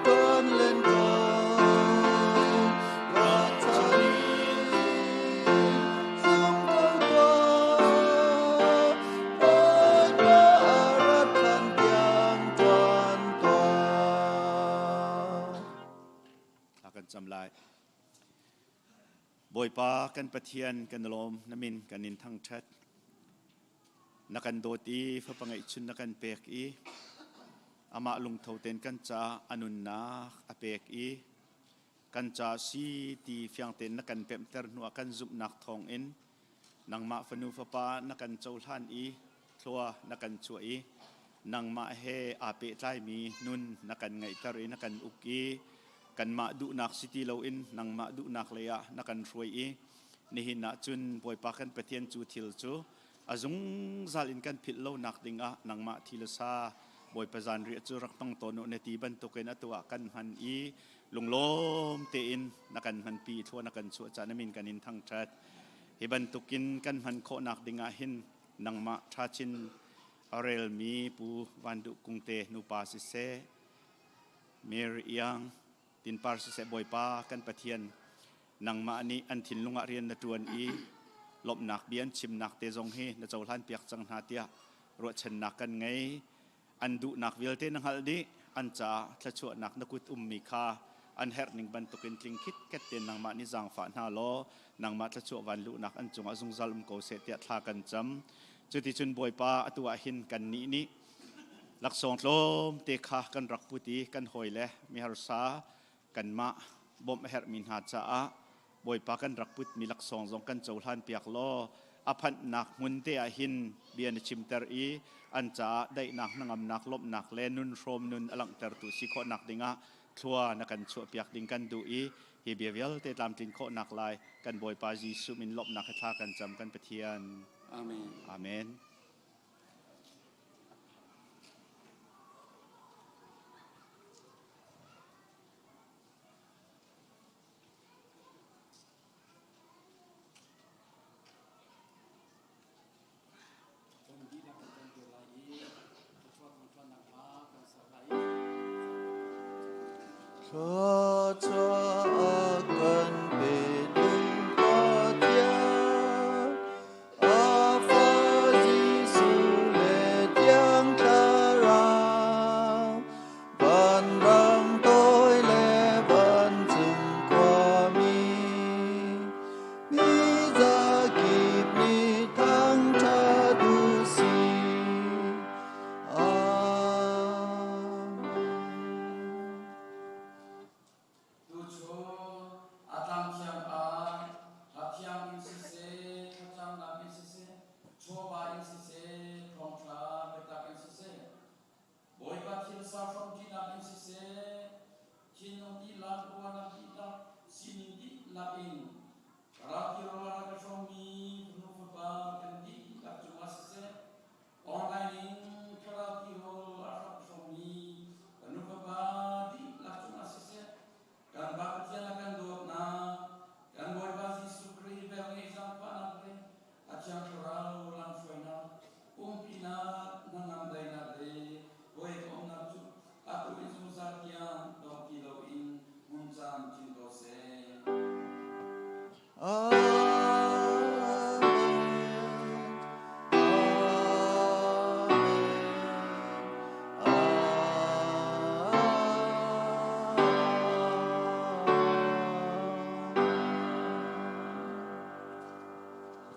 Speaker 15: ṭuan len ko. Ruahchan in zum ko tuah, Bawipa a rat hlan tiang ṭuan tuah.
Speaker 14: Thla kan cam lai. Bawipa kan Pathian kan lawm na min kan in thangṭhat. Na kan dawt i fapa ngeihchun na kan pek i amah lungtho tein kan ca a nunnak a pek i kan ca si ti fiang tein na kan pemhter hnu ah kan zumhnak thawngin nangmah fanu fapa na kan cohlan i thlua na kan chuah i nangmah he aa pehtlaimi nun na kan ngeihter i na kan uk i kanmah duhnak si ti loin nangmah duhnak lei ah na kan hruai i nihin ah cun Bawipa kan Pathian cu thil cu a zungzal in kan philh lonak ding ah nangmah thi le sa Bawipa zanriah cu rak hmang tawn u na ti bantukin atu ah kan hman i lunglawm tein na kan hmanpi thlua na kan chuah caan min kan in thangṭhat. Hi bantukin kan hman khawhnak ding ah hin nangmah ṭhachin a relmi Pu Van Duh Kung te nupa siseh, Mary Iang Tinpar siseh Bawipa kan Pathian nangmah nih an thinlung ah rian na ṭuan i lawmhnak bia an chimnak te zong hi na cohlan piak cang hna tiah ruahchannak kan ngei. An duhnak vialte na hngalh dih, an caah thluachuahnak na kut ummi kha an herhning bantukin tling khitkhet tein nangmah nih zaangfah hna law nangmah thluachuah van luhnak an cungah zungzal um ko seh tiah thla kan cam. Cuticun Bawipa atu ah hin kannih nih laksawng tlawmte kha kan rak put i kan hawile miharsa kanmah bawmh a herhmi hna caah Bawipa kan rak putmi laksawng zong kan cohlan piak law a phanhnak hmun te ah hin bia na chimter i an caah daihnak hnangamnak lawmhnak le nun hrawm nun a langhtertu si khawhnak dingah thlua na kan chuahpiak ding kan duh i hi bia vialte tlamtlin khawhnak lai kan Bawipa Jesuh min lawmhnak he thla kan cam kan Pathian.
Speaker 9: Amen.
Speaker 14: Amen.
Speaker 9: Kan dihlak kan ṭuan lai i thluachuah thangṭuannak hla kan sak lai i.
Speaker 15: Ṭha.